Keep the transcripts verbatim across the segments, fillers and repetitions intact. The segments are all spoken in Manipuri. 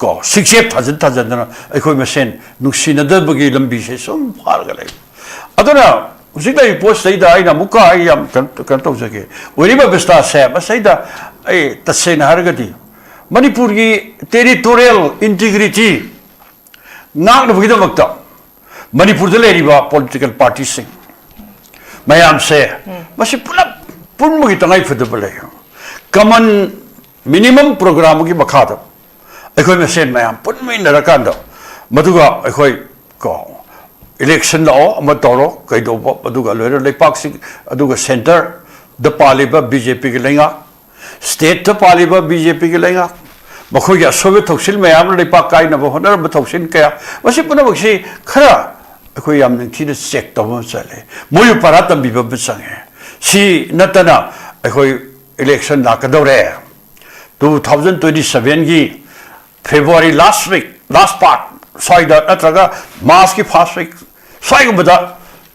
ꯀꯣ ꯁꯤꯛꯆꯦꯞ ꯊꯥꯖꯤꯟ ꯊꯥꯖꯤꯟꯗꯅ ꯑꯩꯈꯣꯏ ꯃꯁꯦꯟ ꯅꯨꯡꯁꯤꯅꯗꯕꯒꯤ ꯂꯝꯕꯤꯁꯦ ꯁꯨꯝ ꯐꯥꯔꯒ ꯂꯩ꯫ ꯑꯗꯨꯅ ꯍꯧꯖꯤꯛ ꯂꯩꯔꯤꯕ ꯄꯣꯠꯁꯤꯗꯩꯗ ꯑꯩꯅ ꯑꯃꯨꯛꯀ ꯑꯩ ꯌꯥꯝ ꯀꯩꯅꯣ ꯀꯩꯅꯣ ꯇꯧꯖꯒꯦ꯫ ꯑꯣꯏꯔꯤꯕ ꯑꯕꯁꯊꯥꯁꯦ ꯃꯁꯤꯗ ꯑꯩ ꯇꯁꯦꯡꯅ ꯍꯥꯏꯔꯒꯗꯤ ꯃꯅꯤꯄꯨꯔꯒꯤ ꯇꯦꯔꯤꯇꯣꯔꯤꯌꯦꯜ ꯏꯟꯇꯤꯒ꯭ꯔꯤꯇꯤ ꯉꯥꯛꯅꯕꯒꯤꯗꯃꯛꯇ ꯃꯅꯤꯄꯨꯔꯗ ꯂꯩꯔꯤꯕ ꯄꯣꯂꯤꯇꯤꯀꯦꯜ ꯄꯥꯔꯇꯤꯁꯤꯡ ꯃꯌꯥꯝꯁꯦ ꯃꯁꯤ ꯄꯨꯂꯞ ꯄꯨꯟꯕꯒꯤ ꯇꯉꯥꯏ ꯐꯗꯕ ꯂꯩ꯫ ꯀꯃꯟ ꯃꯤꯅꯤꯃꯝ ꯄ꯭ꯔꯣꯒ꯭ꯔꯥꯝꯒꯤ ꯃꯈꯥꯗ ꯑꯩꯈꯣꯏ ꯃꯁꯦꯟ ꯃꯌꯥꯝ ꯄꯨꯟꯃꯤꯟꯅꯔꯀꯥꯟꯗ ꯃꯗꯨꯒ ꯑꯩꯈꯣꯏ ꯀꯣ ꯏꯂꯦꯛꯁꯟ ꯂꯥꯛꯑꯣ, ꯑꯃ ꯇꯧꯔꯣ, ꯀꯩꯗꯧꯕ, ꯑꯗꯨꯒ ꯂꯣꯏꯅ ꯂꯩꯄꯥꯛꯁꯤꯡ ꯑꯗꯨꯒ ꯁꯦꯟꯇꯔꯗ ꯄꯥꯜꯂꯤꯕ ꯕꯤ ꯖꯦ ꯄꯤꯒꯤ ꯂꯩꯉꯥꯛ, ꯁ꯭ꯇꯦꯠꯇ ꯄꯥꯜꯂꯤꯕ ꯕꯤ ꯖꯦ ꯄꯤꯒꯤ ꯂꯩꯉꯥꯛ, ꯃꯈꯣꯏꯒꯤ ꯑꯁꯣꯏꯕ ꯊꯧꯁꯤꯜ ꯃꯌꯥꯝꯅ ꯂꯩꯄꯥꯛ ꯀꯥꯏꯅꯕ ꯍꯣꯠꯅꯔꯝꯕ ꯊꯧꯁꯤꯜ ꯀꯌꯥ, ꯃꯁꯤ ꯄꯨꯝꯅꯃꯛꯁꯤ ꯈꯔ ꯑꯩꯈꯣꯏ ꯌꯥꯝ ꯅꯤꯡꯊꯤꯅ ꯆꯦꯛ ꯇꯧꯕ ꯑꯃ ꯆꯪꯉꯦ꯫ ꯃꯣꯏꯕꯨ ꯄꯔꯥ ꯇꯝꯕꯤꯕ ꯑꯃ ꯆꯪꯉꯦ꯫ ꯁꯤ ꯅꯠꯇꯅ ꯑꯩꯈꯣꯏ ꯏꯂꯦꯛꯁꯟ ꯂꯥꯛꯀꯗꯧꯔꯦ꯫ ꯇꯨ ꯊꯥꯎꯖꯟ ꯇ꯭ꯋꯦꯟꯇꯤ ꯁꯚꯦꯟꯒꯤ February last week, last part side ꯅꯠꯇ꯭ꯔꯒ ꯃꯥꯔꯆꯀꯤ ꯐꯥꯔꯁ ꯋꯤꯛ ꯁ꯭ꯋꯥꯏꯒꯨꯝꯕꯗ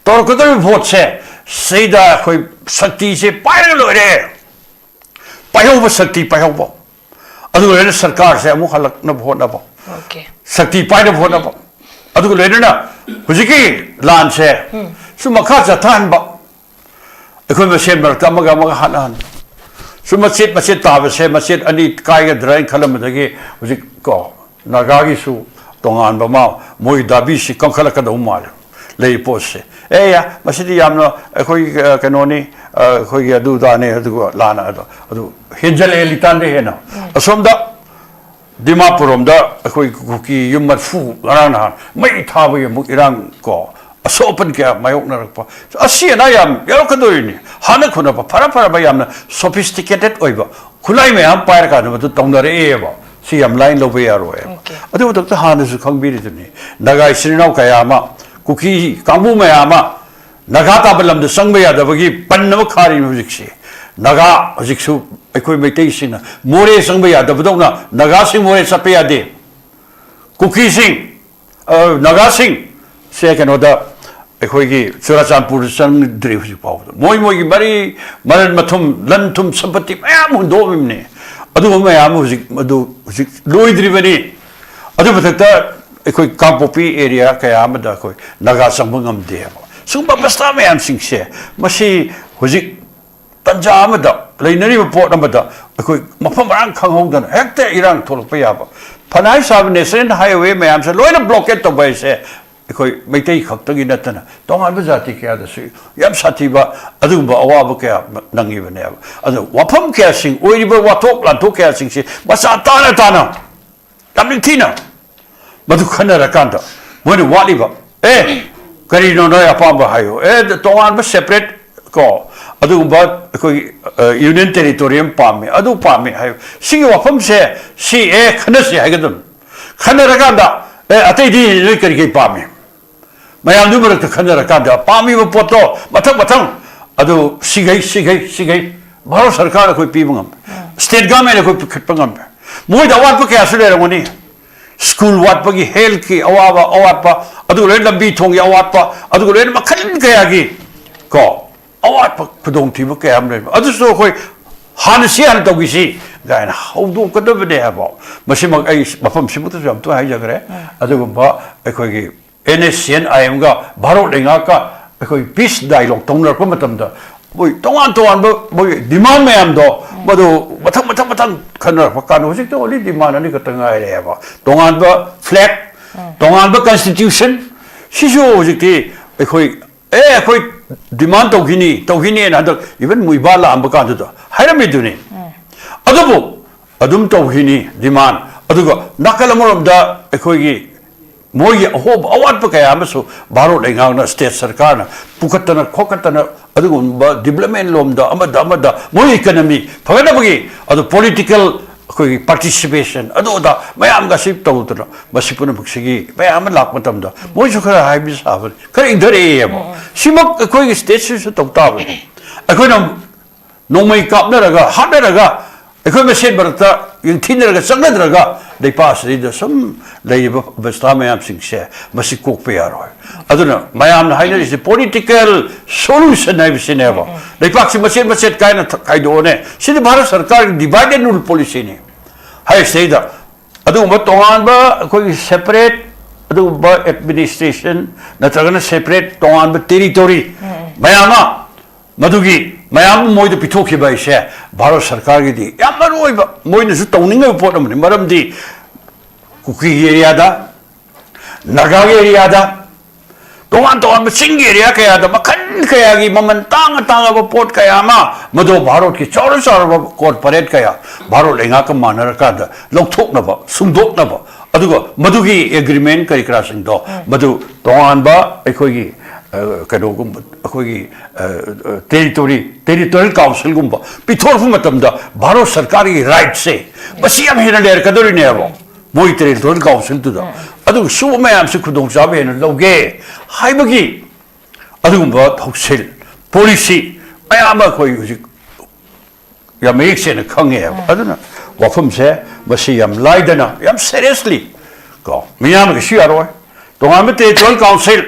ꯇꯧꯔꯛꯀꯗꯧꯔꯤꯕ ꯚꯣꯠꯁꯦ ꯁꯤꯗ ꯑꯩꯈꯣꯏ ꯁꯛꯇꯤꯁꯦ ꯄꯥꯏꯔꯒ ꯂꯣꯏꯔꯦ꯫ ꯄꯥꯏꯍꯧꯕ, ꯁꯛꯇꯤ ꯄꯥꯏꯍꯧꯕ꯫ ꯑꯗꯨꯒ ꯂꯣꯏꯅꯅ ꯁꯔꯀꯥꯔꯁꯦ ꯑꯃꯨꯛ ꯍꯜꯂꯛꯅꯕ ꯍꯣꯠꯅꯕ, ꯑꯣꯀꯦ꯫ ꯁꯛꯇꯤ ꯄꯥꯏꯅꯕ ꯍꯣꯠꯅꯕ꯫ ꯑꯗꯨꯒ ꯂꯣꯏꯅꯅ ꯍꯧꯖꯤꯛꯀꯤ ꯂꯥꯟꯁꯦ ꯁꯨꯝ ꯃꯈꯥ ꯆꯠꯊꯍꯟꯕ, ꯑꯩꯈꯣꯏ ꯃꯁꯦꯟ ꯃꯔꯛꯇ ꯑꯃꯒ ꯑꯃꯒ ꯍꯥꯠꯅꯍꯟꯕ, ꯁꯨꯝ ꯃꯆꯦꯠ ꯃꯆꯦꯠ ꯇꯥꯕꯁꯦ ꯃꯆꯦꯠ ꯑꯅꯤ ꯀꯥꯏꯒꯗ꯭ꯔꯥ ꯍꯥꯏꯅ ꯈꯜꯂꯝꯕꯗꯒꯤ ꯍꯧꯖꯤꯛ ꯀꯣ ꯅꯥꯒꯥꯒꯤꯁꯨ ꯇꯣꯉꯥꯟꯕ ꯑꯃ ꯃꯣꯏ ꯗꯥꯕꯤꯁꯤ ꯀꯟꯈꯠꯂꯛꯀꯗꯧ ꯃꯥꯜꯂꯦ꯫ ꯂꯩ ꯄꯣꯠꯁꯦ, ꯑꯦ ꯌꯥ, ꯃꯁꯤꯗꯤ ꯌꯥꯝꯅ ꯑꯩꯈꯣꯏꯒꯤ ꯑ, ꯀꯩꯅꯣꯅꯤ, ꯑ, ꯑꯩꯈꯣꯏꯒꯤ ꯑꯗꯨꯗꯥꯅꯦ, ꯑꯗꯨꯒ ꯂꯥꯟꯅ ꯑꯗꯣ ꯑꯗꯨ ꯍꯦꯟꯖꯜꯂꯛꯑꯦ ꯂꯤꯇꯥꯟꯗ ꯍꯦꯟꯅ꯫ ꯑꯁꯣꯝꯗ ꯗꯤꯃꯥꯄꯨꯔ ꯔꯣꯝꯗ ꯑꯩꯈꯣꯏ ꯀꯨꯀꯤ ꯌꯨꯝ ꯃꯔꯐꯨ ꯉꯔꯥꯡ ꯅꯍꯥꯟ ꯃꯩ ꯊꯥꯕꯒꯤ ꯑꯃꯨꯛ ꯏꯔꯥꯡ ꯀꯣ ꯑꯁꯣꯛ ꯑꯄꯟ ꯀꯌꯥ ꯃꯥꯌꯣꯛꯅꯔꯛꯄ, ꯑꯁꯤ ꯑꯅꯥ ꯌꯥꯝ ꯌꯥꯎꯔꯛꯀꯗꯧꯔꯤꯅꯤ꯫ ꯍꯥꯟꯅ ꯈꯨꯅꯕ ꯐꯔ ꯐꯔꯕ ꯌꯥꯝꯅ ꯁꯣꯐꯤꯁꯇꯤꯀꯦꯇꯦꯠ ꯑꯣꯏꯕ ꯈꯨꯠꯂꯥꯏ ꯃꯌꯥꯝ ꯄꯥꯏꯔꯀꯥꯟꯗ ꯃꯗꯨ ꯇꯧꯅꯔꯛꯑꯦꯕ꯫ ꯁꯤ ꯌꯥꯝ ꯂꯥꯏꯅ ꯂꯧꯕ ꯌꯥꯔꯣꯏ꯫ ꯑꯣꯀꯦ꯫ ꯑꯗꯨ ꯃꯊꯛꯇ ꯍꯥꯟꯅꯁꯨ ꯈꯪꯕꯤꯔꯤꯗꯨꯅꯤ, ꯅꯥꯒꯥ ꯏꯆꯤꯟ ꯏꯅꯥꯎ ꯀꯌꯥ ꯑꯃ, ꯀꯨꯀꯤ ꯀꯥꯡꯕꯨ ꯃꯌꯥꯝ ꯑꯃ ꯅꯥꯒꯥ ꯇꯥꯕ ꯂꯝꯗ ꯆꯪꯕ ꯌꯥꯗꯕꯒꯤ ꯄꯟ ꯑꯃ ꯈꯥꯔꯤꯕ ꯍꯧꯖꯤꯛꯁꯦ꯫ ꯅꯥꯒꯥ ꯍꯧꯖꯤꯛꯁꯨ ꯑꯩꯈꯣꯏ ꯃꯩꯇꯩꯁꯤꯡꯅ ꯃꯣꯔꯦ ꯆꯪꯕ ꯌꯥꯗꯕꯗꯧꯅ ꯅꯥꯒꯥꯁꯤꯡ ꯃꯣꯔꯦ ꯆꯠꯄ ꯌꯥꯗꯦ꯫ ꯀꯨꯀꯤꯁꯤꯡ, ꯑ, ꯅꯥꯒꯥꯁꯤꯡ ꯁꯦ ꯀꯩꯅꯣꯗ ꯑꯩꯈꯣꯏꯒꯤ ꯆꯨꯔꯥꯆꯥꯟꯄꯨꯔꯗ ꯆꯪꯗ꯭ꯔꯤ ꯍꯧꯖꯤꯛ ꯐꯥꯎꯕꯗ꯫ ꯃꯣꯏ ꯃꯣꯏꯒꯤ ꯃꯔꯤ ꯃꯔꯟ ꯃꯊꯨꯝ, ꯂꯟ ꯊꯨꯝ, ꯁꯝꯄꯇꯤ ꯃꯌꯥꯝ ꯍꯨꯟꯗꯣꯛꯑꯝꯃꯤꯕꯅꯤ꯫ ꯑꯗꯨꯒꯨꯝꯕ ꯃꯌꯥꯝ ꯑꯃ ꯍꯧꯖꯤꯛ, ꯃꯗꯨ ꯍꯧꯖꯤꯛ ꯂꯣꯏꯗ꯭ꯔꯤꯕꯅꯤ꯫ ꯑꯗꯨ ꯃꯊꯛꯇ ꯑꯩꯈꯣꯏ ꯀꯥꯡꯄꯣꯛꯄꯤ ꯑꯦꯔꯤꯌꯥ ꯀꯌꯥ ꯑꯃꯗ ꯑꯩꯈꯣꯏ ꯅꯥꯒꯥ ꯆꯪꯕ ꯉꯝꯗꯦꯕ꯫ ꯁꯤꯒꯨꯝꯕ ꯑꯕꯁꯊꯥ ꯃꯌꯥꯝꯁꯤꯡꯁꯦ, ꯃꯁꯤ ꯍꯧꯖꯤꯛ ꯇꯟꯖꯥ ꯑꯃꯗ ꯂꯩꯅꯔꯤꯕ ꯄꯣꯠ ꯑꯃꯗ ꯑꯩꯈꯣꯏ ꯃꯐꯝ ꯃꯔꯥꯡ ꯈꯪꯍꯧꯗꯅ ꯍꯦꯛꯇ ꯏꯔꯥꯡ ꯊꯣꯛꯂꯛꯄ ꯌꯥꯕ꯫ ꯐꯅ ꯍꯥꯏ ꯁꯥꯕ ꯅꯦꯁꯅꯦꯜ ꯍꯥꯏꯋꯦ ꯃꯌꯥꯝꯁꯦ ꯂꯣꯏꯅ ꯕ꯭ꯂꯣꯀꯦꯠ ꯇꯧꯕ ꯍꯥꯏꯁꯦ ꯑꯩꯈꯣꯏ ꯃꯩꯇꯩ ꯈꯛꯇꯒꯤ ꯅꯠꯇꯅ ꯇꯣꯉꯥꯟꯕ ꯖꯥꯇꯤ ꯀꯌꯥꯗꯁꯨ ꯌꯥꯝ ꯁꯥꯊꯤꯕ ꯑꯗꯨꯒꯨꯝꯕ ꯑꯋꯥꯕ ꯀꯌꯥ ꯅꯪꯉꯤꯕꯅꯦꯕ꯫ ꯑꯗꯣ ꯋꯥꯐꯝ ꯀꯌꯥꯁꯤꯡ, ꯑꯣꯏꯔꯤꯕ ꯋꯥꯊꯣꯛ ꯂꯥꯟꯊꯣꯛ ꯀꯌꯥꯁꯤꯡꯁꯤ ꯃꯆꯥ ꯇꯥꯅ ꯇꯥꯅ ꯌꯥꯝ ꯅꯤꯡꯊꯤꯅ ꯃꯗꯨ ꯈꯟꯅꯔꯀꯥꯟꯗ ꯃꯣꯏꯅ ꯋꯥꯠꯂꯤꯕ, ꯑꯦ, ꯀꯔꯤꯅꯣ ꯅꯣꯏ ꯑꯄꯥꯝꯕ ꯍꯥꯏꯌꯨ, ꯑꯦ, ꯇꯣꯉꯥꯟꯕ ꯁꯦꯄꯔꯦꯠ ꯀꯣ, ꯑꯗꯨꯒꯨꯝꯕ ꯑꯩꯈꯣꯏꯒꯤ ꯌꯨꯅꯤꯌꯟ ꯇꯦꯔꯤꯇꯣꯔꯤ ꯑꯃ ꯄꯥꯝꯃꯤ, ꯑꯗꯨ ꯄꯥꯝꯃꯤ ꯍꯥꯏꯌꯨ꯫ ꯁꯤꯒꯤ ꯋꯥꯐꯝꯁꯦ ꯁꯤ, ꯑꯦ, ꯈꯟꯅꯁꯤ ꯍꯥꯏꯒꯗꯕꯅꯤ꯫ ꯈꯟꯅꯔꯀꯥꯟꯗ, ꯑꯦ, ꯑꯇꯩꯗꯤ ꯅꯣꯏ ꯀꯔꯤ ꯀꯔꯤ ꯄꯥꯝꯃꯤ? ꯃꯌꯥꯝꯗꯨ ꯃꯔꯛꯇ ꯈꯟꯅꯔꯀꯥꯟꯗ ꯄꯥꯝꯃꯤꯕ ꯄꯣꯠꯇꯣ ꯃꯊꯪ ꯃꯊꯪ ꯑꯗꯨ ꯁꯤꯈꯩ, ꯁꯤꯈꯩ, ꯁꯤꯈꯩ ꯚꯥꯔꯠ ꯁꯔꯀꯥꯔꯅ ꯑꯩꯈꯣꯏ ꯄꯤꯕ ꯉꯝꯃꯦ, ꯁ꯭ꯇꯦꯠ ꯒꯚꯔꯟꯃꯦꯟꯅ ꯑꯩꯈꯣꯏ ꯄꯤꯈꯠꯄ ꯉꯝꯃꯦ꯫ ꯃꯣꯏꯗ ꯑꯋꯥꯠꯄ ꯀꯌꯥꯁꯨ ꯂꯩꯔꯝꯒꯅꯤ꯫ ꯁ꯭ꯀꯨꯜ ꯋꯥꯠꯄꯒꯤ, ꯍꯦꯜꯊꯀꯤ ꯑꯋꯥꯕ, ꯑꯋꯥꯠꯄ, ꯑꯗꯨꯒ ꯂꯣꯏꯅ ꯂꯝꯕꯤ ꯊꯣꯡꯒꯤ ꯑꯋꯥꯠꯄ, ꯑꯗꯨꯒ ꯂꯣꯏꯅ ꯃꯈꯜ ꯀꯌꯥꯒꯤ ꯀꯣ ꯑꯋꯥꯠꯄ ꯈꯨꯗꯣꯡꯊꯤꯕ ꯀꯌꯥ ꯑꯃ ꯂꯩꯕ꯫ ꯑꯗꯨꯁꯨ ꯑꯩꯈꯣꯏ ꯍꯥꯟꯅ ꯁꯤ ꯍꯥꯟꯅ ꯇꯧꯈꯤꯁꯤ ꯀꯥꯏꯅ ꯍꯧꯗꯣꯛꯀꯗꯕꯅꯦ ꯍꯥꯏꯕ꯫ ꯃꯁꯤꯃꯛ ꯑꯩ ꯃꯐꯝꯁꯤꯃꯛꯇꯁꯨ ꯌꯥꯝ ꯇꯣꯏꯅ ꯍꯥꯏꯖꯈ꯭ꯔꯦ꯫ ꯑꯗꯨꯒꯨꯝꯕ ꯑꯩꯈꯣꯏꯒꯤ NSCN-IM-ꯒ ꯚꯥꯔꯠ ꯂꯩꯉꯥꯛꯀ ꯑꯩꯈꯣꯏ ꯄꯤꯁ ꯗꯥꯏꯂꯣꯒ ꯇꯧꯅꯔꯛꯄ ꯃꯇꯝꯗ ꯃꯣꯏ ꯇꯣꯉꯥꯟ ꯇꯣꯉꯥꯟꯕ ꯃꯣꯏ ꯗꯤꯃꯥꯟ ꯃꯌꯥꯝꯗꯣ ꯃꯗꯨ ꯃꯊꯪ ꯃꯊꯪ ꯃꯊꯪ ꯈꯟꯅꯔꯛꯄ ꯀꯥꯟꯗ ꯍꯧꯖꯤꯛꯇꯤ ꯑꯣꯟꯂꯤ ꯗꯤꯃꯥꯟ ꯑꯅꯤꯈꯛꯇ ꯉꯥꯏꯔꯦꯕ꯫ ꯇꯣꯉꯥꯟꯕ ꯐ꯭ꯂꯦꯒ, ꯇꯣꯉꯥꯟꯕ ꯀꯟꯁꯇꯤꯇ꯭ꯌꯨꯁꯟ, ꯁꯤꯁꯨ ꯍꯧꯖꯤꯛꯇꯤ ꯑꯩꯈꯣꯏ, ꯑꯦ, ꯑꯩꯈꯣꯏ ꯗꯤꯃꯥꯟ ꯇꯧꯈꯤꯅꯤ, ꯇꯧꯈꯤꯅꯤꯅ ꯍꯟꯗꯛ ꯏꯚꯟ ꯃꯨꯏꯕꯥ ꯂꯥꯛꯑꯝꯕ ꯀꯥꯟꯗꯨꯗ ꯍꯥꯏꯔꯝꯃꯤꯗꯨꯅꯤ꯫ ꯑꯗꯨꯕꯨ ꯑꯗꯨꯝ ꯇꯧꯈꯤꯅꯤ ꯗꯤꯃꯥꯟ꯫ ꯑꯗꯨꯒ ꯅꯥꯀꯜ ꯑꯃꯔꯣꯝꯗ ꯑꯩꯈꯣꯏꯒꯤ ꯃꯣꯏꯒꯤ ꯑꯍꯣꯕ ꯑꯋꯥꯠꯄ ꯀꯌꯥ ꯑꯃꯁꯨ ꯚꯥꯔꯠ ꯂꯩꯉꯥꯛꯅ, ꯁ꯭ꯇꯦꯠ ꯁꯔꯀꯥꯔꯅ ꯄꯨꯈꯠꯇꯅ ꯈꯣꯀꯠꯇꯅ ꯑꯗꯨꯒꯨꯝꯕ ꯗꯤꯕꯂꯞꯃꯦꯟ ꯂꯣꯝꯗ ꯑꯃꯗ ꯑꯃꯗ ꯃꯣꯏ ꯏꯀꯅꯃꯤ ꯐꯒꯠꯅꯕꯒꯤ ꯑꯗꯨ ꯄꯣꯂꯤꯇꯤꯀꯦꯜ ꯑꯩꯈꯣꯏꯒꯤ ꯄꯥꯔꯇꯤꯁꯤꯄꯦꯁꯟ ꯑꯗꯨ ꯑꯗꯥ ꯃꯌꯥꯝꯒ ꯑꯁꯤ ꯇꯧꯗꯅ ꯃꯁꯤ ꯄꯨꯝꯅꯃꯛꯁꯤꯒꯤ ꯃꯌꯥꯝ ꯑꯃ ꯂꯥꯛꯄ ꯃꯇꯝꯗ ꯃꯣꯏꯁꯨ ꯈꯔ ꯍꯥꯏꯕ ꯁꯥꯕꯅꯤ, ꯈꯔ ꯏꯪꯊꯔꯛꯑꯦꯕ꯫ ꯁꯤꯃꯛ ꯑꯩꯈꯣꯏꯒꯤ ꯁ꯭ꯇꯦꯠꯁꯤꯁꯨ ꯇꯧ ꯇꯥꯕꯅꯤ꯫ ꯑꯩꯈꯣꯏꯅ ꯅꯣꯡꯃꯩ ꯀꯥꯞꯅꯔꯒ, ꯍꯥꯠꯅꯔꯒ, ꯑꯩꯈꯣꯏ ꯃꯁꯦꯟ ꯃꯔꯛꯇ ꯌꯦꯡꯊꯤꯅꯔꯒ ꯆꯪꯅꯗ꯭ꯔꯒ ꯂꯩꯄꯥꯛ ꯑꯁꯤꯗ ꯁꯨꯝ ꯂꯩꯔꯤꯕ ꯑꯕꯁꯊꯥ ꯃꯌꯥꯝꯁꯤꯡꯁꯦ ꯃꯁꯤ ꯀꯣꯛꯄ ꯌꯥꯔꯣꯏ꯫ ꯑꯗꯨꯅ ꯃꯌꯥꯝꯅ ꯍꯥꯏꯅꯔꯤꯁꯦ ꯄꯣꯂꯤꯇꯤꯀꯦꯜ ꯁꯣꯂꯨꯁꯟ ꯍꯥꯏꯕꯁꯤꯅꯦꯕ꯫ ꯂꯩꯄꯥꯛꯁꯤ ꯃꯆꯦꯠ ꯃꯆꯦꯠ ꯀꯥꯏꯅ ꯊ-, ꯈꯥꯏꯗꯣꯛꯑꯅꯦ꯫ ꯁꯤꯗꯤ ꯚꯥꯔꯠ ꯁꯔꯀꯥꯔꯒꯤ ꯗꯤꯚꯥꯏꯗ ꯑꯦꯟ ꯔꯨꯜ ꯄꯣꯂꯤꯁꯤꯅꯤ꯫ ꯍꯥꯏꯔꯤꯁꯤꯗꯩꯗ ꯑꯗꯨꯒꯨꯝꯕ ꯇꯣꯉꯥꯟꯕ ꯑꯩꯈꯣꯏꯒꯤ separate ꯑꯗꯨꯒꯨꯝꯕ administration ꯅꯠꯇ꯭ꯔꯒꯅ separate ꯇꯣꯉꯥꯟꯕ territory ꯃꯌꯥꯝ ꯑꯃ ꯃꯗꯨꯒꯤ ꯃꯌꯥꯝ ꯃꯣꯏꯗ ꯄꯤꯊꯣꯛꯈꯤꯕ ꯍꯥꯏꯁꯦ ꯚꯥꯔꯠ ꯁꯔꯀꯥꯔꯒꯤꯗꯤ ꯌꯥꯝ ꯃꯔꯨ ꯑꯣꯏꯕ, ꯃꯣꯏꯅꯁꯨ ꯇꯧꯅꯤꯡꯉꯕ ꯄꯣꯠ ꯑꯃꯅꯤ꯫ ꯃꯔꯝꯗꯤ ꯀꯨꯀꯤꯒꯤ ꯑꯦꯔꯤꯌꯥꯗ, ꯅꯥꯒꯥꯒꯤ ꯑꯦꯔꯤꯌꯥꯗ ꯇꯣꯉꯥꯟ ꯇꯣꯉꯥꯟꯕ ꯆꯤꯡꯒꯤ ꯑꯦꯔꯤꯌꯥ ꯀꯌꯥꯗ ꯃꯈꯜ ꯀꯌꯥꯒꯤ ꯃꯃꯜ ꯇꯥꯡꯉ ꯇꯥꯡꯉꯕ ꯄꯣꯠ ꯀꯌꯥ ꯑꯃ ꯃꯗꯨ ꯚꯥꯔꯠꯀꯤ ꯆꯥꯎꯔ ꯆꯥꯎꯔꯕ corporate ꯀꯌꯥ ꯚꯥꯔꯠ ꯂꯩꯉꯥꯛꯀ ꯃꯥꯟꯅꯔꯀꯥꯟꯗ ꯂꯧꯊꯣꯛꯅꯕ, ꯁꯨꯡꯗꯣꯛꯅꯕ, ꯑꯗꯨꯒ ꯃꯗꯨꯒꯤ agreement ꯀꯔꯤ ꯀꯔꯥꯁꯤꯡꯗꯣ ꯃꯗꯨ ꯇꯣꯉꯥꯟꯕ ꯑꯩꯈꯣꯏꯒꯤ, ꯑ, ꯀꯩꯅꯣꯒꯨꯝꯕ, ꯑꯩꯈꯣꯏꯒꯤ, ꯑ, ꯑ, territory, territorial councilꯒꯨꯝꯕ ꯄꯤꯊꯣꯔꯛꯄ ꯃꯇꯝꯗ ꯚꯥꯔꯠ ꯁꯔꯀꯥꯔꯒꯤ rightꯁꯦ ꯃꯁꯤ ꯌꯥꯝ ꯍꯦꯟꯅ ꯂꯩꯔꯛꯀꯗꯧꯔꯤꯅꯦꯕ꯫ ꯃꯣꯏ territorial councilꯗꯨꯗ꯫ ꯑꯗꯨꯒ ꯁꯨꯕ ꯃꯌꯥꯝꯁꯤ ꯈꯨꯗꯣꯡꯆꯥꯕ ꯍꯦꯟꯅ ꯂꯧꯒꯦ ꯍꯥꯏꯕꯒꯤ ꯑꯗꯨꯒꯨꯝꯕ ꯊꯧꯁꯤꯜ, policy ꯃꯌꯥꯝ ꯑꯃ ꯑꯩꯈꯣꯏ ꯍꯧꯖꯤꯛ ꯌꯥꯝ ꯃꯌꯦꯛ ꯁꯦꯡꯅ ꯈꯪꯉꯦꯕ꯫ ꯑꯗꯨꯅ ꯋꯥꯐꯝꯁꯦ ꯃꯁꯤ ꯌꯥꯝ ꯂꯥꯏꯗꯅ, ꯌꯥꯝ seriously ꯀꯣ, ꯃꯤꯌꯥꯝꯒꯤꯁꯨ ꯌꯥꯔꯣꯏ꯫ ꯇꯣꯉꯥꯟꯕ territorial council,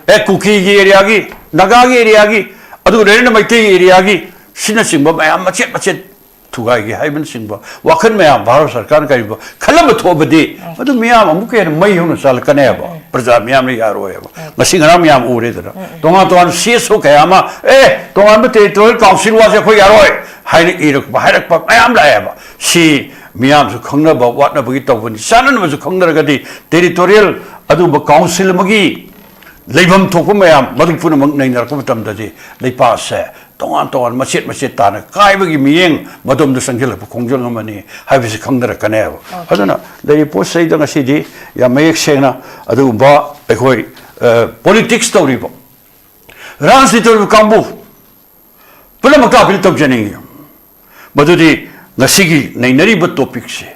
ꯑꯦ, ꯀꯨꯀꯤꯒꯤ ꯑꯦꯔꯤꯌꯥꯒꯤ, ꯅꯥꯒꯥꯒꯤ ꯑꯦꯔꯤꯌꯥꯒꯤ, ꯑꯗꯨꯒ ꯂꯣꯏꯅꯅ ꯃꯩꯇꯩꯒꯤ ꯑꯦꯔꯤꯌꯥꯒꯤ ꯁꯤꯅꯆꯤꯡꯕ ꯃꯌꯥꯝ ꯃꯆꯦꯠ ꯃꯆꯦꯠ ꯊꯨꯒꯥꯏꯒꯦ ꯍꯥꯏꯕꯅꯆꯤꯡꯕ ꯋꯥꯈꯜ ꯃꯌꯥꯝ ꯚꯥꯔꯠ ꯁꯔꯀꯥꯔꯅ ꯀꯔꯤꯒꯨꯝꯕ ꯈꯜꯂꯝꯕ ꯊꯣꯛꯑꯕꯗꯤ, ꯃꯗꯨ ꯃꯤꯌꯥꯝ ꯑꯃꯨꯛꯀ ꯍꯦꯟꯅ ꯃꯩ ꯍꯧꯅ ꯆꯥꯜꯂꯛꯀꯅꯦꯕ꯫ ꯄ꯭ꯔꯖꯥ ꯃꯤꯌꯥꯝꯅ ꯌꯥꯔꯣꯏꯕ꯫ ꯉꯁꯤ ꯉꯔꯥꯡ ꯃꯌꯥꯝ ꯎꯔꯦꯗꯅ, ꯇꯣꯉꯥꯟ ꯇꯣꯉꯥꯟꯕ CSO ꯀꯌꯥ ꯑꯃ, "ꯑꯦ, ꯇꯣꯉꯥꯟꯕ territorial council ꯋꯥꯁꯦ ꯑꯩꯈꯣꯏ ꯌꯥꯔꯣꯏ" ꯍꯥꯏꯅ ꯏꯔꯛꯄ, ꯍꯥꯏꯔꯛꯄ ꯃꯌꯥꯝ ꯂꯥꯛꯑꯦꯕ꯫ ꯁꯤ ꯃꯤꯌꯥꯝꯁꯨ ꯈꯪꯅꯕ ꯋꯥꯠꯅꯕꯒꯤ ꯇꯧꯕꯅꯤ꯫ ꯆꯥꯟꯅꯅꯕꯁꯨ ꯈꯪꯅꯔꯒꯗꯤ territorial ꯑꯗꯨꯒꯨꯝꯕ council ꯑꯃꯒꯤ ꯂꯩꯐꯝ ꯊꯣꯛꯄ ꯃꯌꯥꯝ ꯃꯗꯨ ꯄꯨꯝꯅꯃꯛ ꯅꯩꯅꯔꯛꯄ ꯃꯇꯝꯗꯗꯤ ꯂꯩꯄꯥꯛꯁꯦ ꯇꯣꯉꯥꯟ ꯇꯣꯉꯥꯟ ꯃꯆꯦꯠ ꯃꯆꯦꯠ ꯇꯥꯅ ꯀꯥꯏꯕꯒꯤ ꯃꯤꯠꯌꯦꯡ ꯃꯗꯣꯝꯗ ꯆꯪꯁꯤꯜꯂꯛꯄ ꯈꯣꯡꯖꯪ ꯑꯃꯅꯤ ꯍꯥꯏꯕꯁꯤ ꯈꯪꯅꯔꯛꯀꯅꯦꯕ꯫ ꯑꯗꯨꯅ ꯂꯩꯔꯤꯕ ꯄꯣꯠꯁꯤꯗꯩꯗ ꯉꯁꯤꯗꯤ ꯌꯥꯝ ꯃꯌꯦꯛ ꯁꯦꯡꯅ ꯑꯗꯨꯒꯨꯝꯕ ꯑꯩꯈꯣꯏ, ꯑ, politics ꯇꯧꯔꯤꯕ, ꯔꯥꯖꯅꯤꯇꯤ ꯇꯧꯔꯤꯕ ꯀꯥꯡꯕꯨ ꯄꯨꯝꯅꯃꯛꯇ appeal ꯇꯧꯖꯅꯤꯡꯉꯤ꯫ ꯃꯗꯨꯗꯤ ꯉꯁꯤꯒꯤ ꯅꯩꯅꯔꯤꯕ topicꯁꯦ,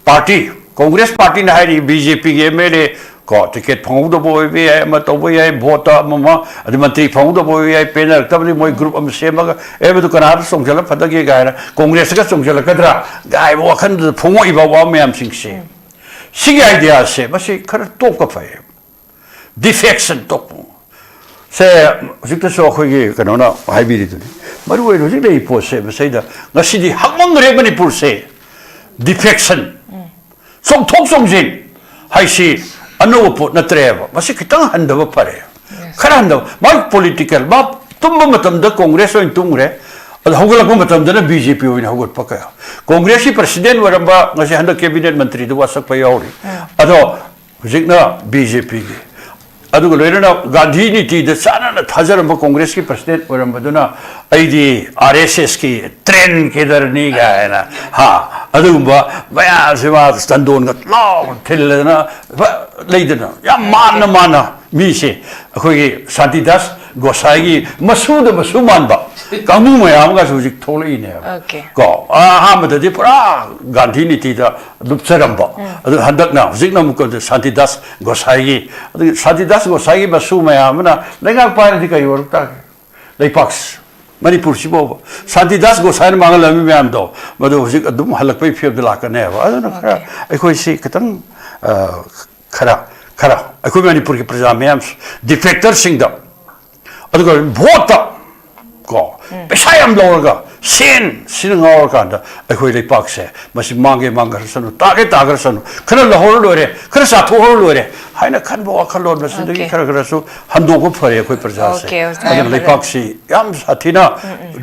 party, Congress partyꯅ ꯍꯥꯏꯔꯤ BJPꯒꯤ MLA ꯀꯣ, ticket ꯐꯪꯍꯧꯗꯕ ꯑꯣꯏꯕ ꯌꯥꯏ, ꯑꯃ ꯇꯧꯕ ꯌꯥꯏ, voteꯇ ꯑꯃ ꯑꯃ, ꯑꯗꯩ ꯃꯟꯇ꯭ꯔꯤ ꯐꯪꯍꯧꯗꯕ ꯑꯣꯏꯕ ꯌꯥꯏ, ꯄꯦꯟꯅꯔꯛꯇꯕꯗꯤ ꯃꯣꯏ group ꯑꯃ ꯁꯦꯝꯃꯒ, "ꯑꯦ, ꯃꯗꯨ ꯀꯅꯥꯗ ꯆꯣꯡꯁꯤꯜꯂ ꯐꯗꯒꯦ?" ꯀꯥꯏꯅ, Congressꯇꯒ ꯆꯣꯡꯁꯤꯜꯂꯛꯀꯗ꯭ꯔꯥ ꯀꯥꯏꯕ ꯋꯥꯈꯜꯗꯨꯗ ꯐꯣꯡꯉꯛꯏꯕ ꯋꯥ ꯃꯌꯥꯝꯁꯤꯡꯁꯦ, ꯁꯤꯒꯤ ideaꯁꯦ ꯃꯁꯤ ꯈꯔ ꯇꯣꯛꯄ ꯐꯩ꯫ Defection ꯇꯣꯛꯄ꯫ ꯁꯦ, ꯍꯧꯖꯤꯛꯇꯁꯨ ꯑꯩꯈꯣꯏꯒꯤ ꯀꯩꯅꯣꯅ ꯍꯥꯏꯕꯤꯔꯤꯗꯨꯅꯤ꯫ ꯃꯔꯨ ꯑꯣꯏꯅ ꯍꯧꯖꯤꯛ ꯂꯩꯔꯤꯕ ꯄꯣꯠꯁꯦ, ꯃꯁꯤꯗ ꯉꯁꯤꯗꯤ ꯍꯛꯃꯪꯈ꯭ꯔꯦ ꯃꯅꯤꯄꯨꯔꯁꯦ꯫ Defection꯫ ꯇꯧꯊꯣꯛ ꯆꯣꯡꯁꯤꯟ ꯍꯥꯏꯁꯤ ꯑꯅꯧꯕ ꯄꯣꯠ ꯅꯠꯇ꯭ꯔꯦꯕ꯫ ꯃꯁꯤ ꯈꯤꯇꯪ ꯍꯟꯊꯕ ꯐꯔꯦ꯫ ꯈꯔ ꯍꯟꯊꯕ꯫ ꯃꯥ ꯄꯣꯂꯤꯇꯤꯀꯦꯜ, ꯃꯥ ꯇꯨꯝꯕ ꯃꯇꯝꯗ ꯀꯣꯡꯒ꯭ꯔꯦꯁ ꯑꯣꯏꯅ ꯇꯨꯝꯈ꯭ꯔꯦ, ꯑꯗꯣ ꯍꯧꯒꯠꯂꯛꯄ ꯃꯇꯝꯗꯅ ꯕꯤ ꯖꯦ ꯄꯤ ꯑꯣꯏꯅ ꯍꯧꯒꯠꯄ ꯀꯌꯥ꯫ ꯀꯣꯡꯒ꯭ꯔꯦꯁꯀꯤ ꯄ꯭ꯔꯁꯤꯗꯦꯟ ꯑꯣꯏꯔꯝꯕ, ꯉꯁꯤ ꯍꯟꯗꯛ ꯀꯦꯕꯤꯅꯦꯠ ꯃꯟꯇ꯭ꯔꯤꯗꯨ ꯋꯥꯁꯛꯄ ꯌꯥꯎꯔꯤ꯫ ꯑꯗꯣ ꯍꯧꯖꯤꯛꯅ ꯕꯤ ꯖꯦ ꯄꯤꯒꯤ, ꯑꯗꯨꯒ ꯂꯣꯏꯅꯅ ꯒꯥꯟꯙꯤ ꯅꯤꯇꯤꯗ ꯆꯥꯟꯅꯅ ꯊꯥꯖꯔꯝꯕ ꯀꯣꯡꯒ꯭ꯔꯦꯁꯀꯤ ꯄ꯭ꯔꯁꯤꯗꯦꯟ ꯑꯣꯏꯔꯝꯕꯗꯨꯅ ꯑꯩꯗꯤ ꯑꯥꯔ ꯑꯦꯁ ꯑꯦꯁꯀꯤ ꯇ꯭ꯔꯦꯟ ꯀꯦꯗꯔꯅꯤ ꯀꯥꯏꯅ, ꯍꯥ, ꯑꯗꯨꯒꯨꯝꯕ ꯃꯌꯥꯝꯁꯦ ꯃꯥ ꯆꯟꯗꯣꯟꯒ ꯂꯥꯎꯅ ꯊꯤꯜꯂꯗꯅ, ꯂꯩꯗꯅ, ꯌꯥꯝ ꯃꯥꯟꯅ ꯃꯥꯟꯅ ꯃꯤꯁꯦ, ꯑꯩꯈꯣꯏꯒꯤ ꯁꯥꯟꯇꯤꯗꯥꯁ ꯒꯣꯁꯥꯏꯒꯤ ꯃꯁꯨꯗ ꯃꯁꯨ ꯃꯥꯟꯕ ꯀꯥꯡꯕꯨ ꯃꯌꯥꯝ ꯑꯃꯒꯁꯨ ꯍꯧꯖꯤꯛ ꯊꯣꯛꯂꯛꯏꯅꯦꯕ꯫ Okay. ꯀꯣ, ꯑꯍꯥꯟꯕꯗꯗꯤ ꯄꯨꯔꯥ ꯒꯥꯟꯙꯤ ꯅꯤꯇꯤꯗ ꯂꯨꯞꯆꯔꯝꯕ, ꯑꯗꯨ ꯍꯟꯗꯛꯅ, ꯍꯧꯖꯤꯛꯅ ꯑꯃꯨꯛꯀ ꯁꯥꯟꯇꯤꯗꯥꯁ ꯒꯣꯁꯥꯏꯒꯤ, ꯑꯗꯨ ꯁꯥꯟꯇꯤꯗꯥꯁ ꯒꯣꯁꯥꯏꯒꯤ ꯃꯁꯨ ꯃꯌꯥꯝ ꯑꯃꯅ ꯂꯩꯉꯥꯛ ꯄꯥꯏꯔꯗꯤ ꯀꯔꯤ ꯑꯣꯏꯔꯛ ꯇꯥꯒꯦ? ꯂꯩꯄꯥꯛꯁꯤ, ꯃꯅꯤꯄꯨꯔꯁꯤꯐꯥꯎꯕ ꯁꯥꯟꯇꯤꯗꯥꯁ ꯒꯣꯁꯥꯏꯅ ꯃꯥꯡꯍꯜꯂꯝꯃꯤ ꯃꯌꯥꯝꯗꯣ, ꯃꯗꯨ ꯍꯧꯖꯤꯛ ꯑꯗꯨꯝ ꯍꯜꯂꯛꯄꯒꯤ ꯐꯤꯕꯝꯗ ꯂꯥꯛꯀꯅꯦꯕ꯫ ꯑꯗꯨꯅ ꯈꯔ Okay. ꯑꯩꯈꯣꯏꯁꯤ ꯈꯤꯇꯪ, ꯑ, ꯈꯔ, ꯈꯔ ꯑꯩꯈꯣꯏ ꯃꯅꯤꯄꯨꯔꯒꯤ ꯄ꯭ꯔꯖꯥ ꯃꯌꯥꯝ, ꯗꯤꯐꯦꯛꯇꯔꯁꯤꯡꯗ, ꯑꯗꯨꯒ ꯚꯣꯠꯇ ꯀꯣ, ꯄꯩꯁꯥ ꯌꯥꯝ ꯂꯧꯔꯒ ꯁꯦꯟ ꯁꯤꯅ ꯉꯥꯎꯔꯀꯥꯟꯗ ꯑꯩꯈꯣꯏ ꯂꯩꯄꯥꯛꯁꯦ ꯃꯁꯤ ꯃꯥꯡꯒꯦ ꯃꯥꯡꯈ꯭ꯔꯁꯅꯨ, ꯇꯥꯒꯦ ꯇꯥꯈ꯭ꯔꯁꯅꯨ, ꯈꯔ ꯂꯧꯍꯧꯔ ꯂꯣꯏꯔꯦ, ꯈꯔ ꯆꯥꯊꯣꯛꯍꯧꯔ ꯂꯣꯏꯔꯦ ꯍꯥꯏꯅ ꯈꯟꯕ ꯋꯥꯈꯜꯂꯣꯟ ꯃꯁꯤꯗꯒꯤ Okay. ꯈꯔ ꯈꯔꯁꯨ ꯍꯟꯗꯣꯛꯄ ꯐꯔꯦ ꯑꯩꯈꯣꯏ ꯄ꯭ꯔꯖꯥꯁꯦ꯫ Okay, okay. ꯑꯗꯨꯅ ꯂꯩꯄꯥꯛꯁꯤ ꯌꯥꯝ ꯁꯥꯊꯤꯅ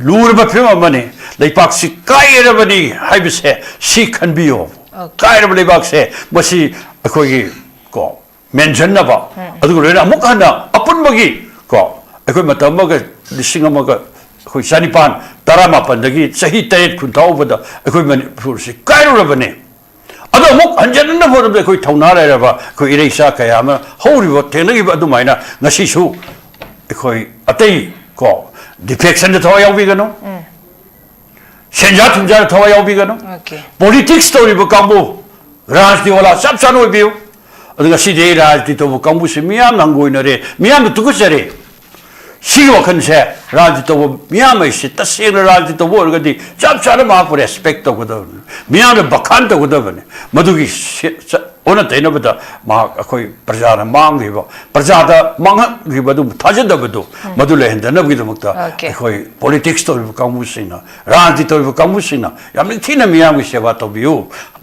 ꯂꯨꯔꯕ ꯐꯤꯕꯝ ꯑꯃꯅꯤ꯫ ꯂꯩꯄꯥꯛꯁꯤ ꯀꯥꯏꯔꯕꯅꯤ ꯍꯥꯏꯕꯁꯦ ꯁꯤ ꯈꯟꯕꯤꯌꯣ꯫ Okay. ꯀꯥꯏꯔꯕ ꯂꯩꯕꯥꯛꯁꯦ ꯃꯁꯤ ꯑꯩꯈꯣꯏꯒꯤ ꯀꯣ ꯃꯦꯟꯁꯤꯟꯅꯕ, ꯑꯗꯨꯒ ꯂꯣꯏꯅ ꯑꯃꯨꯛ ꯍꯟꯅ ꯑꯄꯨꯟꯕꯒꯤ ꯀꯣ, ꯑꯩꯈꯣꯏ ꯃꯇꯝ ꯑꯃꯒ ꯂꯤꯁꯤꯡ ꯑꯃꯒ ꯑꯩꯈꯣꯏ ꯆꯅꯤꯄꯥꯟ ꯇꯔꯥꯃꯥꯄꯟꯗꯒꯤ ꯆꯍꯤ ꯇꯔꯦꯠ ꯈꯨꯟ ꯊꯥꯎꯕꯗ ꯑꯩꯈꯣꯏ ꯃꯅꯤꯄꯨꯔꯁꯤ ꯀꯥꯏꯔꯨꯔꯕꯅꯦ꯫ ꯑꯗꯣ ꯑꯃꯨꯛ ꯍꯟꯖꯤꯟꯅꯕ ꯍꯣꯠꯅꯕꯗ ꯑꯩꯈꯣꯏ ꯊꯧꯅꯥ ꯂꯩꯔꯕ ꯑꯩꯈꯣꯏ ꯏꯔꯩꯆꯥ ꯀꯌꯥ ꯑꯃ ꯍꯧꯔꯤꯕ, ꯊꯦꯡꯅꯈꯤꯕ ꯑꯗꯨꯃꯥꯏꯅ ꯉꯁꯤꯁꯨ ꯑꯩꯈꯣꯏ ꯑꯇꯩ ꯀꯣ ꯗꯤꯐꯦꯛꯁꯟꯗ ꯊꯋꯥꯏ ꯌꯥꯎꯕꯤꯒꯅꯨ, ꯁꯦꯟꯖꯥ ꯊꯨꯝꯖꯥꯗ ꯊꯋꯥꯏ ꯌꯥꯎꯕꯤꯒꯅꯨ꯫ Okay. ꯄꯣꯂꯤꯇꯤꯛꯁ ꯇꯧꯔꯤꯕ ꯀꯥꯡꯕꯨ, ꯔꯥꯖꯅꯤꯇꯤ ꯋꯥꯂꯥ ꯆꯞ ꯆꯥꯅ ꯑꯣꯏꯕꯤꯌꯨ꯫ ꯑꯗꯨ ꯉꯁꯤꯗꯤ ꯔꯥꯖꯅꯤꯇꯤ ꯇꯧꯕ ꯀꯥꯡꯕꯨꯁꯤ ꯃꯤꯌꯥꯝꯅ ꯍꯪꯒꯣꯏꯅꯔꯦ, ꯃꯤꯌꯥꯝꯅ ꯇꯨꯀꯠꯆꯔꯦ꯫ ꯁꯤꯒꯤ ꯋꯥꯈꯜꯁꯦ ꯔꯥꯖꯅꯤꯇꯤ ꯇꯧꯕ ꯃꯤꯌꯥꯝ ꯑꯩꯁꯦ ꯇꯁꯦꯡꯅ ꯔꯥꯖꯅꯤꯇꯤ ꯇꯧꯕ ꯑꯣꯏꯔꯒꯗꯤ ꯆꯞ ꯆꯥꯅ ꯃꯍꯥꯛꯄꯨ ꯔꯦꯁꯄꯦꯛ ꯇꯧꯒꯗꯕꯅꯤ, ꯃꯤꯌꯥꯝꯅ ꯕꯈꯥꯟ ꯇꯧꯒꯗꯕꯅꯤ꯫ ꯃꯗꯨꯒꯤ ꯁꯦ-, ꯆ-, ꯑꯣꯟꯅ ꯇꯩꯅꯕꯗ ꯃꯍꯥꯛ ꯑꯩꯈꯣꯏ ꯄ꯭ꯔꯖꯥꯅ ꯃꯥꯡꯈꯤꯕ, ꯄ꯭ꯔꯖꯥꯗ ꯃꯥꯡꯍꯟꯈꯤꯕ ꯑꯗꯨ ꯊꯥꯖꯗꯕꯗꯨ, ꯃꯗꯨ ꯂꯩꯍꯟꯗꯅꯕꯒꯤꯗꯃꯛꯇ ꯑꯩꯈꯣꯏ ꯄꯣꯂꯤꯇꯤꯛꯁ ꯇꯧꯔꯤꯕ ꯀꯥꯡꯕꯨꯁꯤꯡꯅ, ꯔꯥꯖꯅꯤꯇꯤ ꯇꯧꯔꯤꯕ ꯀꯥꯡꯕꯨꯁꯤꯡꯅ ꯌꯥꯝ ꯅꯤꯡꯊꯤꯅ ꯃꯤꯌꯥꯝꯒꯤ ꯁꯦꯕꯥ ꯇꯧꯕꯤꯌꯨ꯫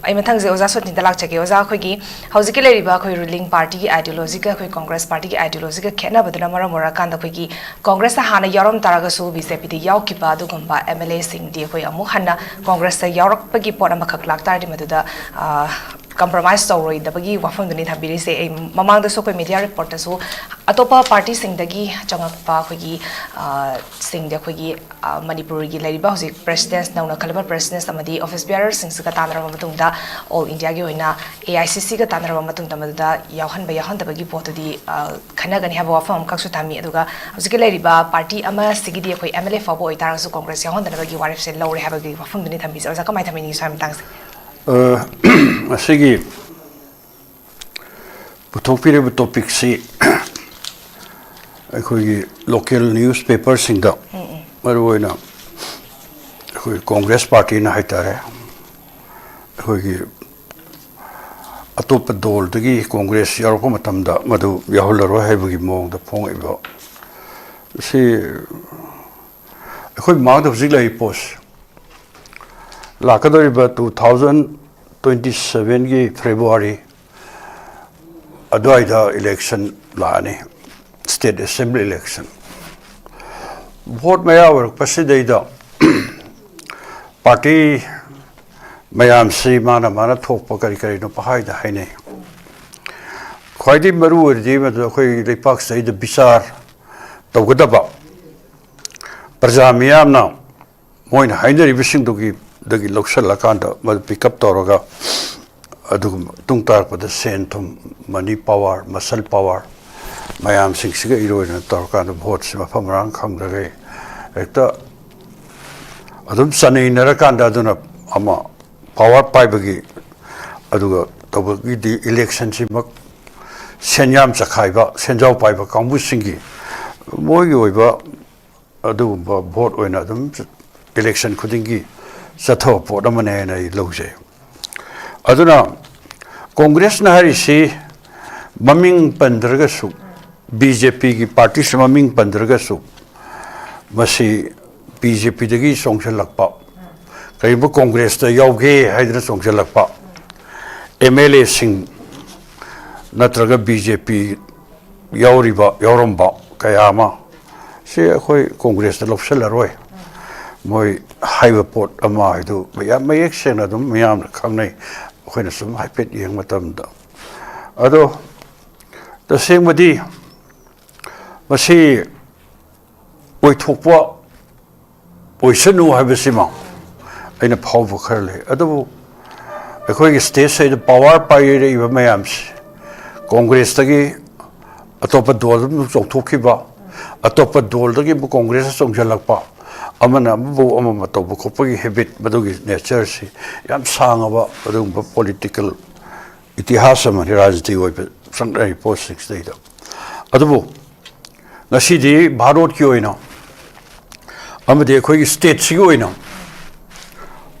ꯑꯩ ꯃꯊꯪꯁꯦ ꯑꯣꯖꯥ ꯁꯣꯇꯤꯟꯗ ꯂꯥꯛꯆꯒꯦ꯫ ꯑꯣꯖꯥ, ꯑꯩꯈꯣꯏꯒꯤ ꯍꯧꯖꯤꯛꯀꯤ ꯂꯩꯔꯤꯕ ꯑꯩꯈꯣꯏ ꯔꯨꯂꯤꯡ ꯄꯥꯔꯇꯤꯒꯤ ꯑꯥꯏꯗꯤꯌꯣꯂꯣꯖꯤꯒ ꯑꯩꯈꯣꯏ ꯀꯣꯡꯒ꯭ꯔꯦꯁ ꯄꯥꯔꯇꯤꯒꯤ ꯑꯥꯏꯗꯤꯌꯣꯂꯣꯖꯤꯒ ꯈꯦꯠꯅꯕꯗꯨꯅ ꯃꯔꯝ ꯑꯣꯏꯔꯀꯥꯟꯗ ꯑꯩꯈꯣꯏꯒꯤ ꯀꯣꯡꯒ꯭ꯔꯦꯁꯇ ꯍꯥꯟꯅ ꯌꯥꯎꯔꯝ ꯇꯥꯔꯒꯁꯨ ꯕꯤ ꯖꯦ ꯄꯤꯗ ꯌꯥꯎꯈꯤꯕ ꯑꯗꯨꯒꯨꯝꯕ ꯑꯦꯝ ꯑꯦꯜ ꯑꯦꯁꯤꯡꯗꯤ ꯑꯩꯈꯣꯏ ꯑꯃꯨꯛ ꯍꯟꯅ ꯀꯣꯡꯒ꯭ꯔꯦꯁꯇ ꯌꯥꯎꯔꯛꯄꯒꯤ ꯄꯣꯠ ꯑꯃꯈꯛ ꯂꯥꯛꯇꯥꯔꯗꯤ ꯃꯗꯨꯗ ꯀꯝꯄ꯭ꯔꯣꯃꯥꯏꯁ ꯇꯧꯔꯣꯏꯗꯕꯒꯤ ꯋꯥꯐꯝꯗꯨꯅꯤ ꯊꯝꯕꯤꯔꯤꯁꯦ꯫ ꯑꯩ ꯃꯃꯥꯡꯗꯁꯨ ꯑꯩꯈꯣꯏ ꯃꯤꯗꯤꯌꯥ ꯔꯤꯄꯣꯔꯠꯇꯁꯨ ꯑꯇꯣꯞꯄ ꯄꯥꯔꯇꯤꯁꯤꯡꯗꯒꯤ ꯆꯪꯉꯛꯄ ꯑꯩꯈꯣꯏꯒꯤ ꯁꯤꯡꯗꯤ ꯑꯩꯈꯣꯏꯒꯤ ꯃꯅꯤꯄꯨꯔꯒꯤ ꯂꯩꯔꯤꯕ ꯍꯧꯖꯤꯛ ꯄ꯭ꯔꯦꯁꯤꯗꯦꯟꯁ, ꯅꯧꯅ ꯈꯜꯂꯕ ꯄ꯭ꯔꯦꯁꯤꯗꯦꯟꯁ ꯑꯃꯗꯤ ꯑꯣꯐꯤꯁ ꯕꯤꯌꯥꯔꯔꯁꯤꯡꯁꯤꯒ ꯇꯥꯟꯅꯔꯕ ꯃꯇꯨꯡꯗ, ꯑꯣꯜ ꯏꯟꯗꯤꯌꯥꯒꯤ ꯑꯣꯏꯅ ꯑꯦ ꯑꯥꯏ ꯁꯤ ꯁꯤꯒ ꯇꯥꯟꯅꯔꯕ ꯃꯇꯨꯡꯗ ꯃꯗꯨꯗ ꯌꯥꯎꯍꯟꯕ ꯌꯥꯎꯍꯟꯗꯕꯒꯤ ꯄꯣꯠꯇꯨꯗꯤ ꯈꯟꯅꯒꯅꯤ ꯍꯥꯏꯕ ꯋꯥꯐꯝ ꯑꯃꯈꯛꯁꯨ ꯊꯝꯃꯤ꯫ ꯑꯗꯨꯒ ꯍꯧꯖꯤꯛꯀꯤ ꯂꯩꯔꯤꯕ ꯄꯥꯔꯇꯤ ꯑꯃꯁꯤꯒꯤꯗꯤ ꯑꯩꯈꯣꯏ ꯑꯦꯝ ꯑꯦꯜ ꯑꯦ ꯐꯥꯎꯕ ꯑꯣꯏꯇꯥꯔꯒꯁꯨ ꯀꯣꯡꯒ꯭ꯔꯦꯁ ꯌꯥꯎꯍꯟꯗꯅꯕꯒꯤ ꯋꯥꯔꯦꯞꯁꯦ ꯂꯧꯔꯦ ꯍꯥꯏꯕꯒꯤ ꯋꯥꯐꯝꯗꯨꯅꯤ ꯊꯝꯕꯤꯁꯦ꯫ ꯑꯣꯖꯥ, ꯀꯃꯥꯏꯅ ꯊꯝꯕꯤꯅꯤꯡꯉꯤ ꯁ꯭ꯋꯥꯏ ꯃꯇꯥꯡꯁꯦ? ꯃꯁꯤꯒꯤ ꯄꯨꯊꯣꯛꯄꯤꯔꯤꯕ ꯇꯣꯄꯤꯛꯁꯤ ꯑꯩꯈꯣꯏꯒꯤ ꯂꯣꯀꯦꯜ ꯅ꯭ꯌꯨꯁ ꯄꯦꯄꯔꯁꯤꯡꯗ, ꯃꯔꯨꯑꯣꯏꯅ ꯑꯩꯈꯣꯏ ꯀꯣꯡꯒ꯭ꯔꯦꯁ ꯄꯥꯔꯇꯤꯅ ꯍꯥꯏꯇꯥꯔꯦ, ꯑꯩꯈꯣꯏꯒꯤ ꯑꯇꯣꯞꯄ ꯗꯣꯜꯗꯒꯤ ꯀꯣꯡꯒ꯭ꯔꯦꯁ ꯌꯥꯎꯔꯛꯄ ꯃꯇꯝꯗ ꯃꯗꯨ ꯌꯥꯎꯍꯜꯂꯔꯣꯏ ꯍꯥꯏꯕꯒꯤ ꯃꯑꯣꯡꯗ ꯐꯣꯡꯉꯛꯏꯕ ꯁꯤ ꯑꯩꯈꯣꯏ ꯃꯃꯥꯡꯗ ꯍꯧꯖꯤꯛ ꯂꯩꯔꯤꯕ ꯄꯣꯠꯁꯦ ꯂꯥꯛꯀꯗꯧꯔꯤꯕ two thousand twenty sevenꯒꯤ February ꯑꯗꯨꯋꯥꯏꯗ election ꯂꯥꯛꯑꯅꯤ, state assembly election꯫ Vote ꯃꯌꯥ ꯑꯣꯏꯔꯛꯄꯁꯤꯗꯩꯗ ꯄꯥꯔꯇꯤ ꯃꯌꯥꯝꯁꯤ ꯃꯥꯅ ꯃꯥꯅ ꯊꯣꯛꯄ ꯀꯔꯤ ꯀꯔꯤꯅꯣ ꯄꯍꯥꯏꯗ ꯍꯥꯏꯅꯩ꯫ ꯈ꯭ꯋꯥꯏꯗꯒꯤ ꯃꯔꯨ ꯑꯣꯏꯔꯤꯗꯤ ꯃꯗꯨ ꯑꯩꯈꯣꯏ ꯂꯩꯄꯥꯛꯁꯤꯗꯩꯗ ꯕꯤꯆꯥꯔ ꯇꯧꯒꯗꯕ, ꯄ꯭ꯔꯖꯥ ꯃꯤꯌꯥꯝꯅ ꯃꯣꯏꯅ ꯍꯥꯏꯅꯔꯤꯕꯁꯤꯡꯗꯨꯒꯤ ꯗꯒꯤ ꯂꯧꯁꯤꯜꯂꯀꯥꯟꯗ ꯃꯗꯨ pick up ꯇꯧꯔꯒ ꯑꯗꯨꯒꯨꯝꯕ ꯇꯨꯡ ꯇꯥꯔꯛꯄꯗ ꯁꯦꯟ ꯊꯨꯝ, money power, muscle power ꯃꯌꯥꯝꯁꯤꯡꯁꯤꯒ ꯏꯔꯣꯏꯅꯅ ꯇꯧꯔꯀꯥꯟꯗ voteꯁꯤ ꯃꯐꯝ ꯃꯔꯥꯡ ꯈꯪꯗ꯭ꯔꯒ ꯍꯦꯛꯇ ꯑꯗꯨꯝ ꯆꯅꯩꯅꯔꯀꯥꯟꯗ ꯑꯗꯨꯅ ꯑꯃ power ꯄꯥꯏꯕꯒꯤ ꯑꯗꯨꯒ ꯇꯧꯕꯒꯤꯗꯤ electionꯁꯤꯃꯛ ꯁꯦꯟꯌꯥꯝ ꯆꯈꯥꯏꯕ, ꯁꯦꯟꯖꯥꯎ ꯄꯥꯏꯕ ꯀꯥꯡꯕꯨꯁꯤꯡꯒꯤ ꯃꯣꯏꯒꯤ ꯑꯣꯏꯕ ꯑꯗꯨꯒꯨꯝꯕ vote ꯑꯣꯏꯅ ꯑꯗꯨꯝ election ꯈꯨꯗꯤꯡꯒꯤ ꯆꯠꯊꯕ ꯄꯣꯠ ꯑꯃꯅꯦ ꯍꯥꯏꯅ ꯑꯩ ꯂꯧꯖꯩ꯫ ꯑꯗꯨꯅ ꯀꯣꯡꯒ꯭ꯔꯦꯁꯅ ꯍꯥꯏꯔꯤꯁꯤ ꯃꯃꯤꯡ ꯄꯟꯗ꯭ꯔꯒꯁꯨ, ꯕꯤ ꯖꯦ ꯄꯤꯒꯤ ꯄꯥꯔꯇꯤꯁꯤ ꯃꯃꯤꯡ ꯄꯟꯗ꯭ꯔꯒꯁꯨ, ꯃꯁꯤ ꯕꯤ ꯖꯦ ꯄꯤꯗꯒꯤ ꯆꯣꯡꯁꯤꯜꯂꯛꯄ, ꯀꯔꯤꯒꯨꯝꯕ ꯀꯣꯡꯒ꯭ꯔꯦꯁꯇ ꯌꯥꯎꯒꯦ ꯍꯥꯏꯗꯅ ꯆꯣꯡꯁꯤꯜꯂꯛꯄ ꯑꯦꯝ ꯑꯦꯜ ꯑꯦꯁꯤꯡ ꯅꯠꯇ꯭ꯔꯒ ꯕꯤ ꯖꯦ ꯄꯤ ꯌꯥꯎꯔꯤꯕ, ꯌꯥꯎꯔꯝꯕ ꯀꯌꯥ ꯑꯃ ꯁꯤ ꯑꯩꯈꯣꯏ ꯀꯣꯡꯒ꯭ꯔꯦꯁꯇ ꯂꯧꯁꯤꯜꯂꯔꯣꯏ꯫ ꯃꯣꯏ ꯍꯥꯏꯕ ꯄꯣꯠ ꯑꯃ ꯍꯥꯏꯗꯨ ꯌꯥꯝ ꯃꯌꯦꯛ ꯁꯦꯡꯅ ꯑꯗꯨꯝ ꯃꯤꯌꯥꯝꯅ ꯈꯪꯅꯩ꯫ ꯑꯩꯈꯣꯏꯅ ꯁꯨꯝ ꯍꯥꯏꯐꯦꯠ ꯌꯦꯡꯕ ꯃꯇꯝꯗ, ꯑꯗꯣ ꯇꯁꯦꯡꯕꯗꯤ ꯃꯁꯤ ꯑꯣꯏꯊꯣꯛꯄ ꯑꯣꯏꯁꯅꯨ ꯍꯥꯏꯕꯁꯤꯃ ꯑꯩꯅ ꯐꯥꯎꯕ ꯈꯔ ꯂꯩ꯫ ꯑꯗꯨꯕꯨ ꯑꯩꯈꯣꯏꯒꯤ ꯁ꯭ꯇꯦꯠꯁꯤꯗ ꯄꯥꯋꯔ ꯄꯥꯏꯔꯛꯏꯕ ꯃꯌꯥꯝꯁꯤ, ꯀꯣꯡꯒ꯭ꯔꯦꯁꯇꯒꯤ ꯑꯇꯣꯞꯄ ꯗꯣꯜ ꯑꯃ ꯆꯣꯡꯊꯣꯛꯈꯤꯕ, ꯑꯇꯣꯞꯄ ꯗꯣꯜꯗꯒꯤ ꯑꯃꯨꯛ ꯀꯣꯡꯒ꯭ꯔꯦꯁꯇ ꯆꯣꯡꯁꯤꯜꯂꯛꯄ, ꯑꯃꯅ ꯑꯃꯕꯨ ꯑꯃꯃ ꯇꯧꯕ ꯈꯣꯠꯄꯒꯤ ꯍꯦꯕꯤꯠ, ꯃꯗꯨꯒꯤ ꯅꯦꯆꯔꯁꯤ ꯌꯥꯝ ꯁꯥꯡꯉꯕ ꯑꯗꯨꯒꯨꯝꯕ ꯄꯣꯂꯤꯇꯤꯀꯦꯜ ꯏꯇꯤꯍꯥꯁ ꯑꯃꯅꯤ, ꯔꯥꯖꯅꯤꯇꯤ ꯑꯣꯏꯕ ꯆꯪꯂꯛꯏ ꯄꯣꯠꯁꯤꯡꯁꯤꯗꯩꯗ꯫ ꯑꯗꯨꯕꯨ ꯉꯁꯤꯗꯤ ꯚꯥꯔꯠꯀꯤ ꯑꯣꯏꯅ ꯑꯃꯗꯤ ꯑꯩꯈꯣꯏꯒꯤ ꯁ꯭ꯇꯦꯠꯁꯤꯒꯤ ꯑꯣꯏꯅ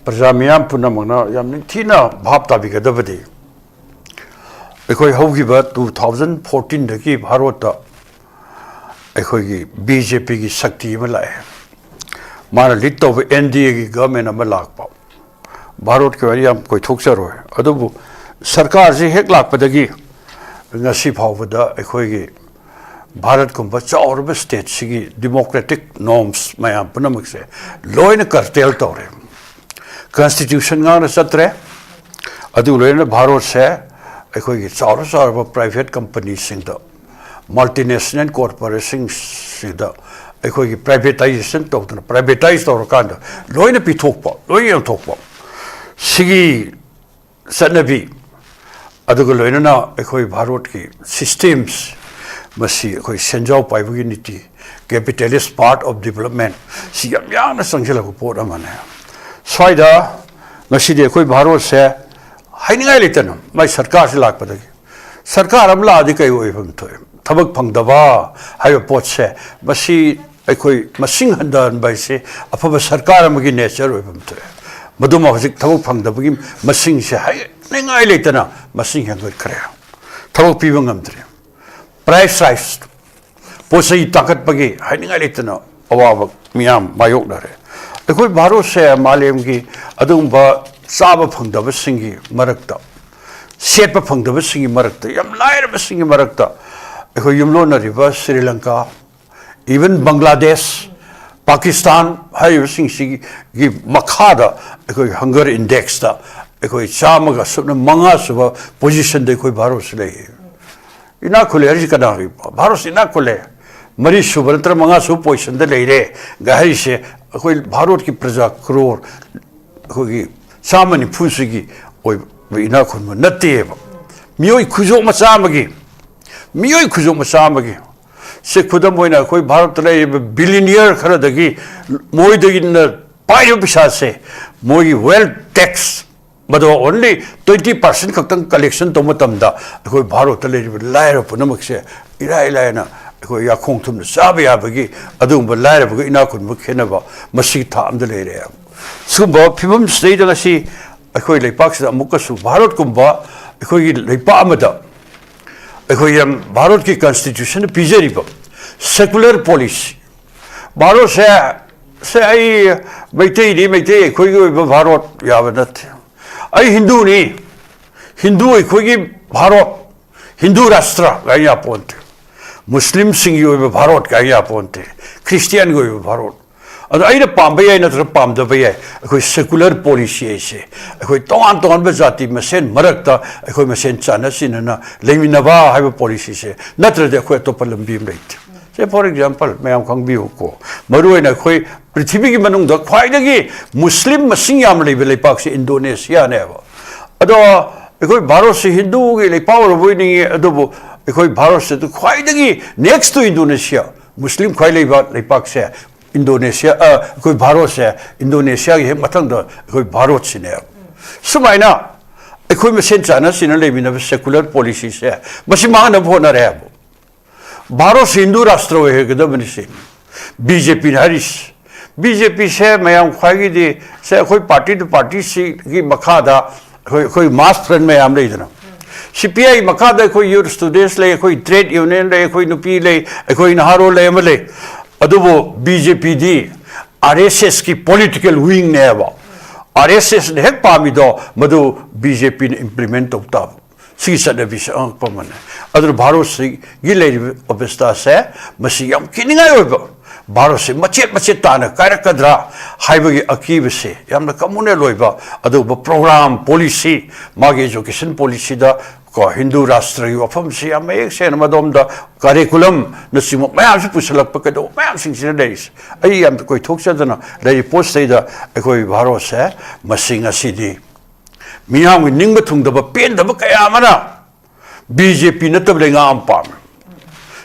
ꯄ꯭ꯔꯖꯥ ꯃꯤꯌꯥꯝ ꯄꯨꯝꯅꯃꯛꯅ ꯌꯥꯝ ꯅꯤꯡꯊꯤꯅ ꯚꯥꯞ ꯇꯥꯕꯤꯒꯗꯕꯗꯤ, ꯑꯩꯈꯣꯏ ꯍꯧꯈꯤꯕ ꯇꯨ ꯊꯥꯎꯖꯟ ꯐꯣꯔꯇꯤꯟꯗꯒꯤ ꯚꯥꯔꯠꯇ ꯑꯩꯈꯣꯏꯒꯤ ꯕꯤ ꯖꯦ ꯄꯤꯒꯤ ꯁꯛꯇꯤ ꯑꯃ ꯂꯥꯛꯑꯦ꯫ ꯃꯥꯅ ꯂꯤꯗ ꯇꯧꯕ ꯑꯦꯟ ꯗꯤ ꯑꯦꯒꯤ ꯒꯚꯔꯟꯃꯦꯟ ꯑꯃ ꯂꯥꯛꯄ꯫ ꯚꯥꯔꯠꯀꯤ ꯑꯣꯏꯅ ꯌꯥꯝ ꯀꯣꯏꯊꯣꯛꯆꯔꯣꯏ, ꯑꯗꯨꯕꯨ ꯁꯔꯀꯥꯔꯁꯤ ꯍꯦꯛ ꯂꯥꯛꯄꯗꯒꯤ ꯉꯁꯤ ꯐꯥꯎꯕꯗ ꯑꯩꯈꯣꯏꯒꯤ ꯚꯥꯔꯠꯀꯨꯝꯕ ꯆꯥꯎꯔꯕ ꯁ꯭ꯇꯦꯠꯁꯤꯒꯤ ꯗꯤꯃꯣꯀ꯭ꯔꯦꯇꯤꯛ ꯅꯣꯔꯝꯁ ꯃꯌꯥꯝ ꯄꯨꯝꯅꯃꯛꯁꯦ ꯂꯣꯏꯅ ꯀꯔꯇꯦꯜ ꯇꯧꯔꯦ꯫ ꯀꯟꯁꯇꯤꯇ꯭ꯌꯨꯁꯟ ꯉꯥꯛꯅ ꯆꯠꯇ꯭ꯔꯦ꯫ ꯑꯗꯨꯒ ꯂꯣꯏꯅꯅ ꯚꯥꯔꯠꯁꯦ ꯑꯩꯈꯣꯏꯒꯤ ꯆꯥꯎꯔ ꯆꯥꯎꯔꯕ ꯄ꯭ꯔꯥꯏꯚꯦꯠ ꯀꯝꯄꯅꯤꯁꯤꯡꯗ, ꯃꯜꯇꯤꯅꯦꯁꯅꯦꯜ ꯀꯣꯔꯄꯣꯔꯦꯁꯟꯁꯤꯡꯗ ꯑꯩꯈꯣꯏꯒꯤ ꯄ꯭ꯔꯥꯏꯚꯦꯇꯥꯏꯖꯦꯁꯟ ꯇꯧꯗꯅ, ꯄ꯭ꯔꯥꯏꯚꯦꯇꯥꯏꯖ ꯇꯧꯔꯀꯥꯟꯗ ꯂꯣꯏꯅ ꯄꯤꯊꯣꯛꯄ, ꯂꯣꯏꯅ ꯌꯣꯟꯊꯣꯛꯄ, ꯁꯤꯒꯤ ꯆꯠꯅꯕꯤ, ꯑꯗꯨꯒ ꯂꯣꯏꯅꯅ ꯑꯩꯈꯣꯏ ꯚꯥꯔꯠꯀꯤ ꯁꯤꯁꯇꯦꯝꯁ, ꯃꯁꯤ ꯑꯩꯈꯣꯏ ꯁꯦꯟꯖꯥꯎ ꯄꯥꯏꯕꯒꯤ ꯅꯤꯇꯤ, capitalist part of development, ꯁꯤ ꯌꯥꯝ ꯌꯥꯡꯅ ꯆꯪꯁꯤꯜꯂꯛꯄ ꯄꯣꯠ ꯑꯃꯅꯦ꯫ ꯁ꯭ꯋꯥꯏꯗ ꯉꯁꯤꯗꯤ ꯑꯩꯈꯣꯏ ꯚꯥꯔꯠꯁꯦ ꯍꯥꯏꯅꯤꯡꯉꯥꯏ ꯂꯩꯇꯅ ꯃꯥꯏ ꯁꯔꯀꯥꯔꯁꯤ ꯂꯥꯛꯄꯗꯒꯤ, ꯁꯔꯀꯥꯔ ꯑꯃ ꯂꯥꯛꯑꯗꯤ ꯀꯩ ꯑꯣꯏꯐꯝ ꯊꯣꯛꯑꯦ? ꯊꯕꯛ ꯐꯪꯗꯕ ꯍꯥꯏꯕ ꯄꯣꯠꯁꯦ, ꯃꯁꯤ ꯑꯩꯈꯣꯏ ꯃꯁꯤꯡ ꯍꯟꯊꯍꯟꯕ ꯍꯥꯏꯁꯦ ꯑꯐꯕ ꯁꯔꯀꯥꯔ ꯑꯃꯒꯤ ꯅꯦꯆꯔ ꯑꯣꯏꯐꯝ ꯊꯣꯛꯑꯦ꯫ ꯃꯗꯨꯃ ꯍꯧꯖꯤꯛ ꯊꯕꯛ ꯐꯪꯗꯕꯒꯤ ꯃꯁꯤꯡꯁꯦ ꯍꯥꯏ-, ꯅꯤꯡꯉꯥꯏ ꯂꯩꯇꯅ ꯃꯁꯤꯡ ꯍꯦꯟꯒꯠꯈ꯭ꯔꯦ꯫ ꯊꯕꯛ ꯄꯤꯕ ꯉꯝꯗ꯭ꯔꯦ꯫ ꯄ꯭ꯔꯥꯏꯁ ꯔꯥꯏꯁ, ꯄꯣꯠ ꯆꯩ ꯇꯥꯡꯈꯠꯄꯒꯤ ꯍꯥꯏꯅꯤꯡꯉꯥꯏ ꯂꯩꯇꯅ ꯑꯋꯥꯕ ꯃꯤꯌꯥꯝ ꯃꯥꯌꯣꯛꯅꯔꯦ꯫ ꯑꯩꯈꯣꯏ ꯚꯥꯔꯠꯁꯦ ꯃꯥꯂꯦꯝꯒꯤ ꯑꯗꯨꯒꯨꯝꯕ ꯆꯥꯕ ꯐꯪꯗꯕꯁꯤꯡꯒꯤ ꯃꯔꯛꯇ, ꯁꯦꯠꯄ ꯐꯪꯗꯕꯁꯤꯡꯒꯤ ꯃꯔꯛꯇ, ꯌꯥꯝ ꯂꯥꯏꯔꯕꯁꯤꯡꯒꯤ ꯃꯔꯛꯇ ꯑꯩꯈꯣꯏ ꯌꯨꯝꯂꯣꯟꯅꯔꯤꯕ ꯁ꯭ꯔꯤ ꯂꯪꯀꯥ, even ꯕꯪꯒ꯭ꯂꯥꯗꯦꯁ, ꯄꯥꯀꯤꯁꯇꯥꯟ ꯍꯥꯏꯔꯤꯕꯁꯤꯡꯁꯤꯒꯤ ꯃꯈꯥꯗ ꯑꯩꯈꯣꯏ ꯍꯪꯒꯔ ꯏꯟꯗꯦꯛꯁꯇ ꯑꯩꯈꯣꯏ ꯆꯥꯝꯃꯒ ꯁꯨꯞꯅ ꯃꯉꯥ ꯁꯨꯕ ꯄꯣꯖꯤꯁꯟꯗ ꯑꯩꯈꯣꯏ ꯚꯥꯔꯠꯁꯤ ꯂꯩ꯫ ꯏꯅꯥꯛ ꯈꯨꯜꯂꯦ ꯍꯥꯏꯔꯤꯁꯤ ꯀꯅꯥꯒꯤ? ꯚꯥꯔꯠꯁꯤ ꯏꯅꯥꯛ ꯈꯨꯜꯂꯦ꯫ ꯃꯔꯤ ꯁꯨꯕ ꯅꯠꯇ꯭ꯔ ꯃꯉꯥ ꯁꯨꯕ ꯄꯣꯖꯤꯁꯟꯗ ꯂꯩꯔꯦ ꯒ ꯍꯥꯏꯔꯤꯁꯦ ꯑꯩꯈꯣꯏ ꯚꯥꯔꯠꯀꯤ ꯄ꯭ꯔꯖꯥ ꯀ꯭ꯔꯣꯔ ꯑꯩꯈꯣꯏꯒꯤ ꯆꯥꯝꯃ ꯅꯤꯐꯨꯁꯤꯒꯤ ꯑꯣꯏꯕ ꯏꯅꯥꯛ ꯈꯨꯟꯕ ꯅꯠꯇꯦꯕ꯫ ꯃꯤꯑꯣꯏ ꯈꯨꯖꯣꯛ ꯃꯆꯥ ꯑꯃꯒꯤ, ꯃꯤꯑꯣꯏ ꯈꯨꯖꯣꯛ ꯃꯆꯥ ꯑꯃꯒꯤ꯫ ꯁꯦ ꯈꯨꯗꯝ ꯑꯣꯏꯅ ꯑꯩꯈꯣꯏ ꯚꯥꯔꯠꯇ ꯂꯩꯔꯤꯕ ꯕꯤꯂꯤꯅꯤꯌꯔ ꯈꯔꯗꯒꯤ ꯃꯣꯏꯗꯒꯤꯅ ꯄꯥꯏꯔꯤꯕ ꯄꯩꯁꯥꯁꯦ, ꯃꯣꯏꯒꯤ ꯋꯦꯜ ꯇꯦꯛꯁ ꯃꯗꯣ ꯑꯣꯟꯂꯤ ꯇ꯭ꯋꯦꯟꯇꯤ ꯄꯥꯔꯁꯦꯟ ꯈꯛꯇꯪ ꯀꯂꯦꯛꯁꯟ ꯇꯧꯕ ꯃꯇꯝꯗ ꯑꯩꯈꯣꯏ ꯚꯥꯔꯠꯇ ꯂꯩꯔꯤꯕ ꯂꯥꯏꯔꯕ ꯄꯨꯝꯅꯃꯛꯁꯦ ꯏꯔꯥꯏ ꯂꯥꯏꯅ ꯑꯩꯈꯣꯏ ꯌꯥꯈꯣꯡ ꯊꯨꯝꯅ ꯆꯥꯕ ꯌꯥꯕꯒꯤ ꯑꯗꯨꯒꯨꯝꯕ ꯂꯥꯏꯔꯕꯒ ꯏꯅꯥꯛ ꯈꯨꯟꯕ ꯈꯦꯠꯅꯕ ꯃꯁꯤꯒꯤ ꯊꯥꯛ ꯑꯃꯗ ꯂꯩꯔꯦ꯫ ꯁꯤꯒꯨꯝꯕ ꯐꯤꯕꯝꯁꯤꯗꯩꯗ ꯉꯁꯤ ꯑꯩꯈꯣꯏ ꯂꯩꯄꯥꯛꯁꯤꯗ ꯑꯃꯨꯛꯀꯁꯨ ꯚꯥꯔꯠꯀꯨꯝꯕ ꯑꯩꯈꯣꯏꯒꯤ ꯂꯩꯄꯥꯛ ꯑꯃꯗ ꯑꯩꯈꯣꯏ ꯌꯥꯝ ꯚꯥꯔꯠꯀꯤ ꯀꯟꯁꯇꯤꯇ꯭ꯌꯨꯁꯟꯅ ꯄꯤꯖꯔꯤꯕ ꯁꯦꯀꯨꯂꯔ ꯄꯣꯂꯤꯁꯤ, ꯚꯥꯔꯠꯁꯦ, ꯁꯦ ꯑꯩ ꯃꯩꯇꯩꯅꯤ, ꯃꯩꯇꯩ ꯑꯩꯈꯣꯏꯒꯤ ꯑꯣꯏꯕ ꯚꯥꯔꯠ ꯌꯥꯕ ꯅꯠꯇꯦ꯫ ꯑꯩ ꯍꯤꯟꯗꯨꯅꯤ, ꯍꯤꯟꯗꯨ ꯑꯩꯈꯣꯏꯒꯤ ꯚꯥꯔꯠ, ꯍꯤꯟꯗꯨ ꯔꯥꯁꯇ꯭ꯔ ꯀꯥꯏꯅ ꯌꯥꯄꯣꯟꯇꯦ꯫ ꯃꯨꯁꯂꯤꯝꯁꯤꯡꯒꯤ ꯑꯣꯏꯕ ꯚꯥꯔꯠ ꯀꯥꯏꯅ ꯌꯥꯄꯣꯟꯇꯦ꯫ ꯈ꯭ꯔꯤꯁꯇꯤꯌꯥꯟꯒꯤ ꯑꯣꯏꯕ ꯚꯥꯔꯠ꯫ ꯑꯗꯣ ꯑꯩꯅ ꯄꯥꯝꯕ ꯌꯥꯏ ꯅꯠꯇ꯭ꯔꯒ ꯄꯥꯝꯗꯕ ꯌꯥꯏ, ꯑꯩꯈꯣꯏ ꯁꯦꯀꯨꯂꯔ ꯄꯣꯂꯤꯁꯤ ꯍꯥꯏꯁꯦ ꯑꯩꯈꯣꯏ ꯇꯣꯉꯥꯟ ꯇꯣꯉꯥꯟꯕ ꯖꯥꯇꯤ ꯃꯁꯦꯟ ꯃꯔꯛꯇ ꯑꯩꯈꯣꯏ ꯃꯁꯦꯟ ꯆꯥꯟꯅ ꯆꯤꯟꯅꯅ ꯂꯩꯃꯤꯟꯅꯕ ꯍꯥꯏꯕ ꯄꯣꯂꯤꯁꯤꯁꯦ ꯅꯠꯇ꯭ꯔꯗꯤ ꯑꯩꯈꯣꯏ ꯑꯇꯣꯞꯄ ꯂꯝꯕꯤ ꯑꯃ ꯂꯩꯇꯦ꯫ ꯁꯦ, for example, ꯃꯌꯥꯝ ꯈꯪꯕꯤꯌꯨꯀꯣ, ꯃꯔꯨꯑꯣꯏꯅ ꯑꯩꯈꯣꯏ ꯄ꯭ꯔꯤꯊꯤꯕꯤꯒꯤ ꯃꯅꯨꯡꯗ ꯈ꯭ꯋꯥꯏꯗꯒꯤ ꯃꯨꯁꯂꯤꯝ ꯃꯁꯤꯡ ꯌꯥꯝꯅ ꯂꯩꯕ ꯂꯩꯄꯥꯛꯁꯦ ꯏꯟꯗꯣꯅꯦꯁꯤꯌꯥꯅꯦꯕ꯫ ꯑꯗꯣ ꯑꯩꯈꯣꯏ ꯚꯥꯔꯠꯁꯤ ꯍꯤꯟꯗꯨꯒꯤ ꯂꯩꯄꯥꯛ ꯑꯣꯏꯔꯕꯣꯏ ꯅꯤꯡꯉꯤ, ꯑꯗꯨꯕꯨ ꯑꯩꯈꯣꯏ ꯚꯥꯔꯠꯁꯤꯗ ꯈ꯭ꯋꯥꯏꯗꯒꯤ next to Indonesia, ꯃꯨꯁꯂꯤꯝ ꯈ꯭ꯋꯥꯏ ꯂꯩꯕ ꯂꯩꯄꯥꯛꯁꯦ ꯏꯟꯗꯣꯅꯦꯁꯤꯌꯥ, ꯑ, ꯑꯩꯈꯣꯏ ꯚꯥꯔꯠꯁꯦ ꯏꯟꯗꯣꯅꯦꯁꯤꯌꯥꯒꯤ ꯍꯦꯛ ꯃꯊꯪꯗ ꯑꯩꯈꯣꯏ ꯚꯥꯔꯠꯁꯤꯅꯦꯕ꯫ ꯁꯨꯃꯥꯏꯅ ꯑꯩꯈꯣꯏ ꯃꯁꯦꯟ ꯆꯥꯟꯅ ꯆꯤꯟꯅ ꯂꯩꯃꯤꯟꯅꯕ ꯁꯦꯀꯨꯂꯔ ꯄꯣꯂꯤꯁꯤꯁꯦ ꯃꯁꯤ ꯃꯥꯡꯅꯕ ꯍꯣꯠꯅꯔꯦ ꯍꯥꯏꯕ꯫ ꯚꯥꯔꯠꯁꯤ Hindu Rashtra ꯑꯣꯏꯍꯟꯒꯗꯕꯅꯤ C B J ꯄꯤꯅ ꯍꯥꯏꯔꯤꯁꯤ꯫ ꯕꯤ ꯖꯦ ꯄꯤꯁꯦ ꯃꯌꯥꯝ ꯈ꯭ꯋꯥꯏꯒꯤꯗꯤ ꯁꯦ ꯑꯩꯈꯣꯏ ꯄꯥꯔꯇꯤ ꯇꯨ ꯄꯥꯔꯇꯤꯁꯤꯒꯤ ꯃꯈꯥꯗ ꯑꯩꯈꯣꯏ ꯑꯩꯈꯣꯏ ꯃꯥꯁ ꯐ꯭ꯔꯟ ꯃꯌꯥꯝ ꯂꯩꯗꯅ, ꯁꯤ ꯄꯤ ꯑꯥꯏ ꯃꯈꯥꯗ ꯑꯩꯈꯣꯏ ꯌꯨꯠ ꯁ꯭ꯇꯨꯗꯦꯟꯁ ꯂꯩ, ꯑꯩꯈꯣꯏ ꯇ꯭ꯔꯦꯗ ꯌꯨꯅꯤꯌꯟ ꯂꯩ, ꯑꯩꯈꯣꯏ ꯅꯨꯄꯤ ꯂꯩ, ꯑꯩꯈꯣꯏ ꯅꯍꯥꯔꯣꯜ ꯂꯩ, ꯑꯃ ꯂꯩ꯫ ꯑꯗꯨꯕꯨ ꯕꯤ ꯖꯦ ꯄꯤꯗꯤ ꯑꯥꯔ ꯑꯦꯁ ꯑꯦꯁꯀꯤ ꯄꯣꯂꯤꯇꯤꯀꯦꯜ ꯋꯤꯡꯅꯦꯕ꯫ ꯑꯥꯔ ꯑꯦꯁ ꯑꯦꯁꯅ ꯍꯦꯛ ꯄꯥꯝꯃꯤꯗꯣ ꯃꯗꯨ ꯕꯤ ꯖꯦ ꯄꯤꯅ ꯏꯝꯄ꯭ꯂꯤꯃꯦꯟ ꯇꯧ ꯇꯥꯕ꯫ ꯁꯤꯒꯤ ꯆꯠꯅꯕꯤꯁꯦ ꯑꯉꯛꯄ ꯑꯃꯅꯤ꯫ ꯑꯗꯨꯅ ꯚꯥꯔꯠꯁꯤꯒꯤ ꯂꯩꯔꯤꯕ ꯑꯕꯁꯊꯥꯁꯦ, ꯃꯁꯤ ꯌꯥꯝ ꯀꯤꯅꯤꯡꯉꯥꯏ ꯑꯣꯏꯕ, ꯚꯥꯔꯠꯁꯤ ꯃꯆꯦꯠ ꯃꯆꯦꯠ ꯇꯥꯅ ꯀꯥꯏꯔꯛꯀꯗ꯭ꯔꯥ ꯍꯥꯏꯕꯒꯤ ꯑꯀꯤꯕꯁꯦ ꯌꯥꯝꯅ ꯀꯃꯨꯅꯦꯜ ꯑꯣꯏꯕ꯫ ꯑꯗꯨꯒꯨꯝꯕ ꯄ꯭ꯔꯣꯒ꯭ꯔꯥꯝ, ꯄꯣꯂꯤꯁꯤ, ꯃꯥꯒꯤ ꯑꯦꯖꯨꯀꯦꯁꯟ ꯄꯣꯂꯤꯁꯤꯗ ꯀꯣ, ꯍꯤꯟꯗꯨ ꯔꯥꯁꯇ꯭ꯔꯒꯤ ꯋꯥꯐꯝꯁꯤ ꯌꯥꯝ ꯃꯌꯦꯛ ꯁꯦꯡꯅ ꯃꯗꯣꯝꯗ ꯀꯔꯤꯀꯨꯂꯝꯅꯆꯤꯡꯕ ꯃꯌꯥꯝꯁꯤ ꯄꯨꯁꯤꯜꯂꯛꯄ ꯀꯩꯗꯧꯕ ꯃꯌꯥꯝꯁꯤꯡꯁꯤꯅ ꯂꯩꯔꯤꯁꯦ꯫ ꯑꯩ ꯌꯥꯝ ꯀꯣꯏꯊꯣꯛꯆꯗꯅ ꯂꯩꯔꯤ ꯄꯣꯠꯁꯤꯗꯩꯗ ꯑꯩꯈꯣꯏ ꯚꯥꯔꯠꯁꯦ ꯃꯁꯤ ꯉꯁꯤꯗꯤ ꯃꯤꯌꯥꯝꯒꯤ ꯅꯤꯡꯕ ꯊꯨꯡꯗꯕ, ꯄꯦꯟꯗꯕ ꯀꯌꯥ ꯑꯃꯅ ꯕꯤ ꯖꯦ ꯄꯤ ꯅꯠꯇꯕ ꯂꯩꯉꯥꯛ ꯑꯃ ꯄꯥꯝꯃꯤ꯫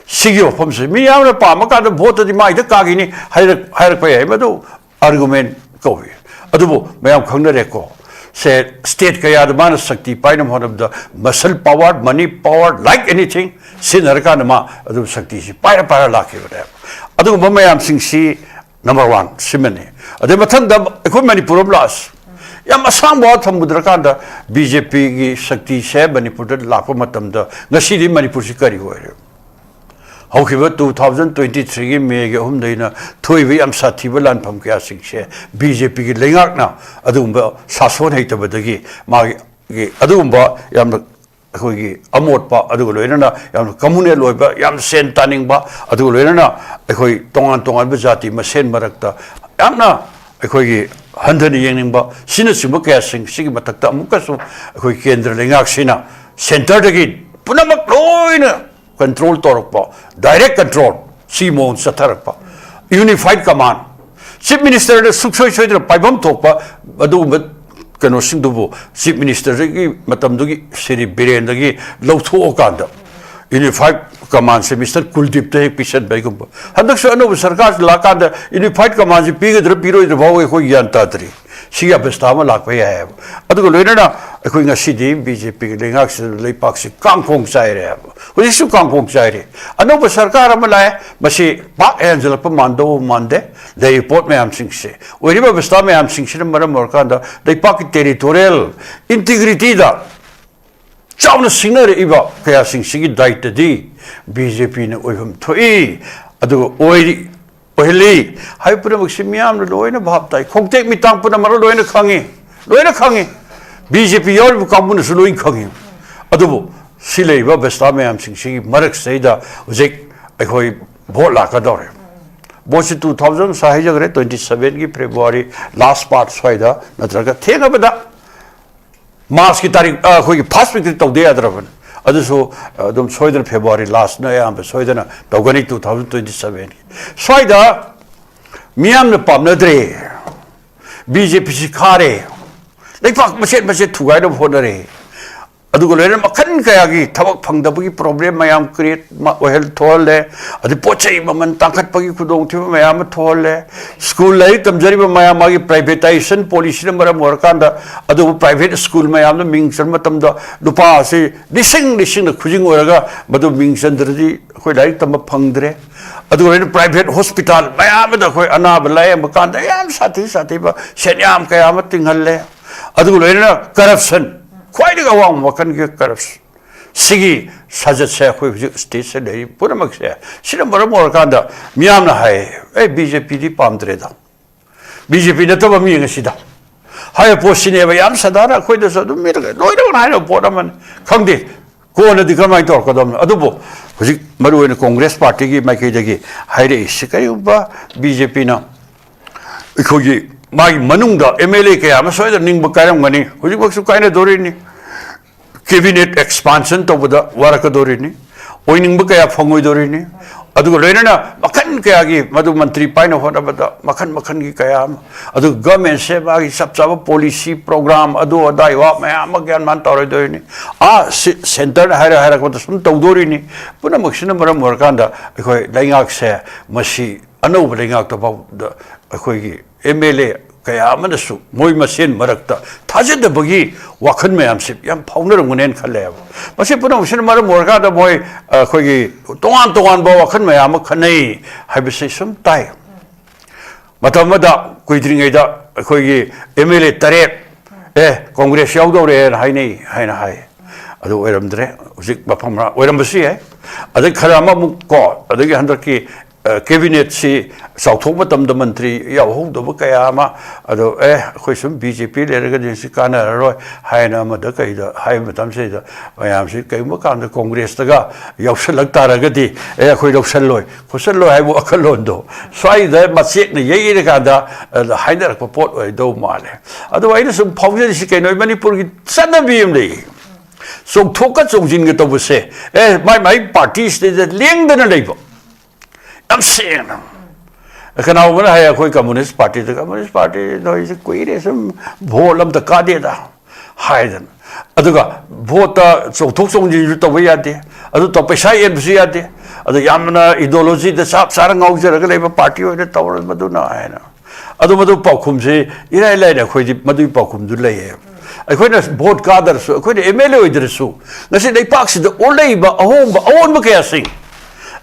ꯁꯤꯒꯤ ꯋꯥꯐꯝꯁꯦ ꯃꯤ ꯌꯥꯝꯅ ꯄꯥꯝꯃ ꯀꯥꯟꯗ ꯚꯣꯠꯇꯗꯤ ꯃꯥꯏꯗ ꯀꯥꯈꯤꯅꯤ ꯍꯥꯏꯔꯛ-, ꯍꯥꯏꯔꯛꯄ ꯌꯥꯏ, ꯃꯗꯨ ꯑꯥꯔꯒꯨꯃꯦꯟ ꯀꯧꯏ꯫ ꯑꯗꯨꯕꯨ ꯃꯌꯥꯝ ꯈꯪꯅꯔꯦꯀꯣ, ꯁꯦ, ꯁ꯭ꯇꯦꯠ ꯀꯌꯥꯗ ꯃꯥꯅ ꯁꯛꯇꯤ ꯄꯥꯏꯅꯕ ꯍꯣꯠꯅꯕꯗ muscle power, money power, like anything ꯁꯤꯖꯤꯟꯅꯔꯀꯥꯟꯗ ꯃꯥ ꯑꯗꯨꯝ ꯁꯛꯇꯤꯁꯤ ꯄꯥꯏꯔ ꯄꯥꯏꯔ ꯂꯥꯛꯈꯤꯕꯅꯦꯕ꯫ ꯑꯗꯨꯒꯨꯝꯕ ꯃꯌꯥꯝꯁꯤꯡꯁꯤ ꯅꯝꯕꯔ ꯋꯥꯟ ꯁꯤꯃꯅꯤ꯫ ꯑꯗꯩ ꯃꯊꯪꯗ ꯑꯩꯈꯣꯏ ꯃꯅꯤꯄꯨꯔ ꯑꯃ ꯂꯥꯛꯑꯁꯤ꯫ ꯌꯥꯝ ꯑꯁꯥꯡꯕ ꯋꯥ ꯊꯝꯃꯨꯗ꯭ꯔꯀꯥꯟꯗ ꯕꯤ ꯖꯦ ꯄꯤꯒꯤ ꯁꯛꯇꯤꯁꯦ ꯃꯅꯤꯄꯨꯔꯗ ꯂꯥꯛꯄ ꯃꯇꯝꯗ ꯉꯁꯤꯗꯤ ꯃꯅꯤꯄꯨꯔꯁꯤ ꯀꯔꯤ ꯑꯣꯏꯔꯦ? ꯍꯧꯈꯤꯕ two thousand twenty three ꯒꯤ ꯃꯦꯒꯤ ꯑꯍꯨꯝꯗꯩꯅ ꯊꯣꯛꯏꯕ ꯌꯥꯝ ꯁꯥꯊꯤꯕ ꯂꯥꯟꯐꯝ ꯀꯌꯥꯁꯤꯡꯁꯦ ꯕꯤ ꯖꯦ ꯄꯤꯒꯤ ꯂꯩꯉꯥꯛꯅ ꯑꯗꯨꯒꯨꯝꯕ ꯁꯥꯁꯣꯟ ꯍꯩꯇꯕꯗꯒꯤ ꯃꯥꯒꯤ ꯑꯗꯨꯒꯨꯝꯕ ꯌꯥꯝꯅ ꯑꯩꯈꯣꯏꯒꯤ ꯑꯃꯣꯠꯄ, ꯑꯗꯨꯒ ꯂꯣꯏꯅꯅ ꯌꯥꯝꯅ ꯀꯃꯨꯅꯦꯜ ꯑꯣꯏꯕ, ꯌꯥꯝ ꯁꯦꯟ ꯇꯥꯅꯤꯡꯕ, ꯑꯗꯨꯒ ꯂꯣꯏꯅꯅ ꯑꯩꯈꯣꯏ ꯇꯣꯉꯥꯟ ꯇꯣꯉꯥꯟꯕ ꯖꯥꯇꯤ ꯃꯁꯦꯟ ꯃꯔꯛꯇ ꯌꯥꯝꯅ ꯑꯩꯈꯣꯏꯒꯤ ꯍꯟꯊꯅ ꯌꯦꯡꯅꯤꯡꯕ, ꯁꯤꯅꯆꯤꯡꯕ ꯀꯌꯥꯁꯤꯡ ꯁꯤꯒꯤ ꯃꯊꯛꯇ ꯑꯃꯨꯛꯀꯁꯨ ꯑꯩꯈꯣꯏ ꯀꯦꯟꯗ꯭ꯔ ꯂꯩꯉꯥꯛꯁꯤꯅ ꯁꯦꯟꯇꯔꯗꯒꯤ ꯄꯨꯝꯅꯃꯛ ꯂꯣꯏꯅ ꯀꯟꯇ꯭ꯔꯣꯜ ꯇꯧꯔꯛꯄ, ꯗꯥꯏꯔꯦꯛ ꯀꯟꯇ꯭ꯔꯣꯜ, ꯁꯤ ꯃꯑꯣꯡ ꯆꯠꯊꯔꯛꯄ, ꯌꯨꯅꯤꯐꯥꯏꯠ ꯀꯃꯥꯟ, ꯆꯤꯐ ꯃꯤꯅꯤꯁꯇꯔꯗ ꯁꯨꯡꯁꯣꯏ ꯁꯣꯏꯗꯅ ꯄꯥꯏꯐꯝ ꯊꯣꯛꯄ ꯑꯗꯨꯒꯨꯝꯕ ꯀꯩꯅꯣꯁꯤꯡꯗꯨꯕꯨ ꯆꯤꯐ ꯃꯤꯅꯤꯁꯇꯔꯒꯤ ꯃꯇꯝꯗꯨꯒꯤ ꯁ꯭ꯔꯤ ꯕꯤꯔꯦꯟꯗꯒꯤ ꯂꯧꯊꯣꯛꯑꯀꯥꯟꯗ ꯌꯨꯅꯤꯐꯥꯏꯠ ꯀꯃꯥꯟꯁꯦ ꯃꯤꯁꯇꯔ ꯀꯨꯜꯗꯤꯞꯇ ꯍꯦꯛ ꯄꯤꯁꯟꯕ꯫ ꯑꯩꯒꯨꯝꯕ ꯍꯟꯗꯛꯁꯨ ꯑꯅꯧꯕ ꯁꯔꯀꯥꯔꯁꯤ ꯂꯥꯛꯀꯥꯟꯗ ꯌꯨꯅꯤꯐꯥꯏꯠ ꯀꯃꯥꯟꯁꯤ ꯄꯤꯒꯗ꯭ꯔꯥ ꯄꯤꯔꯣꯏꯗ꯭ꯔꯥ ꯐꯥꯎ ꯑꯩꯈꯣꯏ ꯒ꯭ꯌꯥꯟ ꯇꯥꯗ꯭ꯔꯤ꯫ ꯁꯤꯒꯤ ꯑꯕꯁꯊꯥ ꯑꯃ ꯂꯥꯛꯄ ꯌꯥꯏꯑꯕ꯫ ꯑꯗꯨꯒ ꯂꯣꯏꯅꯅ ꯑꯩꯈꯣꯏ ꯉꯁꯤꯗꯤ ꯕꯤ ꯖꯦ ꯄꯤꯒꯤ ꯂꯩꯉꯥꯛꯁꯤꯗ ꯂꯩꯄꯥꯛꯁꯤ ꯀꯥꯡꯈꯣꯡ ꯆꯥꯏꯔꯦꯕ꯫ ꯍꯧꯖꯤꯛꯁꯨ ꯀꯥꯡꯈꯣꯡ ꯆꯥꯏꯔꯤ꯫ ꯑꯅꯧꯕ ꯁꯔꯀꯥꯔ ꯑꯃ ꯂꯥꯛꯑꯦ, ꯃꯁꯤ ꯄꯥꯛ ꯍꯦꯟꯖꯜꯂꯛꯄ ꯃꯥꯟꯗꯧꯕ ꯃꯥꯟꯗꯦ꯫ ꯂꯩꯔꯤꯕ ꯄꯣꯠ ꯃꯌꯥꯝꯁꯤꯡꯁꯦ, ꯑꯣꯏꯔꯤꯕ ꯑꯕꯁꯊꯥ ꯃꯌꯥꯝꯁꯤꯡꯁꯤꯅ ꯃꯔꯝ ꯑꯣꯏꯔꯀꯥꯟꯗ ꯂꯩꯄꯥꯛꯀꯤ ꯇꯦꯔꯤꯇꯣꯔꯤꯌꯦꯜ ꯏꯟꯇꯤꯒ꯭ꯔꯤꯇꯤꯗ ꯆꯥꯎꯅ ꯁꯤꯡꯅꯔꯛꯏꯕ ꯀꯌꯥꯁꯤꯡꯁꯤꯒꯤ ꯗꯥꯏꯇꯗꯤ ꯕꯤ ꯖꯦ ꯄꯤꯅ ꯑꯣꯏꯐꯝ ꯊꯣꯛꯏ꯫ ꯑꯗꯨꯒ ꯑꯣꯏꯔꯤ, ꯑꯣꯏꯍꯜꯂꯤ ꯍꯥꯏꯕ ꯄꯨꯝꯅꯃꯛꯁꯤ ꯃꯤꯌꯥꯝꯅ ꯂꯣꯏꯅ ꯚꯥꯞ ꯇꯥꯏ꯫ ꯈꯣꯡꯇꯦꯛ ꯃꯤꯇꯥꯡ ꯄꯨꯝꯅꯃꯛꯅ ꯂꯣꯏꯅ ꯈꯪꯉꯤ, ꯂꯣꯏꯅ ꯈꯪꯉꯤ꯫ ꯕꯤ ꯖꯦ ꯄꯤ ꯌꯥꯎꯔꯤꯕ ꯀꯥꯡꯕꯨꯅꯁꯨ ꯂꯣꯏꯅ ꯈꯪꯉꯤ꯫ ꯑꯗꯨꯕꯨ ꯁꯤ ꯂꯩꯔꯤꯕ ꯑꯕꯁꯊꯥ ꯃꯌꯥꯝꯁꯤꯡꯁꯤꯒꯤ ꯃꯔꯛꯁꯤꯗꯩꯗ ꯍꯧꯖꯤꯛ ꯑꯩꯈꯣꯏ ꯚꯣꯠ ꯂꯥꯛꯀꯗꯧꯔꯦ꯫ ꯚꯣꯠꯁꯤ two thousand ꯉꯁꯥꯏ ꯍꯥꯏꯖꯈ꯭ꯔꯦ, twenty sevenꯒꯤ February last part ꯁ꯭ꯋꯥꯏꯗ ꯅꯠꯇ꯭ꯔꯒ ꯊꯦꯡꯉꯕꯗ ꯃꯥꯔꯆꯀꯤ ꯇꯥꯔꯤꯛ, ꯑ, ꯑꯩꯈꯣꯏꯒꯤ first weekꯇ ꯇꯧꯗ ꯌꯥꯗ꯭ꯔꯕꯅꯤ꯫ ꯑꯗꯨꯁꯨ, ꯑ, ꯑꯗꯨꯝ ꯁꯣꯏꯗꯅ February lastꯅ ꯑꯌꯥꯝꯕ ꯁꯣꯏꯗꯅ ꯇꯧꯒꯅꯤ two thousand twenty sevenꯒꯤ꯫ ꯁ꯭ꯋꯥꯏꯗ ꯃꯤꯌꯥꯝꯅ ꯄꯥꯝꯅꯗ꯭ꯔꯦ, ꯕꯤ ꯖꯦ ꯄꯤꯁꯤ ꯈꯥꯔꯦ, ꯂꯩꯄꯥꯛ ꯃꯆꯦꯠ ꯃꯆꯦꯠ ꯊꯨꯒꯥꯏꯅꯕ ꯍꯣꯠꯅꯔꯦ꯫ ꯑꯗꯨꯒ ꯂꯣꯏꯅꯅ ꯃꯈꯜ ꯀꯌꯥꯒꯤ ꯊꯕꯛ ꯐꯪꯗꯕꯒꯤ problem ꯃꯌꯥꯝ create ꯃ-, ꯑꯣꯏꯍꯜ-, ꯊꯣꯛꯍꯜꯂꯦ꯫ ꯑꯗꯩ ꯄꯣꯠ ꯆꯩ ꯃꯃꯜ ꯇꯥꯡꯈꯠꯄꯒꯤ ꯈꯨꯗꯣꯡꯊꯤꯕ ꯃꯌꯥꯝ ꯑꯃ ꯊꯣꯛꯍꯜꯂꯦ꯫ ꯁ꯭ꯀꯨꯜ ꯂꯥꯏꯔꯤꯛ ꯇꯝꯖꯔꯤꯕ ꯃꯌꯥꯝ ꯃꯥꯒꯤ privatisation policyꯅ ꯃꯔꯝ ꯑꯣꯏꯔꯀꯥꯟꯗ ꯑꯗꯨꯕꯨ private ꯁ꯭ꯀꯨꯜ ꯃꯌꯥꯝꯗ ꯃꯤꯡ ꯆꯟꯕ ꯃꯇꯝꯗ ꯂꯨꯄꯥ ꯑꯁꯤ ꯂꯤꯁꯤꯡ ꯂꯤꯁꯤꯡꯗ ꯈꯨꯖꯤꯡ ꯑꯣꯏꯔꯒ ꯃꯗꯨ ꯃꯤꯡ ꯆꯟꯗ꯭ꯔꯗꯤ ꯑꯩꯈꯣꯏ ꯂꯥꯏꯔꯤꯛ ꯇꯝꯕ ꯐꯪꯗ꯭ꯔꯦ꯫ ꯑꯗꯨꯒ ꯂꯣꯏꯅ private hospital ꯃꯌꯥꯝ ꯑꯃꯗ ꯑꯩꯈꯣꯏ ꯑꯅꯥꯕ ꯂꯥꯌꯦꯡꯕ ꯀꯥꯟꯗ ꯌꯥꯝ ꯁꯥꯊꯤ ꯁꯥꯊꯤꯕ ꯁꯦꯟ ꯌꯥꯝ ꯀꯌꯥ ꯑꯃ ꯇꯤꯡꯍꯜꯂꯦ꯫ ꯑꯗꯨꯒ ꯂꯣꯏꯅꯅ corruption, ꯈ꯭ꯋꯥꯏꯗꯒꯤ ꯑꯋꯥꯡꯕ ꯃꯈꯜꯒꯤ corruption꯫ ꯁꯤꯒꯤ ꯁꯥꯖꯠꯁꯦ ꯑꯩꯈꯣꯏ ꯍꯧꯖꯤꯛ stateꯁꯤꯗ ꯂꯩꯔꯤꯕ ꯄꯨꯝꯅꯃꯛꯁꯦ, ꯁꯤꯅ ꯃꯔꯝ ꯑꯣꯏꯔꯀꯥꯟꯗ ꯃꯤꯌꯥꯝꯅ ꯍꯥꯏ, "ꯑꯦ, ꯕꯤ ꯖꯦ ꯄꯤꯗꯤ ꯄꯥꯝꯗ꯭ꯔꯦꯗ, ꯕꯤ ꯖꯦ ꯄꯤ ꯅꯠꯇꯕ ꯑꯃ ꯌꯦꯡꯉꯁꯤꯗ" ꯍꯥꯏꯕ ꯄꯣꯠꯁꯤꯅꯦꯕ꯫ ꯌꯥꯝ ꯁꯥꯙꯥꯔꯅ ꯑꯩꯈꯣꯏꯗꯁꯨ ꯑꯗꯨꯝ ꯃꯤ ꯂꯣꯏꯅꯃꯛꯅ ꯍꯥꯏꯅꯕ ꯄꯣꯠ ꯑꯃꯅꯤ꯫ ꯈꯪꯗꯦ ꯀꯣꯟꯅꯗꯤ ꯀꯔꯝꯍꯥꯏꯅ ꯇꯧꯔꯛꯀꯗꯕꯅꯣ꯫ ꯑꯗꯨꯕꯨ ꯍꯧꯖꯤꯛ ꯃꯔꯨꯑꯣꯏꯅ Congress partyꯒꯤ ꯃꯥꯏꯀꯩꯗꯒꯤ ꯍꯥꯏꯔꯛꯏꯁꯤ, ꯀꯔꯤꯒꯨꯝꯕ ꯕꯤ ꯖꯦ ꯄꯤꯅ ꯑꯩꯈꯣꯏꯒꯤ ꯃꯥꯒꯤ ꯃꯅꯨꯡꯗ M L A ꯀꯌꯥ ꯑꯃ ꯁꯣꯏꯗꯅ ꯅꯤꯡꯕ ꯀꯥꯏꯔꯝꯒꯅꯤ, ꯍꯧꯖꯤꯛꯃꯛꯁꯨ ꯀꯥꯏꯅꯗꯣꯔꯤꯅꯤ꯫ Cabinet expansion ꯇꯧꯕꯗ ꯋꯥꯔꯛꯀꯗꯣꯔꯤꯅꯤ, ꯑꯣꯏꯅꯤꯡꯕ ꯀꯌꯥ ꯐꯪꯉꯣꯏꯗꯣꯔꯤꯅꯤ꯫ ꯑꯗꯨꯒ ꯂꯣꯏꯅꯅ ꯃꯈꯜ ꯀꯌꯥꯒꯤ ꯃꯗꯨ ꯃꯟꯇ꯭ꯔꯤ ꯄꯥꯏꯅ ꯍꯣꯠꯅꯕꯗ ꯃꯈꯜ ꯃꯈꯜꯒꯤ ꯀꯌꯥ ꯑꯃ, ꯑꯗꯨꯒ governmentꯁꯦ ꯃꯥꯒꯤ ꯆꯞ ꯆꯥꯕ policy, program, ꯑꯗꯨ ꯑꯗꯥ ꯋꯥ ꯃꯌꯥꯝ ꯑꯃ ꯒ꯭ꯌꯥꯟ ꯃꯥꯟ ꯇꯧꯔꯣꯏꯗꯣꯔꯤꯅꯤ꯫ ꯑꯥ ꯁꯤ centreꯅ ꯍꯥꯏꯔ ꯍꯥꯏꯔꯛꯄꯗ ꯁꯨꯝ ꯇꯧꯗꯣꯔꯤꯅꯤ꯫ ꯄꯨꯝꯅꯃꯛꯁꯤꯅ ꯃꯔꯝ ꯑꯣꯏꯔꯀꯥꯟꯗ ꯑꯩꯈꯣꯏ ꯂꯩꯉꯥꯛꯁꯦ ꯃꯁꯤ ꯑꯅꯧꯕ ꯂꯩꯉꯥꯛꯇ ꯐꯥꯎꯗ ꯑꯩꯈꯣꯏꯒꯤ M L A ꯀꯌꯥ ꯑꯃꯅꯁꯨ ꯃꯣꯏ ꯃꯁꯦꯟ ꯃꯔꯛꯇ ꯊꯥꯖꯗꯕꯒꯤ ꯋꯥꯈꯜ ꯃꯌꯥꯝꯁꯤ ꯌꯥꯝ ꯐꯥꯎꯅꯔꯝꯒꯅꯦꯅ ꯈꯜꯂꯦꯕ꯫ ꯃꯁꯤ ꯄꯨꯝꯅꯃꯛꯁꯤꯅ ꯃꯔꯝ ꯑꯣꯏꯔꯀꯥꯟꯗ ꯃꯣꯏ ꯑꯩꯈꯣꯏꯒꯤ ꯇꯣꯉꯥꯟ ꯇꯣꯉꯥꯟꯕ ꯋꯥꯈꯜ ꯃꯌꯥꯝ ꯑꯃ ꯈꯟꯅꯩ ꯍꯥꯏꯕꯁꯤ ꯁꯨꯝ ꯇꯥꯏ꯫ ꯃꯇꯝ ꯑꯃꯗ ꯀꯨꯏꯗ꯭ꯔꯤꯉꯩꯗ ꯑꯩꯈꯣꯏꯒꯤ ꯑꯦꯝ ꯑꯦꯜ ꯑꯦ ꯇꯔꯦꯠ, "ꯑꯦ, ꯀꯣꯡꯒ꯭ꯔꯦꯁ ꯌꯥꯎꯗꯧꯔꯦꯅ ꯍꯥꯏꯅꯩ" ꯍꯥꯏꯅ ꯍꯥꯏ꯫ ꯑꯗꯨ ꯑꯣꯏꯔꯝꯗ꯭ꯔꯦ꯫ ꯍꯧꯖꯤꯛ ꯃꯐꯝ ꯃꯔꯥ ꯑꯣꯏꯔꯝꯕꯁꯨ ꯌꯥꯏ꯫ ꯑꯗꯩ ꯈꯔ ꯑꯃꯃꯨꯛ ꯀꯣ, ꯑꯗꯒꯤ ꯍꯟꯗꯛꯀꯤ ꯑ, ꯀꯦꯕꯤꯅꯦꯠꯁꯤ ꯆꯥꯎꯊꯣꯛꯄ ꯃꯇꯝꯗ ꯃꯟꯇ꯭ꯔꯤ ꯌꯥꯎꯍꯧꯗꯕ ꯀꯌꯥ ꯑꯃ, ꯑꯗꯣ, "ꯑꯦ, ꯑꯩꯈꯣꯏ ꯁꯨꯝ ꯕꯤ ꯖꯦ ꯄꯤ ꯂꯩꯔꯒꯗꯤ ꯁꯤ ꯀꯥꯟꯅꯔꯔꯣꯏ" ꯍꯥꯏꯅ ꯑꯃꯗ ꯀꯩꯗ ꯍꯥꯏꯕ ꯃꯇꯝꯁꯤꯗ, ꯃꯌꯥꯝꯁꯤ ꯀꯔꯤꯒꯨꯝꯕ ꯀꯥꯟꯗ ꯀꯣꯡꯒ꯭ꯔꯦꯁꯇꯒ ꯌꯥꯎꯁꯜꯂꯛ ꯇꯥꯔꯒꯗꯤ, "ꯑꯦ, ꯑꯩꯈꯣꯏ ꯂꯧꯁꯜꯂꯣꯏ ꯈꯣꯠꯆꯜꯂꯣꯏ" ꯍꯥꯏꯕ ꯋꯥꯈꯜꯂꯣꯟꯗꯣ ꯁ꯭ꯋꯥꯏꯗ ꯃꯆꯦꯠꯅ ꯌꯩꯔꯀꯥꯟꯗ, ꯑ, ꯍꯥꯏꯅꯔꯛꯄ ꯄꯣꯠ ꯑꯣꯏꯗꯧ ꯃꯥꯜꯂꯦ꯫ ꯑꯗꯣ ꯑꯩꯅ ꯁꯨꯝ ꯐꯥꯎꯖꯔꯤꯁꯤ ꯀꯩꯅꯣ, ꯃꯅꯤꯄꯨꯔꯒꯤ ꯆꯠꯅꯕꯤ ꯑꯃ ꯂꯩ, ꯆꯣꯡꯊꯣꯛꯀ ꯆꯣꯡꯁꯤꯟꯒ ꯇꯧꯕꯁꯦ꯫ ꯑꯦ, ꯃꯥꯏ ꯃꯥꯏ ꯄꯥꯔꯇꯤꯁꯤꯗꯩꯗ ꯂꯦꯡꯗꯅ ꯂꯩꯕ꯫ ꯌꯥꯝ ꯁꯦꯡꯅ꯫ ꯀꯅꯥꯒꯨꯝꯕꯅ ꯍꯥꯏ, "ꯑꯩꯈꯣꯏ ꯀꯝꯃꯨꯅꯤꯁ ꯄꯥꯔꯇꯤꯗ, ꯀꯝꯃꯨꯅꯤꯁ ꯄꯥꯔꯇꯤ ꯅꯣꯏꯁꯦ ꯀꯨꯏꯔꯦ, ꯁꯨꯝ ꯚꯣꯠ ꯑꯝꯇ ꯀꯥꯗꯦꯗ" ꯍꯥꯏꯗꯅ꯫ ꯑꯗꯨꯒ ꯚꯣꯠꯇ ꯆꯣꯡꯊꯣꯛ ꯆꯣꯡꯁꯤꯟꯁꯨ ꯇꯧꯕ ꯌꯥꯗꯦ, ꯑꯗꯨ ꯇꯧ-, ꯄꯩꯁꯥ ꯌꯦꯟꯕꯁꯨ ꯌꯥꯗꯦ, ꯑꯗꯨ ꯌꯥꯝꯅ ꯏꯗꯤꯑꯣꯂꯣꯖꯤꯗ ꯆꯞ ꯆꯥꯅ ꯉꯥꯎꯖꯔꯒ ꯂꯩꯕ ꯄꯥꯔꯇꯤ ꯑꯣꯏꯅ ꯇꯧꯔ ꯃꯗꯨꯅ ꯍꯥꯏꯅ꯫ ꯑꯗꯨ ꯃꯗꯨ ꯄꯥꯎꯈꯨꯝꯁꯤ ꯏꯔꯥꯏ ꯂꯥꯏꯅ ꯑꯩꯈꯣꯏꯗꯤ ꯃꯗꯨꯒꯤ ꯄꯥꯎꯈꯨꯝꯗꯨ ꯂꯩꯌꯦ꯫ ꯑꯩꯈꯣꯏꯅ ꯚꯣꯠ ꯀꯥꯗ꯭ꯔꯁꯨ, ꯑꯩꯈꯣꯏꯅ ꯑꯦꯝ ꯑꯦꯜ ꯑꯦ ꯑꯣꯏꯗ꯭ꯔꯁꯨ, ꯉꯁꯤ ꯂꯩꯄꯥꯛꯁꯤꯗ ꯑꯣꯜꯂꯛꯏꯕ ꯑꯍꯣꯡꯕ, ꯑꯑꯣꯟꯕ ꯀꯌꯥꯁꯤꯡ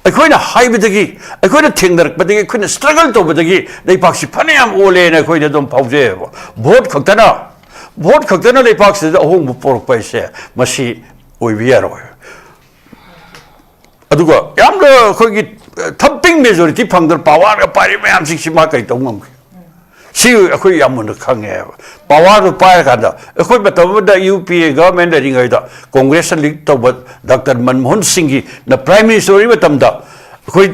ꯑꯩꯈꯣꯏꯅ ꯍꯥꯏꯕꯗꯒꯤ, ꯑꯩꯈꯣꯏꯅ ꯊꯦꯡꯅꯔꯛꯄꯗꯒꯤ, ꯑꯩꯈꯣꯏꯅ ꯁ꯭ꯇ꯭ꯔꯒꯜ ꯇꯧꯕꯗꯒꯤ ꯂꯩꯄꯥꯛꯁꯤ ꯐꯅꯌꯥꯝ ꯑꯣꯜꯂꯦꯅ ꯑꯩꯈꯣꯏꯗ ꯑꯗꯨꯝ ꯐꯥꯎꯖꯩꯌꯦꯕ꯫ ꯚꯣꯠ ꯈꯛꯇꯅ, ꯚꯣꯠ ꯈꯛꯇꯅ ꯂꯩꯄꯥꯛꯁꯤꯗ ꯑꯍꯣꯡꯕ ꯄꯨꯔꯛꯄ ꯍꯥꯏꯁꯦ ꯃꯁꯤ ꯑꯣꯏꯕ ꯌꯥꯔꯣꯏ꯫ ꯑꯗꯨꯒ ꯌꯥꯝꯅ ꯑꯩꯈꯣꯏꯒꯤ ꯊꯝꯄꯤꯡ ꯃꯦꯖꯣꯔꯤꯇꯤ ꯐꯪꯗꯅ ꯄꯥꯋꯔꯒ ꯄꯥꯏꯔꯤ ꯃꯌꯥꯝꯁꯤꯡꯁꯤ ꯃꯥ ꯀꯔꯤ ꯇꯧ ꯉꯝꯒꯦ? ꯁꯤ ꯑꯩꯈꯣꯏ ꯌꯥꯝ ꯃꯨꯟꯅ ꯈꯪꯉꯦꯕ꯫ ꯄꯥꯋꯔꯗꯨ ꯄꯥꯏꯔꯀꯥꯟꯗ ꯑꯩꯈꯣꯏ ꯃꯇꯝ ꯑꯃꯗ ꯌꯨ ꯄꯤ ꯑꯦ ꯒꯚꯔꯟꯃꯦꯟ ꯂꯩꯔꯤꯉꯩꯗ ꯀꯣꯡꯒ꯭ꯔꯦꯁꯅ ꯂꯤꯗ ꯇꯧꯕ ꯗꯥꯛꯇꯔ ꯃꯟꯃꯣꯍꯟ ꯁꯤꯡꯒꯤꯅ ꯄ꯭ꯔꯥꯏꯝ ꯃꯤꯅꯤꯁꯇꯔ ꯑꯣꯏꯔꯤ ꯃꯇꯝꯗ ꯑꯩꯈꯣꯏ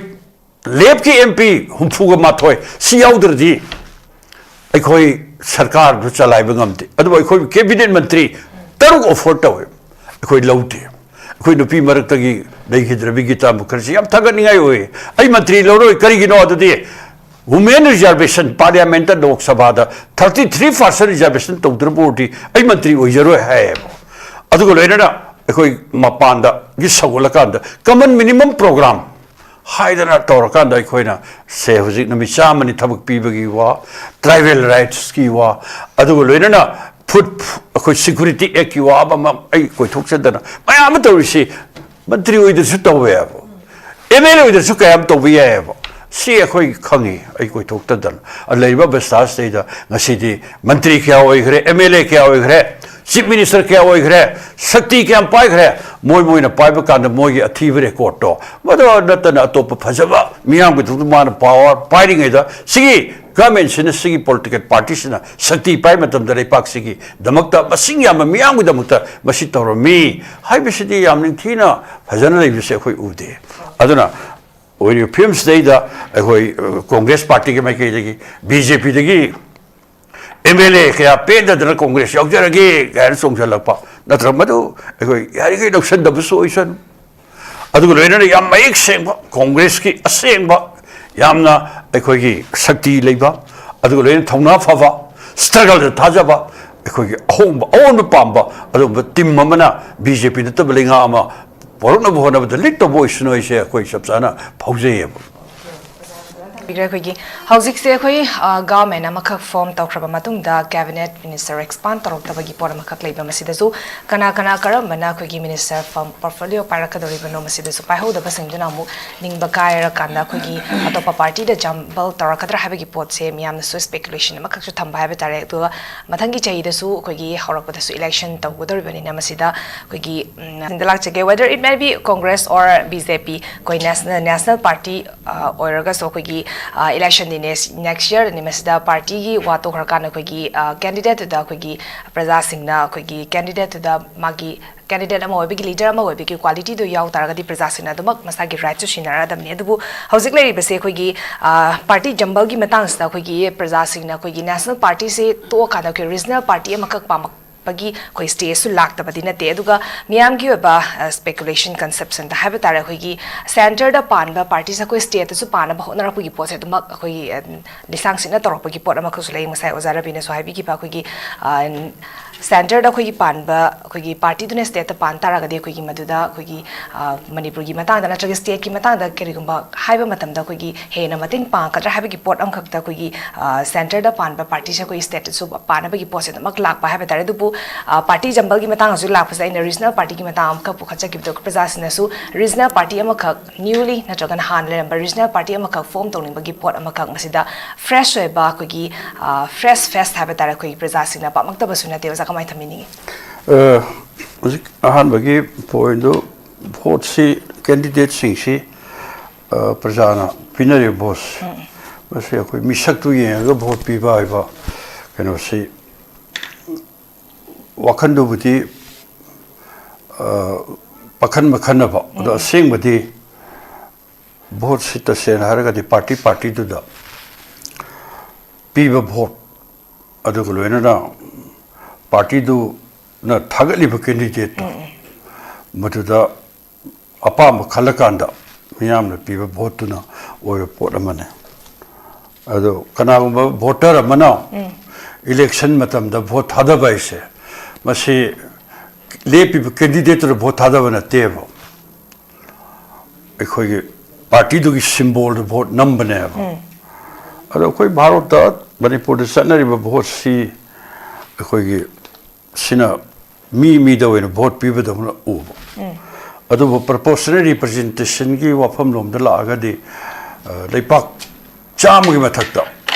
ꯂꯦꯐꯀꯤ ꯑꯦꯝ ꯄꯤ ꯍꯨꯝꯐꯨꯒ ꯃꯥꯊꯣꯏ ꯁꯤ ꯌꯥꯎꯗ꯭ꯔꯗꯤ ꯑꯩꯈꯣꯏ ꯁꯔꯀꯥꯔꯗꯨ ꯆꯂꯥꯏꯕ ꯉꯝꯗꯦ꯫ ꯑꯗꯨꯕꯨ ꯑꯩꯈꯣꯏ ꯀꯦꯕꯤꯅꯦꯠ ꯃꯟꯇ꯭ꯔꯤ ꯇꯔꯨꯛ ꯑꯣꯐꯔ ꯇꯧꯋꯦ, ꯑꯩꯈꯣꯏ ꯂꯧꯗꯦ꯫ ꯑꯩꯈꯣꯏ ꯅꯨꯄꯤ ꯃꯔꯛꯇꯒꯤ ꯂꯩꯈꯤꯗ꯭ꯔꯕꯤ ꯒꯤꯇꯥ ꯃꯨꯈꯔꯖꯤ ꯌꯥꯝ ꯊꯥꯒꯠꯅꯤꯡꯉꯥꯏ ꯑꯣꯏ꯫ "ꯑꯩ ꯃꯟꯇ꯭ꯔꯤ ꯂꯧꯔꯣꯏ, ꯀꯔꯤꯒꯤꯅꯣ? ꯑꯗꯨꯗꯤ ꯋꯨꯃꯦꯟ ꯔꯤꯖꯥꯔꯕꯦꯁꯟ ꯄꯥꯔꯂꯤꯌꯥꯃꯦꯟꯠꯇ, ꯂꯣꯛ ꯁꯚꯥꯗ ꯊꯥꯔꯇꯤ ꯊ꯭ꯔꯤ ꯄꯥꯔꯁꯦꯟ ꯔꯤꯖꯥꯔꯕꯦꯁꯟ ꯇꯧꯗ꯭ꯔꯕ ꯑꯣꯏꯔꯗꯤ ꯑꯩ ꯃꯟꯇ꯭ꯔꯤ ꯑꯣꯏꯖꯔꯣꯏ" ꯍꯥꯏꯌꯦꯕ꯫ ꯑꯗꯨꯒ ꯂꯣꯏꯅꯅ ꯑꯩꯈꯣꯏ ꯃꯄꯥꯟꯗꯒꯤ ꯁꯧꯒꯠꯂꯀꯥꯟꯗ ꯀꯃꯟ ꯃꯤꯅꯤꯃꯝ ꯄ꯭ꯔꯣꯒ꯭ꯔꯥꯝ ꯍꯥꯏꯗꯅ ꯇꯧꯔꯀꯥꯟꯗ ꯑꯩꯈꯣꯏꯅ ꯁꯦ ꯍꯧꯖꯤꯛ ꯅꯨꯃꯤꯠ ꯆꯥꯝꯃꯅꯤ ꯊꯕꯛ ꯄꯤꯕꯒꯤ ꯋꯥ, ꯇ꯭ꯔꯥꯏꯕꯦꯜ ꯔꯥꯏꯠꯁꯀꯤ ꯋꯥ, ꯑꯗꯨꯒ ꯂꯣꯏꯅꯅ ꯐꯨꯗ, ꯑꯩꯈꯣꯏ ꯁꯤꯀ꯭ꯌꯨꯔꯤꯇꯤ ꯑꯦꯛꯀꯤ ꯋꯥ ꯑꯃꯃꯝ ꯑꯩ ꯀꯣꯏꯊꯣꯛꯆꯗꯅ ꯃꯌꯥꯝ ꯑꯃ ꯇꯧꯔꯤꯁꯤ ꯃꯟꯇ꯭ꯔꯤ ꯑꯣꯏꯗ꯭ꯔꯁꯨ ꯇꯧꯋꯦꯕ, ꯑꯦꯝ ꯑꯦꯜ ꯑꯦ ꯑꯣꯏꯗ꯭ꯔꯁꯨ ꯀꯌꯥꯝ ꯇꯧꯕ ꯌꯥꯏꯑꯕ꯫ ꯁꯤ ꯑꯩꯈꯣꯏ ꯈꯪꯉꯤ, ꯑꯩ ꯀꯣꯏꯊꯣꯛꯇꯗꯅ꯫ ꯂꯩꯔꯤꯕ ꯕꯁꯇꯥꯖꯇꯩꯗ ꯉꯁꯤꯗꯤ ꯃꯟꯇ꯭ꯔꯤ ꯀꯌꯥ ꯑꯣꯏꯈ꯭ꯔꯦ, ꯑꯦꯝ ꯑꯦꯜ ꯑꯦ ꯀꯌꯥ ꯑꯣꯏꯈ꯭ꯔꯦ, ꯆꯤꯐ ꯃꯤꯅꯤꯁꯇꯔ ꯀꯌꯥ ꯑꯣꯏꯈ꯭ꯔꯦ, ꯁꯛꯇꯤ ꯀꯌꯥꯝ ꯄꯥꯏꯈ꯭ꯔꯦ, ꯃꯣꯏ ꯃꯣꯏꯅ ꯄꯥꯏꯕ ꯀꯥꯟꯗ ꯃꯣꯏꯒꯤ ꯑꯊꯤꯕ ꯔꯦꯀꯣꯔꯠꯇꯣ, ꯃꯗꯨ ꯅꯠꯇꯅ ꯑꯇꯣꯞꯄ ꯐꯖꯕ ꯃꯤꯌꯥꯝꯒꯤꯗꯃꯛꯇ ꯃꯥꯅ ꯄꯥꯋꯔ ꯄꯥꯏꯔꯤꯉꯩꯗ ꯁꯤꯒꯤ ꯒꯚꯔꯟꯃꯦꯟꯁꯤꯅ, ꯁꯤꯒꯤ ꯄꯣꯂꯤꯇꯤꯀꯦꯜ ꯄꯥꯔꯇꯤꯁꯤꯅ ꯁꯛꯇꯤ ꯄꯥꯏꯕ ꯃꯇꯝꯗ ꯂꯩꯄꯥꯛꯁꯤꯒꯤꯗꯃꯛꯇ, ꯃꯁꯤꯡ ꯌꯥꯝꯕ ꯃꯤꯌꯥꯝꯒꯤꯗꯃꯛꯇ ꯃꯁꯤ ꯇꯧꯔꯝꯃꯤ ꯍꯥꯏꯕꯁꯤꯗꯤ ꯌꯥꯝ ꯅꯤꯡꯊꯤꯅ ꯐꯖꯅ ꯂꯩꯕꯁꯦ ꯑꯩꯈꯣꯏ ꯎꯗꯦ꯫ ꯑꯗꯨꯅ ꯑꯣꯏꯔꯤꯕ ꯐꯤꯕꯝꯁꯤꯗꯩꯗ ꯑꯩꯈꯣꯏ, ꯑ, ꯀꯣꯡꯒ꯭ꯔꯦꯁ ꯄꯥꯔꯇꯤꯒꯤ ꯃꯥꯏꯀꯩꯗꯒꯤ, ꯕꯤ ꯖꯦ ꯄꯤꯗꯒꯤ ꯑꯦꯝ ꯑꯦꯜ ꯑꯦ ꯀꯌꯥ ꯄꯦꯟꯗꯗꯅ ꯀꯣꯡꯒ꯭ꯔꯦꯁ ꯌꯥꯎꯖꯔꯒꯦ ꯀꯥꯏꯅ ꯆꯣꯡꯁꯤꯜꯂꯛꯄ ꯅꯠꯇ꯭ꯔ, ꯃꯗꯨ ꯑꯩꯈꯣꯏ ꯌꯥꯔꯤꯈꯩ ꯂꯧꯁꯤꯟꯗꯕꯁꯨ ꯑꯣꯏꯁꯅꯨ꯫ ꯑꯗꯨꯒ ꯂꯣꯏꯅꯅ ꯌꯥꯝ ꯃꯌꯦꯛ ꯁꯦꯡꯕ ꯀꯣꯡꯒ꯭ꯔꯦꯁꯀꯤ ꯑꯁꯦꯡꯕ, ꯌꯥꯝꯅ ꯑꯩꯈꯣꯏꯒꯤ ꯁꯛꯇꯤ ꯂꯩꯕ, ꯑꯗꯨꯒ ꯂꯣꯏꯅꯅ ꯊꯧꯅꯥ ꯐꯕ, ꯁ꯭ꯇ꯭ꯔꯒꯜꯗ ꯊꯥꯖꯕ, ꯑꯩꯈꯣꯏꯒꯤ ꯑꯍꯣꯡꯕ, ꯑꯑꯣꯟꯕ ꯄꯥꯝꯕ ꯑꯗꯨꯒꯨꯝꯕ ꯇꯤꯝ ꯑꯃꯅ ꯕꯤ ꯖꯦ ꯄꯤ ꯅꯠꯇꯕ ꯂꯩꯉꯥꯛ ꯑꯃ ꯄꯣꯔꯛꯅꯕ ꯍꯣꯠꯅꯕꯗ ꯂꯤꯗ ꯇꯧꯕ ꯑꯣꯏꯁꯅꯨ ꯍꯥꯏꯁꯦ ꯑꯩꯈꯣꯏ ꯆꯞ ꯆꯥꯅ ꯐꯥꯎꯖꯩꯌꯦꯕ꯫ ꯄꯤꯈ꯭ꯔꯦ꯫ ꯑꯩꯈꯣꯏꯒꯤ ꯍꯧꯖꯤꯛꯁꯦ ꯑꯩꯈꯣꯏ, ꯑ, ꯒꯚꯔꯟꯃꯦꯟ ꯑꯃꯈꯛ ꯐꯣꯔꯝ ꯇꯧꯈ꯭ꯔꯕ ꯃꯇꯨꯡꯗ ꯀꯦꯕꯤꯅꯦꯠ ꯃꯤꯅꯤꯁꯇꯔ ꯑꯦꯛꯁꯄꯥꯟ ꯇꯧꯔꯛꯇꯕꯒꯤ ꯄꯣꯠ ꯑꯃꯈꯛ ꯂꯩꯕ, ꯃꯁꯤꯗꯁꯨ ꯀꯅꯥ ꯀꯅꯥ, ꯀꯔꯝꯕꯅ ꯑꯩꯈꯣꯏꯒꯤ ꯃꯤꯅꯤꯁꯇꯔ ꯐꯝ, ꯄꯣꯔꯠꯐꯣꯂꯤꯑꯣ ꯄꯥꯏꯔꯛꯀꯗꯧꯔꯤꯕꯅꯣ, ꯃꯁꯤꯗꯁꯨ ꯄꯥꯏꯍꯧꯗꯕꯁꯤꯡꯗꯨꯅ ꯑꯃꯨꯛ ꯅꯤꯡꯕ ꯀꯥꯏꯔꯀꯥꯟꯗ ꯑꯩꯈꯣꯏꯒꯤ ꯑꯇꯣꯞꯄ ꯄꯥꯔꯇꯤꯗ ꯖꯝꯕꯜ ꯇꯧꯔꯛꯀꯗ꯭ꯔꯥ ꯍꯥꯏꯕꯒꯤ ꯄꯣꯠꯁꯦ ꯃꯤꯌꯥꯝꯅꯁꯨ ꯁ꯭ꯄꯦꯀꯨꯂꯦꯁꯟ ꯑꯃꯈꯛꯁꯨ ꯊꯝꯕ ꯍꯥꯏꯕ ꯇꯥꯔꯦ꯫ ꯑꯗꯨꯒ ꯃꯊꯪꯒꯤ ꯆꯍꯤꯗꯁꯨ ꯑꯩꯈꯣꯏꯒꯤ ꯍꯧꯔꯛꯄꯗꯁꯨ ꯏꯂꯦꯛꯁꯟ ꯇꯧꯒꯗꯧꯔꯤꯕꯅꯤꯅ, ꯃꯁꯤꯗ ꯑꯩꯈꯣꯏꯒꯤ, ꯎꯝ, ꯁꯤꯗ ꯂꯥꯛꯆꯒꯦ, whether it may be Congress or B J P, ꯑꯩꯈꯣꯏ ꯅꯦꯁꯅꯦꯜ, ꯅꯦꯁꯅꯦꯜ ꯄꯥꯔꯇꯤ, ꯑ, ꯑꯣꯏꯔꯒꯁꯨ ꯑꯩꯈꯣꯏꯒꯤ, ꯑ, ꯏꯂꯦꯛꯁꯟꯗꯤ ꯅꯦꯛꯁ, ꯅꯦꯛꯁ ꯌꯔꯗꯅꯤ꯫ ꯃꯁꯤꯗ ꯄꯥꯔꯇꯤꯒꯤ ꯋꯥ ꯇꯣꯛꯈ꯭ꯔꯀꯥꯟꯗ ꯑꯩꯈꯣꯏꯒꯤ, ꯑ, ꯀꯦꯟꯗꯤꯗꯦꯠꯇꯨꯗ ꯑꯩꯈꯣꯏꯒꯤ ꯄ꯭ꯔꯖꯥꯁꯤꯡꯅ ꯑꯩꯈꯣꯏꯒꯤ ꯀꯦꯟꯗꯤꯗꯦꯠꯇꯨꯗ ꯃꯥꯒꯤ ꯀꯦꯟꯗꯤꯗꯦꯠ ꯑꯃ ꯑꯣꯏꯕꯒꯤ, ꯂꯤꯗꯔ ꯑꯃ ꯑꯣꯏꯕꯒꯤ ꯀ꯭ꯋꯥꯂꯤꯇꯤꯗꯨ ꯌꯥꯎ ꯇꯥꯔꯒꯗꯤ ꯄ꯭ꯔꯖꯥꯁꯤꯡꯅ ꯑꯗꯨꯃꯛ ꯃꯁꯥꯒꯤ ꯔꯥꯏꯠꯁꯨ ꯁꯤꯟꯅꯔꯗꯕꯅꯤ꯫ ꯑꯗꯨꯕꯨ ꯍꯧꯖꯤꯛ ꯂꯩꯔꯤꯕꯁꯦ ꯑꯩꯈꯣꯏꯒꯤ, ꯑ, ꯄꯥꯔꯇꯤ ꯖꯝꯕꯜꯒꯤ ꯃꯇꯥꯡꯁꯤꯗ ꯑꯩꯈꯣꯏꯒꯤ ꯄ꯭ꯔꯖꯥꯁꯤꯡꯅ ꯑꯩꯈꯣꯏꯒꯤ ꯅꯦꯁꯅꯦꯜ ꯄꯥꯔꯇꯤꯁꯦ ꯇꯣꯛꯑꯀꯥꯟꯗ ꯑꯩꯈꯣꯏ ꯔꯤꯖꯅꯦꯜ ꯄꯥꯔꯇꯤ ꯑꯃꯈꯛ ꯄꯥꯝꯃꯛꯄꯒꯤ ꯑꯩꯈꯣꯏ ꯁ꯭ꯇꯦꯖꯁꯨ ꯂꯥꯛꯇꯕꯗꯤ ꯅꯠꯇꯦ꯫ ꯑꯗꯨꯒ ꯃꯤꯌꯥꯝꯒꯤ ꯑꯣꯏꯕ, ꯑ, ꯁ꯭ꯄꯦꯀꯨꯂꯦꯁꯟ ꯀꯟꯁꯦꯞꯁꯟꯗ ꯍꯥꯏꯕ ꯇꯥꯔꯦ, ꯑꯩꯈꯣꯏꯒꯤ ꯁꯦꯟꯇꯔꯗ ꯄꯥꯟꯕ ꯄꯥꯔꯇꯤꯁꯦ ꯑꯩꯈꯣꯏ ꯁ꯭ꯇꯦꯠꯇꯁꯨ ꯄꯥꯟꯅꯕ ꯍꯣꯠꯅꯔꯛꯄꯒꯤ ꯄꯣꯠꯁꯦ ꯑꯗꯨꯃꯛ ꯑꯩꯈꯣꯏꯒꯤ, ꯑ, ꯂꯤꯁꯥꯡ ꯁꯤꯠꯅ ꯇꯧꯔꯛꯄꯒꯤ ꯄꯣꯠ ꯑꯃꯈꯛꯁꯨ ꯂꯩ꯫ ꯉꯁꯥꯏ ꯑꯣꯖꯥ ꯔꯕꯤꯅꯁꯨ ꯍꯥꯏꯕꯤꯈꯤꯕ ꯑꯩꯈꯣꯏꯒꯤ, ꯑ, ꯁꯦꯟꯇꯔꯗ ꯑꯩꯈꯣꯏꯒꯤ ꯄꯥꯟꯕ, ꯑꯩꯈꯣꯏꯒꯤ ꯄꯥꯔꯇꯤꯗꯨꯅ ꯁ꯭ꯇꯦꯠꯇ ꯄꯥꯟ ꯇꯥꯔꯒꯗꯤ, ꯑꯩꯈꯣꯏꯒꯤ ꯃꯗꯨꯗ ꯑꯩꯈꯣꯏꯒꯤ, ꯑ, ꯃꯅꯤꯄꯨꯔꯒꯤ ꯃꯇꯥꯡꯗ ꯅꯠꯇ꯭ꯔꯒ ꯁ꯭ꯇꯦꯠꯀꯤ ꯃꯇꯥꯡꯗ ꯀꯔꯤꯒꯨꯝꯕ ꯍꯥꯏꯕ ꯃꯇꯝꯗ ꯑꯩꯈꯣꯏꯒꯤ ꯍꯦꯟꯅ ꯃꯇꯦꯡ ꯄꯥꯡꯒꯗ꯭ꯔꯥ ꯍꯥꯏꯕꯒꯤ ꯄꯣꯠ ꯑꯃꯈꯛꯇ ꯑꯩꯈꯣꯏꯒꯤ, ꯑ, ꯁꯦꯟꯇꯔꯗ ꯄꯥꯟꯕ ꯄꯥꯔꯇꯤꯁꯦ ꯑꯩꯈꯣꯏꯒꯤ ꯁ꯭ꯇꯦꯠꯇꯁꯨ ꯄꯥꯟꯅꯕꯒꯤ ꯄꯣꯠꯁꯦ ꯑꯗꯨꯃꯛ ꯂꯥꯛꯄ ꯍꯥꯏꯕ ꯇꯥꯔꯦ꯫ ꯑꯗꯨꯕꯨ, ꯑ, ꯄꯥꯔꯇꯤ ꯖꯝꯕꯜꯒꯤ ꯃꯇꯥꯡꯗꯁꯨ ꯂꯥꯛꯄꯁꯦ, ꯑꯩꯅ ꯔꯤꯖꯅꯦꯜ ꯄꯥꯔꯇꯤꯒꯤ ꯃꯇꯥꯡ ꯑꯃꯈꯛ ꯄꯨꯈꯠꯆꯈꯤꯕꯗꯣ, ꯄ꯭ꯔꯖꯥꯁꯤꯡꯅꯁꯨ ꯔꯤꯖꯅꯦꯜ ꯄꯥꯔꯇꯤ ꯑꯃꯈꯛ, ꯅ꯭ꯌꯨꯂꯤ ꯅꯠꯇ꯭ꯔꯒꯅ ꯍꯥꯟꯅ ꯂꯩꯔꯝꯕ ꯔꯤꯖꯅꯦꯜ ꯄꯥꯔꯇꯤ ꯑꯃꯈꯛ ꯐꯣꯝ ꯇꯧꯅꯤꯡꯕꯒꯤ ꯄꯣꯠ ꯑꯃꯈꯛ, ꯃꯁꯤꯗ ꯐ꯭ꯔꯦꯁ ꯑꯣꯏꯕ ꯑꯩꯈꯣꯏꯒꯤ, ꯑ, ꯐ꯭ꯔꯦꯁ ꯐꯦꯁ ꯍꯥꯏꯕ ꯇꯥꯔꯦ, ꯑꯩꯈꯣꯏꯒꯤ ꯄ꯭ꯔꯖꯥꯁꯤꯡꯅ ꯄꯥꯝꯂꯛꯇꯕꯁꯨ ꯅꯠꯇꯦ꯫ ꯑꯣꯖꯥ, ꯀꯃꯥꯏꯅ ꯊꯝꯕꯤꯅꯤꯡꯉꯤ? ꯑ, ꯍꯧꯖꯤꯛ ꯑꯍꯥꯟꯕꯒꯤ ꯄꯣꯏꯟꯗꯨ, ꯚꯣꯠꯁꯤ, ꯀꯦꯟꯗꯤꯗꯦꯠꯁꯤꯡꯁꯤ, ꯑ, ꯄ꯭ꯔꯖꯥꯅ ꯄꯤꯅꯔꯤꯕ ꯚꯣꯠꯁꯤ, ꯃꯁꯤ ꯑꯩꯈꯣꯏ ꯃꯤꯁꯛꯇꯨ ꯌꯦꯡꯉꯒ ꯚꯣꯠ ꯄꯤꯕ ꯍꯥꯏꯕ ꯀꯩꯅꯣꯁꯤ, ꯋꯥꯈꯜꯗꯨꯕꯨꯗꯤ, ꯑ, ꯄꯥꯈꯟ ꯃꯈꯟꯅꯕ, ꯑꯗꯣ ꯑꯁꯦꯡꯕꯗꯤ ꯚꯣꯠꯁꯤ ꯇꯁꯦꯡꯅ ꯍꯥꯏꯔꯒꯗꯤ ꯄꯥꯔꯇꯤ ꯄꯥꯔꯇꯤꯗꯨꯗ ꯄꯤꯕ ꯚꯣꯠ, ꯑꯗꯨꯒ ꯂꯣꯏꯅꯅ ꯄꯥꯔꯇꯤꯗꯨꯅ ꯊꯥꯒꯠꯂꯤꯕ ꯀꯦꯟꯗꯤꯗꯦꯠꯇꯣ, ꯃꯗꯨꯗ ꯑꯄꯥꯝꯕ ꯈꯜꯂꯀꯥꯟꯗ ꯃꯤꯌꯥꯝꯅ ꯄꯤꯕ ꯚꯣꯠꯇꯨꯅ ꯑꯣꯏꯕ ꯄꯣꯠ ꯑꯃꯅꯤ꯫ ꯑꯗꯣ ꯀꯅꯥꯒꯨꯝꯕ ꯚꯣꯇꯔ ꯑꯃꯅ ꯏꯂꯦꯛꯁꯟ ꯃꯇꯝꯗ ꯚꯣꯠ ꯊꯥꯗꯕ ꯍꯥꯏꯁꯦ, ꯃꯁꯤ ꯂꯦꯞꯄꯤꯕ ꯀꯦꯟꯗꯤꯗꯦꯠꯇꯨꯗ ꯚꯣꯠ ꯊꯥꯗꯕ ꯅꯠꯇꯦꯕ, ꯑꯩꯈꯣꯏꯒꯤ ꯄꯥꯔꯇꯤꯗꯨꯒꯤ ꯁꯤꯝꯕꯣꯜꯗ ꯚꯣꯠ ꯅꯝꯕꯅꯦꯕ꯫ ꯑꯗꯣ ꯑꯩꯈꯣꯏ ꯚꯥꯔꯠꯇ, ꯃꯅꯤꯄꯨꯔꯗ ꯆꯠꯅꯔꯤꯕ ꯚꯣꯠꯁꯤ ꯑꯩꯈꯣꯏꯒꯤ ꯁꯤꯅ ꯃꯤ ꯃꯤꯗ ꯑꯣꯏꯅ ꯚꯣꯠ ꯄꯤꯕꯗꯧꯅ ꯎꯕ꯫ ꯑꯗꯨꯕꯨ ꯄ꯭ꯔꯣꯄꯣꯔꯁꯅꯦꯜ ꯔꯤꯄ꯭ꯔꯖꯦꯟꯇꯦꯁꯟꯒꯤ ꯋꯥꯐꯝꯂꯣꯝꯗ ꯂꯥꯛꯑꯒꯗꯤ, ꯑ, ꯂꯩꯄꯥꯛ ꯆꯥꯝꯃꯒꯤ ꯃꯊꯛꯇ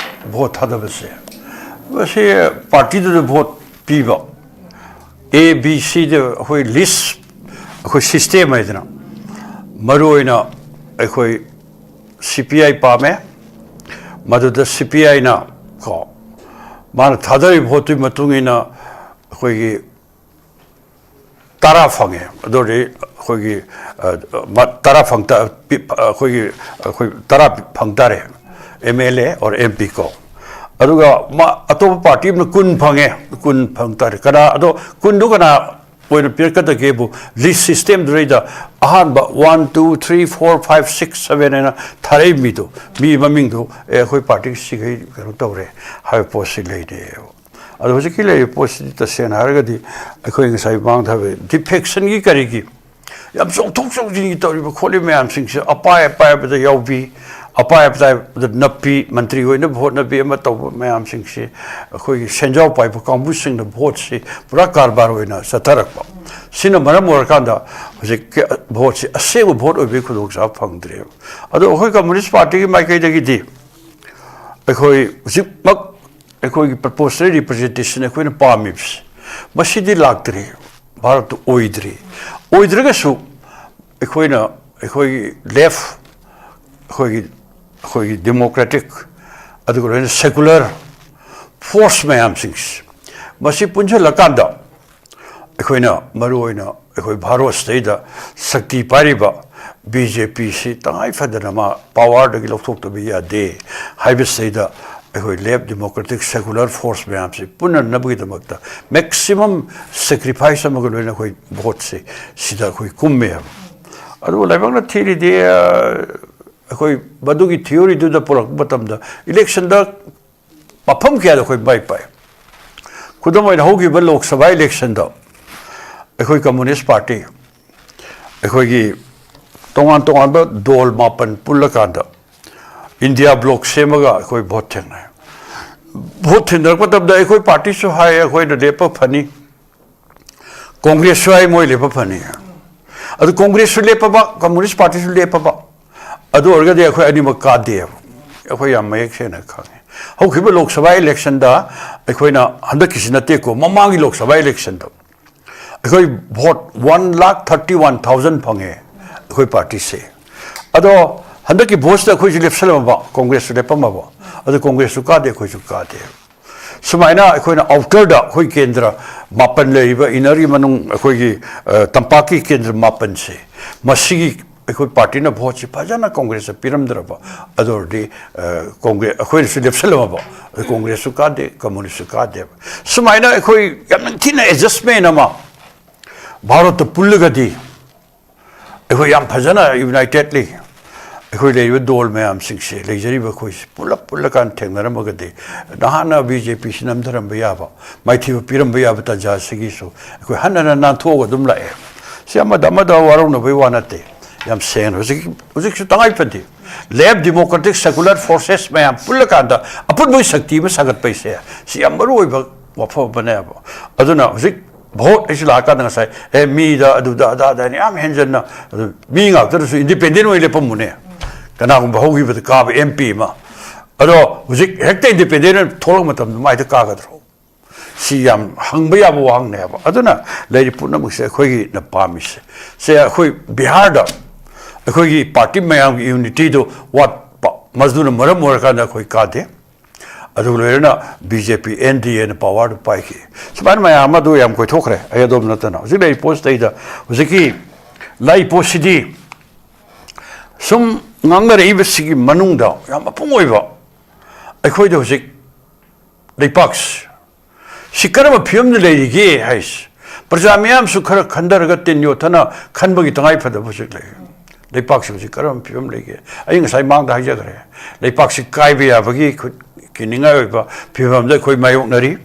ꯚꯣꯠ ꯊꯥꯗꯕꯁꯦ, ꯃꯁꯤ ꯄꯥꯔꯇꯤꯗꯨꯗ ꯚꯣꯠ ꯄꯤꯕ, ꯑꯦ ꯕꯤ ꯁꯤꯗ ꯑꯩꯈꯣꯏ ꯂꯤꯁ, ꯑꯩꯈꯣꯏ ꯁꯤꯁꯇꯦꯝ ꯍꯥꯏꯗꯅ, ꯃꯔꯨꯑꯣꯏꯅ ꯑꯩꯈꯣꯏ ꯁꯤ ꯄꯤ ꯑꯥꯏ ꯄꯥꯝꯃꯦ, ꯃꯗꯨꯗ ꯁꯤ ꯄꯤ ꯑꯥꯏꯅ ꯀꯣ, ꯃꯥꯅ ꯊꯥꯗꯔꯤꯕ ꯚꯣꯠꯇꯨꯒꯤ ꯃꯇꯨꯡ ꯏꯟꯅ ꯑꯩꯈꯣꯏꯒꯤ ꯇꯔꯥ ꯐꯪꯉꯦ꯫ ꯑꯗꯨ ꯑꯣꯏꯔꯗꯤ ꯑꯩꯈꯣꯏꯒꯤ, ꯑ, ꯃ-, ꯇꯔꯥ ꯐꯪ ꯇ-, ꯄꯤ-, ꯑꯩꯈꯣꯏꯒꯤ, ꯑꯩꯈꯣꯏ ꯇꯔꯥ ꯐꯪ ꯇꯥꯔꯦ, M L A or M P ꯀꯣ꯫ ꯑꯗꯨꯒ ꯃꯥ, ꯑꯇꯣꯞꯄ ꯄꯥꯔꯇꯤ ꯑꯃꯅ ꯀꯨꯟ ꯐꯪꯉꯦ, ꯀꯨꯟ ꯐꯪ ꯇꯥꯔꯦ꯫ ꯀꯅꯥ, ꯑꯗꯣ ꯀꯨꯟꯗꯨ ꯀꯅꯥ ꯑꯣꯏꯅ ꯄꯤꯔꯛꯀꯗꯒꯦꯕꯨ, ꯂꯤꯁ ꯁꯤꯁꯇꯦꯝꯗꯨꯗꯩꯗ ꯑꯍꯥꯟꯕ one, two, three, four, five, six, seven ꯍꯥꯏꯅ ꯊꯥꯔꯛꯏ ꯃꯤꯗꯣ, ꯃꯤ ꯃꯃꯤꯡꯗꯣ, "ꯑꯦ, ꯑꯩꯈꯣꯏ ꯄꯥꯔꯇꯤꯒꯤ ꯁꯤꯈꯩ ꯀꯩꯅꯣ ꯇꯧꯔꯦ" ꯍꯥꯏꯕ ꯄꯣꯠꯁꯤ ꯂꯩꯔꯦꯕ꯫ ꯑꯗꯣ ꯍꯧꯖꯤꯛꯀꯤ ꯂꯩꯔꯤꯕ ꯄꯣꯠꯁꯤꯗꯤ ꯇꯁꯦꯡꯅ ꯍꯥꯏꯔꯒꯗꯤ ꯑꯩꯈꯣꯏ ꯉꯁꯥꯏ ꯃꯃꯥꯡꯗ ꯍꯥꯏꯕ defection ꯒꯤ ꯀꯔꯤꯒꯤ ꯌꯥꯝ ꯆꯣꯡꯊꯣꯛ ꯆꯣꯡꯁꯤꯟꯒꯤ ꯇꯧꯔꯤꯕ ꯈꯣꯠꯂꯤꯕ ꯃꯌꯥꯝꯁꯤꯡꯁꯦ ꯑꯄꯥꯏ ꯑꯄꯥꯏꯕꯗ ꯌꯥꯎꯕꯤ, ꯑꯄꯥꯏ ꯑꯄꯥꯏꯕꯗ ꯅꯞꯄꯤ, ꯃꯟꯇ꯭ꯔꯤ ꯑꯣꯏꯅꯕ ꯍꯣꯠꯅꯕꯤ ꯑꯃ ꯇꯧꯕ ꯃꯌꯥꯝꯁꯤꯡꯁꯤ ꯑꯩꯈꯣꯏꯒꯤ ꯁꯦꯟꯖꯥꯎ ꯄꯥꯏꯕ ꯀꯥꯡꯕꯨꯁꯤꯡꯅ ꯚꯣꯠꯁꯤ ꯄꯨꯔꯥ ꯀꯔꯕꯥꯔ ꯑꯣꯏꯅ ꯆꯠꯊꯔꯛꯄ꯫ ꯁꯤꯅ ꯃꯔꯝ ꯑꯣꯏꯔꯀꯥꯟꯗ ꯍꯧꯖꯤꯛꯀꯤ ꯚꯣꯠꯁꯤ ꯑꯁꯦꯡꯕ ꯚꯣꯠ ꯑꯣꯏꯕꯒꯤ ꯈꯨꯗꯣꯡꯆꯥꯕ ꯐꯪꯗ꯭ꯔꯦꯕ꯫ ꯑꯗꯣ ꯑꯩꯈꯣꯏ ꯀꯝꯃꯨꯅꯤꯁ ꯄꯥꯔꯇꯤꯒꯤ ꯃꯥꯏꯀꯩꯗꯒꯤꯗꯤ ꯑꯩꯈꯣꯏ ꯍꯧꯖꯤꯛꯃꯛ ꯑꯩꯈꯣꯏꯒꯤ proportional representation ꯑꯩꯈꯣꯏꯅ ꯄꯥꯝꯃꯤꯕꯁꯤ ꯃꯁꯤꯗꯤ ꯂꯥꯛꯇ꯭ꯔꯤ, ꯚꯥꯔꯠꯇ ꯑꯣꯏꯗ꯭ꯔꯤ꯫ ꯑꯣꯏꯗ꯭ꯔꯒꯁꯨ ꯑꯩꯈꯣꯏꯅ ꯑꯩꯈꯣꯏꯒꯤ ꯂꯦꯐ, ꯑꯩꯈꯣꯏꯒꯤ ꯑꯩꯈꯣꯏꯒꯤ democratic, ꯑꯗꯨꯒ ꯂꯣꯏꯅ secular force ꯃꯌꯥꯝꯁꯤꯡꯁꯤ ꯃꯁꯤ ꯄꯨꯟꯁꯤꯜꯂꯀꯥꯟꯗ ꯑꯩꯈꯣꯏꯅ ꯃꯔꯨꯑꯣꯏꯅ ꯑꯩꯈꯣꯏ ꯚꯥꯔꯠꯁꯤꯗꯩꯗ ꯁꯛꯇꯤ ꯄꯥꯏꯔꯤꯕ ꯕꯤ ꯖꯦ ꯄꯤꯁꯤ ꯇꯉꯥꯏ ꯐꯗꯅ ꯃꯥ ꯄꯥꯋꯔꯗꯒꯤ ꯂꯧꯊꯣꯛꯇꯕ ꯌꯥꯗꯦ ꯍꯥꯏꯕꯁꯤꯗꯩꯗ ꯑꯩꯈꯣꯏ left democratic secular force ꯃꯌꯥꯝꯁꯤ ꯄꯨꯟꯅꯅꯕꯒꯤꯗꯃꯛꯇ maximum sacrifice ꯑꯃꯒ ꯂꯣꯏꯅ ꯑꯩꯈꯣꯏ ꯚꯣꯠꯁꯦ ꯁꯤꯗ ꯑꯩꯈꯣꯏ ꯀꯨꯝꯃꯦ ꯍꯥꯏꯕ꯫ ꯑꯗꯨꯕꯨ ꯂꯥꯏꯕꯛꯅ ꯊꯤꯔꯤꯗꯤ, ꯑ, ꯑꯩꯈꯣꯏ ꯃꯗꯨꯒꯤ theory ꯗꯨꯗ ꯄꯨꯔꯛꯄ ꯃꯇꯝꯗ election ꯗ ꯃꯐꯝ ꯀꯌꯥꯗ ꯑꯩꯈꯣꯏ ꯃꯥꯏ ꯄꯥꯛꯏ꯫ ꯈꯨꯗꯝ ꯑꯣꯏꯅ ꯍꯧꯈꯤꯕ ꯂꯣꯛ ꯁꯚꯥ election ꯗ ꯑꯩꯈꯣꯏ ꯀꯝꯃꯨꯅꯤꯁ ꯄꯥꯔꯇꯤ, ꯑꯩꯈꯣꯏꯒꯤ ꯇꯣꯉꯥꯟ ꯇꯣꯉꯥꯟꯕ ꯗꯣꯜ ꯃꯥꯄꯟ ꯄꯨꯜꯂꯀꯥꯟꯗ ꯏꯟꯗꯤꯌꯥ ꯕ꯭ꯂꯣꯛ ꯁꯦꯝꯃꯒ ꯑꯩꯈꯣꯏ ꯚꯣꯠ ꯊꯦꯡꯅꯩ꯫ ꯚꯣꯠ ꯊꯦꯡꯅꯔꯛꯄ ꯃꯇꯝꯗ ꯑꯩꯈꯣꯏ ꯄꯥꯔꯇꯤꯁꯨ ꯍꯥꯏ ꯑꯩꯈꯣꯏꯅ ꯂꯦꯞꯄ ꯐꯅꯤ, ꯀꯣꯡꯒ꯭ꯔꯦꯁꯁꯨ ꯍꯥꯏ ꯃꯣꯏ ꯂꯦꯞꯄ ꯐꯅꯤ꯫ ꯑꯗꯨ ꯀꯣꯡꯒ꯭ꯔꯦꯁꯁꯨ ꯂꯦꯞꯄꯕ, ꯀꯝꯃꯨꯅꯤꯁ ꯄꯥꯔꯇꯤꯁꯨ ꯂꯦꯞꯄꯕ, ꯑꯗꯨ ꯑꯣꯏꯔꯒꯗꯤ ꯑꯩꯈꯣꯏ ꯑꯅꯤꯃꯛ ꯀꯥꯗꯦꯕ꯫ ꯑꯩꯈꯣꯏ ꯌꯥꯝ ꯃꯌꯦꯛ ꯁꯦꯡꯅ ꯈꯪꯉꯦ꯫ ꯍꯧꯈꯤꯕ ꯂꯣꯛ ꯁꯚꯥ election ꯗ ꯑꯩꯈꯣꯏꯅ, ꯍꯟꯗꯛꯀꯤꯁꯤ ꯅꯠꯇꯦꯀꯣ, ꯃꯃꯥꯡꯒꯤ ꯂꯣꯛ ꯁꯚꯥ election ꯗ ꯑꯩꯈꯣꯏ vote one lakh thirty one thousand ꯐꯪꯉꯦ ꯑꯩꯈꯣꯏ ꯄꯥꯔꯇꯤꯁꯦ꯫ ꯑꯗꯣ ꯍꯟꯗꯛꯀꯤ ꯚꯣꯠꯁꯤꯗ ꯑꯩꯈꯣꯏꯁꯨ ꯂꯦꯞꯁꯜꯂꯝꯃꯕ, ꯀꯣꯡꯒ꯭ꯔꯦꯁꯁꯨ ꯂꯦꯞꯄꯝꯃꯕ, ꯑꯗꯨ ꯀꯣꯡꯒ꯭ꯔꯦꯁꯁꯨ ꯀꯥꯗꯦ, ꯑꯩꯈꯣꯏꯁꯨ ꯀꯥꯗꯦ꯫ ꯁꯨꯃꯥꯏꯅ ꯑꯩꯈꯣꯏꯅ outer ꯗ ꯑꯩꯈꯣꯏ ꯀꯦꯟꯗ꯭ꯔ ꯃꯥꯄꯟ ꯂꯩꯔꯤꯕ, inner ꯒꯤ ꯃꯅꯨꯡ ꯑꯩꯈꯣꯏꯒꯤ, ꯑ, ꯇꯝꯄꯥꯛꯀꯤ ꯀꯦꯟꯗ꯭ꯔ ꯃꯥꯄꯟꯁꯦ, ꯃꯁꯤꯒꯤ ꯑꯩꯈꯣꯏ ꯄꯥꯔꯇꯤꯅ ꯚꯣꯠꯁꯤ ꯐꯖꯅ ꯀꯣꯡꯒ꯭ꯔꯦꯁꯇ ꯄꯤꯔꯝꯗ꯭ꯔꯕ, ꯑꯗꯨ ꯑꯣꯏꯔꯗꯤ, ꯑ, ꯀꯣꯡꯒ꯭ꯔꯦ-, ꯑꯩꯈꯣꯏꯅꯁꯨ ꯂꯦꯞꯁꯜꯂꯝꯃꯕ, ꯑꯗꯨ ꯀꯣꯡꯒ꯭ꯔꯦꯁꯁꯨ ꯀꯥꯗꯦ, ꯀꯝꯃꯨꯅꯤꯁꯁꯨ ꯀꯥꯗꯦꯕ꯫ ꯁꯨꯃꯥꯏꯅ ꯑꯩꯈꯣꯏ ꯌꯥꯝ ꯅꯤꯡꯊꯤꯅ adjustment ꯑꯃ ꯚꯥꯔꯠꯇ ꯄꯨꯜꯂꯒꯗꯤ ꯑꯩꯈꯣꯏ ꯌꯥꯝ ꯐꯖꯅ unitedly ꯑꯩꯈꯣꯏ ꯂꯩꯔꯤꯕ ꯗꯣꯜ ꯃꯌꯥꯝꯁꯤꯡꯁꯦ, ꯂꯩꯖꯔꯤꯕ ꯑꯩꯈꯣꯏꯁꯦ ꯄꯨꯂꯞ ꯄꯨꯜꯂꯀꯥꯟꯗ ꯊꯦꯡꯅꯔꯝꯃꯒꯗꯤ, ꯅꯍꯥꯟꯅ ꯕꯤ ꯖꯦ ꯄꯤꯁꯤ ꯅꯝꯊꯔꯝꯕ ꯌꯥꯕ, ꯃꯥꯏꯊꯤꯕ ꯄꯤꯔꯝꯕ ꯌꯥꯕ ꯇꯥꯟꯖꯥꯁꯤꯒꯤꯁꯨ ꯑꯩꯈꯣꯏ ꯍꯟꯅ ꯍꯟꯅ ꯅꯥꯟꯊꯣꯛꯑꯒ ꯑꯗꯨꯝ ꯂꯥꯛꯑꯦ꯫ ꯁꯤ ꯑꯃꯗ ꯑꯃꯗ ꯋꯥꯔꯧꯅꯕꯒꯤ ꯋꯥ ꯅꯠꯇꯦ꯫ ꯌꯥꯝ ꯁꯦꯡꯅ ꯍꯧꯖꯤꯛ, ꯍꯧꯖꯤꯛꯁꯨ ꯇꯉꯥꯏ ꯐꯗꯦ꯫ Left democratic secular forces ꯃꯌꯥꯝ ꯄꯨꯜꯂꯀꯥꯟꯗ ꯑꯄꯨꯟꯕꯒꯤ ꯁꯛꯇꯤ ꯑꯃ ꯁꯥꯒꯠꯄ ꯍꯥꯏꯁꯦ, ꯁꯤ ꯌꯥꯝ ꯃꯔꯨ ꯑꯣꯏꯕ ꯋꯥꯐꯝ ꯑꯃꯅꯦꯕ꯫ ꯑꯗꯨꯅ ꯍꯧꯖꯤꯛ ꯚꯣꯠ ꯑꯩꯁꯨ ꯂꯥꯛꯑꯀꯥꯟꯗ ꯉꯁꯥꯏ, "ꯑꯦ, ꯃꯤꯗ ꯑꯗꯨꯗ ꯑꯗꯥꯗ ꯍꯥꯏꯅ ꯌꯥꯝ ꯍꯦꯟꯖꯟꯅ, ꯑꯗꯨ ꯃꯤ ꯉꯥꯛꯇꯗꯁꯨ independent ꯑꯣꯏꯅ ꯂꯦꯞꯄꯝꯃꯨꯅꯦ꯫ ꯀꯅꯥꯒꯨꯝꯕ ꯍꯧꯈꯤꯕꯗ ꯀꯥꯕ ꯑꯦꯝ ꯄꯤ ꯑꯃ, ꯑꯗꯣ ꯍꯧꯖꯤꯛ ꯍꯦꯛꯇ independent ꯑꯣꯏꯅ ꯊꯣꯛꯂꯛꯄ ꯃꯇꯝꯗ ꯃꯥꯏꯗ ꯀꯥꯒꯗ꯭ꯔꯣ?" ꯁꯤ ꯌꯥꯝ ꯍꯪꯕ ꯌꯥꯕ ꯋꯥꯍꯪꯅꯦꯕ꯫ ꯑꯗꯨꯅ ꯂꯩꯔꯤꯕ ꯄꯨꯝꯅꯃꯛꯁꯦ ꯑꯩꯈꯣꯏꯒꯤꯅ ꯄꯥꯝꯃꯤꯁꯦ, ꯁꯦ ꯑꯩꯈꯣꯏ ꯕꯤꯍꯥꯔꯗ ꯑꯩꯈꯣꯏꯒꯤ ꯄꯥꯔꯇꯤ ꯃꯌꯥꯝꯒꯤ ꯌꯨꯅꯤꯇꯤꯗꯨ ꯋꯥꯠꯄ, ꯃꯗꯨꯅ ꯃꯔꯝ ꯑꯣꯏꯔꯀꯥꯟꯗ ꯑꯩꯈꯣꯏ ꯀꯥꯗꯦ꯫ ꯑꯗꯨꯒ ꯂꯣꯏꯅꯅ ꯕꯤ ꯖꯦ ꯄꯤ, ꯑꯦꯟ ꯗꯤ ꯑꯦꯅ ꯄꯋꯥꯔꯗꯨ ꯄꯥꯏꯈꯤ꯫ ꯁꯨꯃꯥꯏꯅ ꯃꯌꯥꯝ ꯑꯃ ꯑꯗꯨ ꯌꯥꯝ ꯀꯣꯏꯊꯣꯛꯈ꯭ꯔꯦ꯫ ꯑꯩ ꯑꯗꯣꯝ ꯅꯠꯇꯅ ꯍꯧꯖꯤꯛ ꯂꯩꯔꯤꯕ ꯄꯣꯠꯁꯤꯗꯩꯗ, ꯍꯧꯖꯤꯛꯀꯤ ꯂꯥꯛꯏ ꯄꯣꯠꯁꯤꯗꯤ ꯁꯨꯝ ꯉꯥꯡꯅꯔꯛꯏꯕꯁꯤꯒꯤ ꯃꯅꯨꯡꯗ ꯌꯥꯝ ꯃꯄꯨꯡ ꯑꯣꯏꯕ, ꯑꯩꯈꯣꯏꯗ ꯍꯧꯖꯤꯛ ꯂꯩꯄꯥꯛꯁꯤ ꯁꯤ ꯀꯔꯝꯕ ꯐꯤꯕꯝꯗ ꯂꯩꯔꯤꯒꯦ ꯍꯥꯏꯁꯤ, ꯄ꯭ꯔꯖꯥ ꯃꯤꯌꯥꯝꯁꯨ ꯈꯔ ꯈꯟꯊꯔꯒ ꯇꯤꯟ ꯌꯣꯠꯊꯅ ꯈꯟꯕꯒꯤ ꯇꯉꯥꯏ ꯐꯗꯕ ꯍꯧꯖꯤꯛ ꯂꯩ꯫ ꯂꯩꯄꯥꯛꯁꯤ ꯍꯧꯖꯤꯛ ꯀꯔꯝꯕ ꯐꯤꯕꯝ ꯂꯩꯒꯦ? ꯑꯩ ꯉꯁꯥꯏ ꯃꯥꯡꯗ ꯍꯥꯏꯖꯈ꯭ꯔꯦ, ꯂꯩꯄꯥꯛꯁꯤ ꯀꯥꯏꯕ ꯌꯥꯕꯒꯤ ꯈꯨꯠ-, ꯀꯤꯅꯤꯡꯉꯥꯏ ꯑꯣꯏꯕ ꯐꯤꯕꯝꯗ ꯑꯩꯈꯣꯏ ꯃꯥꯌꯣꯛꯅꯔꯤ꯫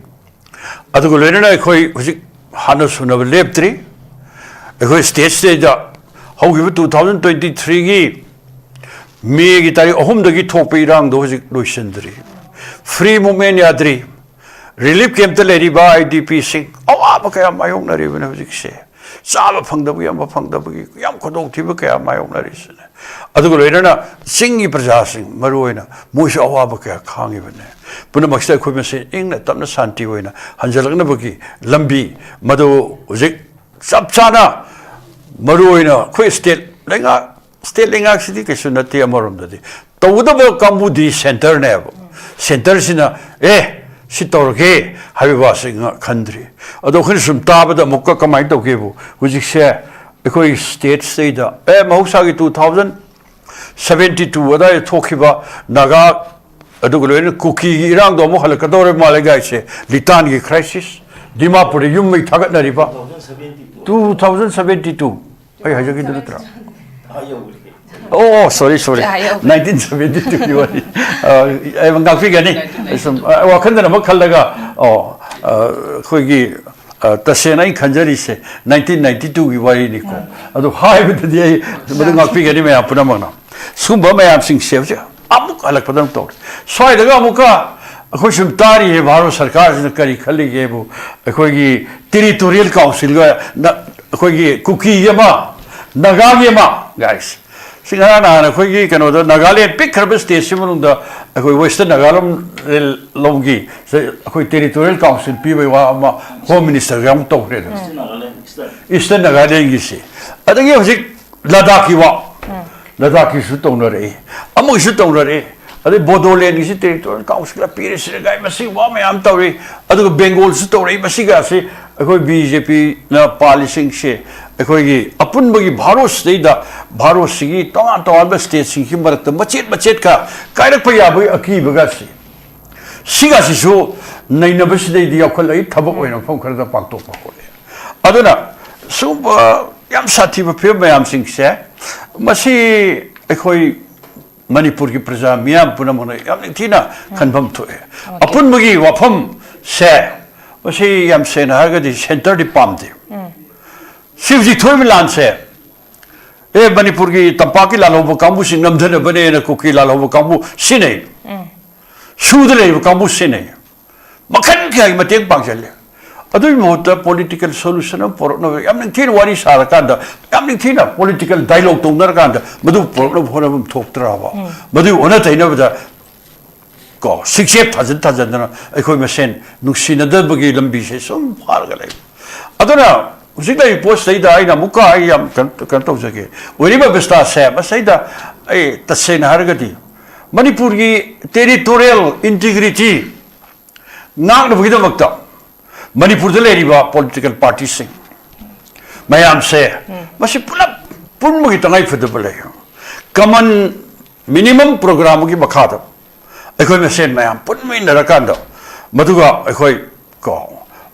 ꯑꯗꯨꯒ ꯂꯣꯏꯅꯅ ꯑꯩꯈꯣꯏ ꯍꯧꯖꯤꯛ ꯍꯥꯟꯅ ꯁꯨꯅꯕ ꯂꯦꯞꯇ꯭ꯔꯤ꯫ ꯑꯩꯈꯣꯏ ꯁ꯭ꯇꯦꯠꯁꯤꯗꯩꯗ ꯍꯧꯈꯤꯕ two thousand twenty threeꯒꯤ ꯃꯦꯒꯤ ꯇꯥꯔꯤꯛ ꯑꯍꯨꯝꯗꯒꯤ ꯊꯣꯛꯄ ꯏꯔꯥꯡꯗꯣ ꯍꯧꯖꯤꯛ ꯂꯣꯏꯁꯤꯟꯗ꯭ꯔꯤ꯫ Free movement ꯌꯥꯗ꯭ꯔꯤ꯫ Relief campꯇ ꯂꯩꯔꯤꯕ ꯑꯥꯏ ꯗꯤ ꯄꯤꯁꯤꯡ ꯑꯋꯥꯕ ꯀꯌꯥ ꯃꯥꯌꯣꯛꯅꯔꯤꯕꯅꯤ ꯍꯧꯖꯤꯛꯁꯦ꯫ ꯆꯥꯕ ꯐꯪꯗꯕꯒꯤ, ꯑꯃ ꯐꯪꯗꯕꯒꯤ ꯌꯥꯝ ꯈꯨꯗꯣꯡꯊꯤꯕ ꯀꯌꯥ ꯃꯥꯌꯣꯛꯅꯔꯤꯁꯤꯅꯦ꯫ ꯑꯗꯨꯒ ꯂꯣꯏꯅꯅ ꯆꯤꯡꯒꯤ ꯄ꯭ꯔꯖꯥꯁꯤꯡ, ꯃꯔꯨꯑꯣꯏꯅ ꯃꯣꯏꯁꯨ ꯑꯋꯥꯕ ꯀꯌꯥ ꯈꯥꯡꯉꯤꯕꯅꯦ꯫ ꯄꯨꯝꯅꯃꯛꯁꯤꯗ ꯑꯩꯈꯣꯏ ꯃꯁꯦꯟ ꯏꯪꯅ ꯇꯞꯅ ꯁꯥꯟꯇꯤ ꯑꯣꯏꯅ ꯍꯟꯖꯜꯂꯛꯅꯕꯒꯤ ꯂꯝꯕꯤ ꯃꯗꯨ ꯍꯧꯖꯤꯛ ꯆꯞ ꯆꯥꯅ, ꯃꯔꯨꯑꯣꯏꯅ ꯑꯩꯈꯣꯏ ꯁ꯭ꯇꯦꯠ ꯂꯩꯉꯥꯛ, ꯁ꯭ꯇꯦꯠ ꯂꯩꯉꯥꯛꯁꯤꯗꯤ ꯀꯩꯁꯨ ꯅꯠꯇꯦ ꯑꯃꯔꯣꯝꯗꯗꯤ꯫ ꯇꯧꯒꯗꯕ ꯀꯥꯡꯕꯨꯗꯤ ꯁꯦꯟꯇꯔꯅꯦꯕ꯫ ꯁꯦꯟꯇꯔꯁꯤꯅ, "ꯑꯦ, ꯁꯤ ꯇꯧꯔꯒꯦ" ꯍꯥꯏꯕ ꯋꯥꯁꯤ ꯉ-, ꯈꯟꯗ꯭ꯔꯤ꯫ ꯑꯗꯣ ꯑꯩꯈꯣꯏꯅ ꯁꯨꯝ ꯇꯥꯕꯗ ꯑꯃꯨꯛꯀ ꯀꯃꯥꯏꯅ ꯇꯧꯒꯦꯕꯨ, ꯍꯧꯖꯤꯛꯁꯦ ꯑꯩꯈꯣꯏ ꯁ꯭ꯇꯦꯠꯁꯤꯗꯩꯗ, ꯑꯦ, ꯃꯍꯧꯁꯥꯒꯤ two thousand seventy two ꯑꯗꯥꯏꯗ ꯊꯣꯛꯈꯤꯕ ꯅꯥꯒꯥ, ꯑꯗꯨꯒ ꯂꯣꯏꯅꯅ ꯀꯨꯀꯤꯒꯤ ꯏꯔꯥꯡꯗꯣ ꯑꯃꯨꯛ ꯍꯜꯂꯛꯀꯗꯧꯔꯦ ꯃꯥꯜꯂꯦ ꯒꯥꯏꯁꯦ, ꯂꯤꯇꯥꯟꯒꯤ crisis, ꯗꯤꯃꯥꯄꯨꯔꯗ ꯌꯨꯝ ꯃꯩ ꯊꯥꯒꯠꯅꯔꯤꯕ꯫ Two thousand seventy two꯫ ꯑꯩ ꯍꯥꯏꯖꯈꯤꯗꯨ ꯅꯠꯇ꯭ꯔꯥ? ꯑꯥ, ꯌꯧꯔꯦ꯫ ꯑꯣ, ꯁꯣꯔꯤ, ꯁꯣꯔꯤ꯫ ꯍꯥꯏꯌꯣ꯫ ꯅꯥꯏꯟꯇꯤꯟ ꯁꯚꯦꯟꯇꯤ ꯇꯨꯒꯤ ꯋꯥꯔꯤ꯫ ꯑ, ꯑꯩ ꯉꯥꯛꯄꯤꯒꯅꯤ꯫ ꯑꯩ ꯁꯨꯝ, ꯑ, ꯋꯥꯈꯜꯗꯅ ꯑꯃ ꯈꯜꯂꯒ, ꯑꯣ, ꯑ, ꯑꯩꯈꯣꯏꯒꯤ, ꯑ, ꯇꯁꯦꯡꯅ ꯑꯩꯅ ꯈꯟꯖꯔꯤꯁꯦ ꯅꯥꯏꯟꯇꯤꯟ ꯅꯥꯏꯟꯇꯤ ꯇꯨꯒꯤ ꯋꯥꯔꯤꯅꯤꯀꯣ꯫ ꯎꯝ꯫ ꯑꯗꯨ ꯍꯥꯏꯕꯗꯗꯤ ꯑꯩ ꯃꯗꯨ ꯉꯥꯛꯄꯤꯒꯅꯤ ꯃꯌꯥꯝ ꯄꯨꯝꯅꯃꯛꯅ꯫ ꯁꯤꯒꯨꯝꯕ ꯃꯌꯥꯝꯁꯤꯡꯁꯦ ꯍꯧꯖꯤꯛ ꯑꯃꯨꯛ ꯍꯜꯂꯛꯄꯗꯧꯅ ꯇꯧꯔꯦ꯫ ꯁ꯭ꯋꯥꯏꯗꯒ ꯑꯃꯨꯛꯀ ꯑꯩꯈꯣꯏ ꯁꯨꯝ ꯇꯥꯔꯤꯌꯦ, ꯚꯥꯔꯠ ꯁꯔꯀꯥꯔꯁꯤꯅ ꯀꯔꯤ ꯈꯜꯂꯤꯒꯦꯕꯨ, ꯑꯩꯈꯣꯏꯒꯤ territorial councilꯒ ꯅ-, ꯑꯩꯈꯣꯏꯒꯤ ꯀꯨꯀꯤꯒꯤ ꯑꯃ, ꯅꯥꯒꯥꯒꯤ ꯑꯃ, guys꯫ ꯁꯤ ꯉꯔꯥꯡ ꯅꯍꯥꯟ ꯑꯩꯈꯣꯏꯒꯤ ꯀꯩꯅꯣꯗ ꯅꯥꯒꯥꯂꯦꯟ ꯄꯤꯛꯈ꯭ꯔꯕ stateꯁꯤ ꯃꯅꯨꯡꯗ ꯑꯩꯈꯣꯏ Western Nagaland ꯂꯣꯝꯒꯤ ꯁꯤ ꯑꯩꯈꯣꯏ territorial council ꯄꯤꯕꯩ ꯋꯥ ꯑꯃ Home Ministerꯒ ꯑꯃꯨꯛ ꯇꯧꯈ꯭ꯔꯦꯗꯅ꯫ Eastern Nagalandꯒꯤꯁꯤ꯫ ꯑꯗꯒꯤ ꯍꯧꯖꯤꯛ ꯂꯗꯥꯛꯀꯤ ꯋꯥ, ꯂꯗꯥꯛꯀꯤꯁꯨ ꯇꯧꯅꯔꯛꯏ, ꯑꯃꯒꯤꯁꯨ ꯇꯧꯅꯔꯛꯏ, ꯑꯗꯩ ꯕꯣꯗꯣꯂꯦꯟꯒꯤꯁꯤ territorial councilꯒ ꯄꯤꯔꯤꯁꯤꯅ ꯀꯥꯏ ꯃꯁꯤ ꯋꯥ ꯃꯌꯥꯝ ꯇꯧꯔꯤ, ꯑꯗꯨꯒ ꯕꯦꯡꯒꯣꯜꯁꯨ ꯇꯧꯔꯛꯏ꯫ ꯃꯁꯤꯒꯁꯤ ꯑꯩꯈꯣꯏ BJPꯅ ꯄꯥꯜꯂꯤꯁꯤꯡꯁꯦ ꯑꯩꯈꯣꯏꯒꯤ ꯑꯄꯨꯟꯕꯒꯤ ꯚꯥꯔꯠꯁꯤꯗꯩꯗ, ꯚꯥꯔꯠꯁꯤꯒꯤ ꯇꯣꯉꯥꯟ ꯇꯣꯉꯥꯟꯕ stateꯁꯤꯡꯒꯤ ꯃꯔꯛꯇ ꯃꯆꯦꯠ ꯃꯆꯦꯠꯀ ꯀꯥꯏꯔꯛꯄ ꯌꯥꯕꯒꯤ ꯑꯀꯤꯕꯒꯁꯤ, ꯁꯤꯒꯁꯤꯁꯨ ꯅꯩꯅꯕꯁꯤꯗꯩꯗ ꯌꯥꯎꯈꯠꯂꯛꯏ, ꯊꯕꯛ ꯑꯣꯏꯅ ꯃꯐꯝ ꯈꯔꯗ ꯄꯥꯡꯊꯣꯛꯄ ꯈꯣꯠꯂꯦ꯫ ꯑꯗꯨꯅ ꯁꯤꯒꯨꯝꯕ ꯌꯥꯝ ꯁꯥꯊꯤꯕ ꯐꯤꯕꯝ ꯃꯌꯥꯝꯁꯤꯡꯁꯦ, ꯃꯁꯤ ꯑꯩꯈꯣꯏ ꯃꯅꯤꯄꯨꯔꯒꯤ ꯄ꯭ꯔꯖꯥ ꯃꯤꯌꯥꯝ ꯄꯨꯝꯅꯃꯛꯅ ꯌꯥꯝ ꯅꯤꯡꯊꯤꯅ ꯈꯟꯐꯝ ꯊꯣꯛꯑꯦ꯫ ꯑꯣꯀꯦ꯫ ꯑꯄꯨꯟꯕꯒꯤ ꯋꯥꯐꯝꯁꯦ, ꯃꯁꯤ ꯌꯥꯝ ꯁꯦꯡꯅ ꯍꯥꯏꯔꯒꯗꯤ centreꯗꯤ ꯄꯥꯝꯗꯦ꯫ ꯁꯤ ꯍꯧꯖꯤꯛ ꯊꯣꯛꯏꯕ ꯂꯥꯟꯁꯦ, ꯑꯦ, ꯃꯅꯤꯄꯨꯔꯒꯤ ꯇꯝꯄꯥꯛꯀꯤ ꯂꯥꯜꯍꯧꯕ ꯀꯥꯡꯕꯨꯁꯤꯡ ꯅꯝꯊꯅꯕꯅꯦꯅ ꯀꯨꯀꯤ ꯂꯥꯜꯍꯧꯕ ꯀꯥꯡꯕꯨ ꯁꯤꯖꯤꯟꯅꯩ꯫ ꯁꯨꯗ ꯂꯩꯔꯤꯕ ꯀꯥꯡꯕꯨ ꯁꯤꯖꯤꯟꯅꯩ꯫ ꯃꯈꯜ ꯀꯌꯥꯒꯤ ꯃꯇꯦꯡ ꯄꯥꯡꯁꯤꯜꯂꯦ꯫ ꯑꯗꯨꯒꯤ ꯃꯍꯨꯠꯇ political solution ꯑꯃ ꯄꯨꯔꯛꯅꯕ ꯌꯥꯝ ꯅꯤꯡꯊꯤꯅ ꯋꯥꯔꯤ ꯁꯥꯔꯀꯥꯟꯗ, ꯌꯥꯝ ꯅꯤꯡꯊꯤꯅ political dialogue ꯇꯧꯅꯔꯀꯥꯟꯗ ꯃꯗꯨ ꯄꯨꯔꯛꯅꯕ ꯍꯣꯠꯅꯐꯝ ꯊꯣꯛꯇ꯭ꯔꯕ? ꯃꯗꯨꯒꯤ ꯑꯣꯟꯅ ꯇꯩꯅꯕꯗ ꯀꯣ, ꯁꯤꯛꯆꯦꯞ ꯊꯥꯖꯤꯟ ꯊꯥꯖꯤꯟꯗꯅ ꯑꯩꯈꯣꯏ ꯃꯁꯦꯟ ꯅꯨꯡꯁꯤꯅꯗꯕꯒꯤ ꯂꯝꯕꯤꯁꯦ ꯁꯨꯝ ꯐꯥꯔꯒ ꯂꯩ꯫ ꯑꯗꯨꯅ ꯍꯧꯖꯤꯛ ꯂꯩꯔꯤꯕ ꯄꯣꯠꯁꯤꯗꯩꯗ ꯑꯩꯅ ꯑꯃꯨꯛꯀ ꯑꯩ ꯌꯥꯝ ꯀꯩꯅꯣ, ꯀꯩꯅꯣ ꯇꯧꯖꯒꯦ꯫ ꯑꯣꯏꯔꯤꯕ ꯑꯕꯁꯊꯥꯁꯦ ꯃꯁꯤꯗ ꯑꯩ ꯇꯁꯦꯡꯅ ꯍꯥꯏꯔꯒꯗꯤ ꯃꯅꯤꯄꯨꯔꯒꯤ territorial integrity ꯉꯥꯛꯅꯕꯒꯤꯗꯃꯛꯇ ꯃꯅꯤꯄꯨꯔꯗ ꯂꯩꯔꯤꯕ political partyꯁꯤꯡ ꯃꯌꯥꯝꯁꯦ, ꯃꯁꯤ ꯄꯨꯂꯞ ꯄꯨꯟꯕꯒꯤ ꯇꯉꯥꯏ ꯐꯗꯕ ꯂꯩ꯫ Common minimum program ꯑꯃꯒꯤ ꯃꯈꯥꯗ ꯑꯩꯈꯣꯏ ꯃꯁꯦꯟ ꯃꯌꯥꯝ ꯄꯨꯟꯃꯤꯟꯅꯔꯀꯥꯟꯗ, ꯃꯗꯨꯒ ꯑꯩꯈꯣꯏ ꯀꯣ,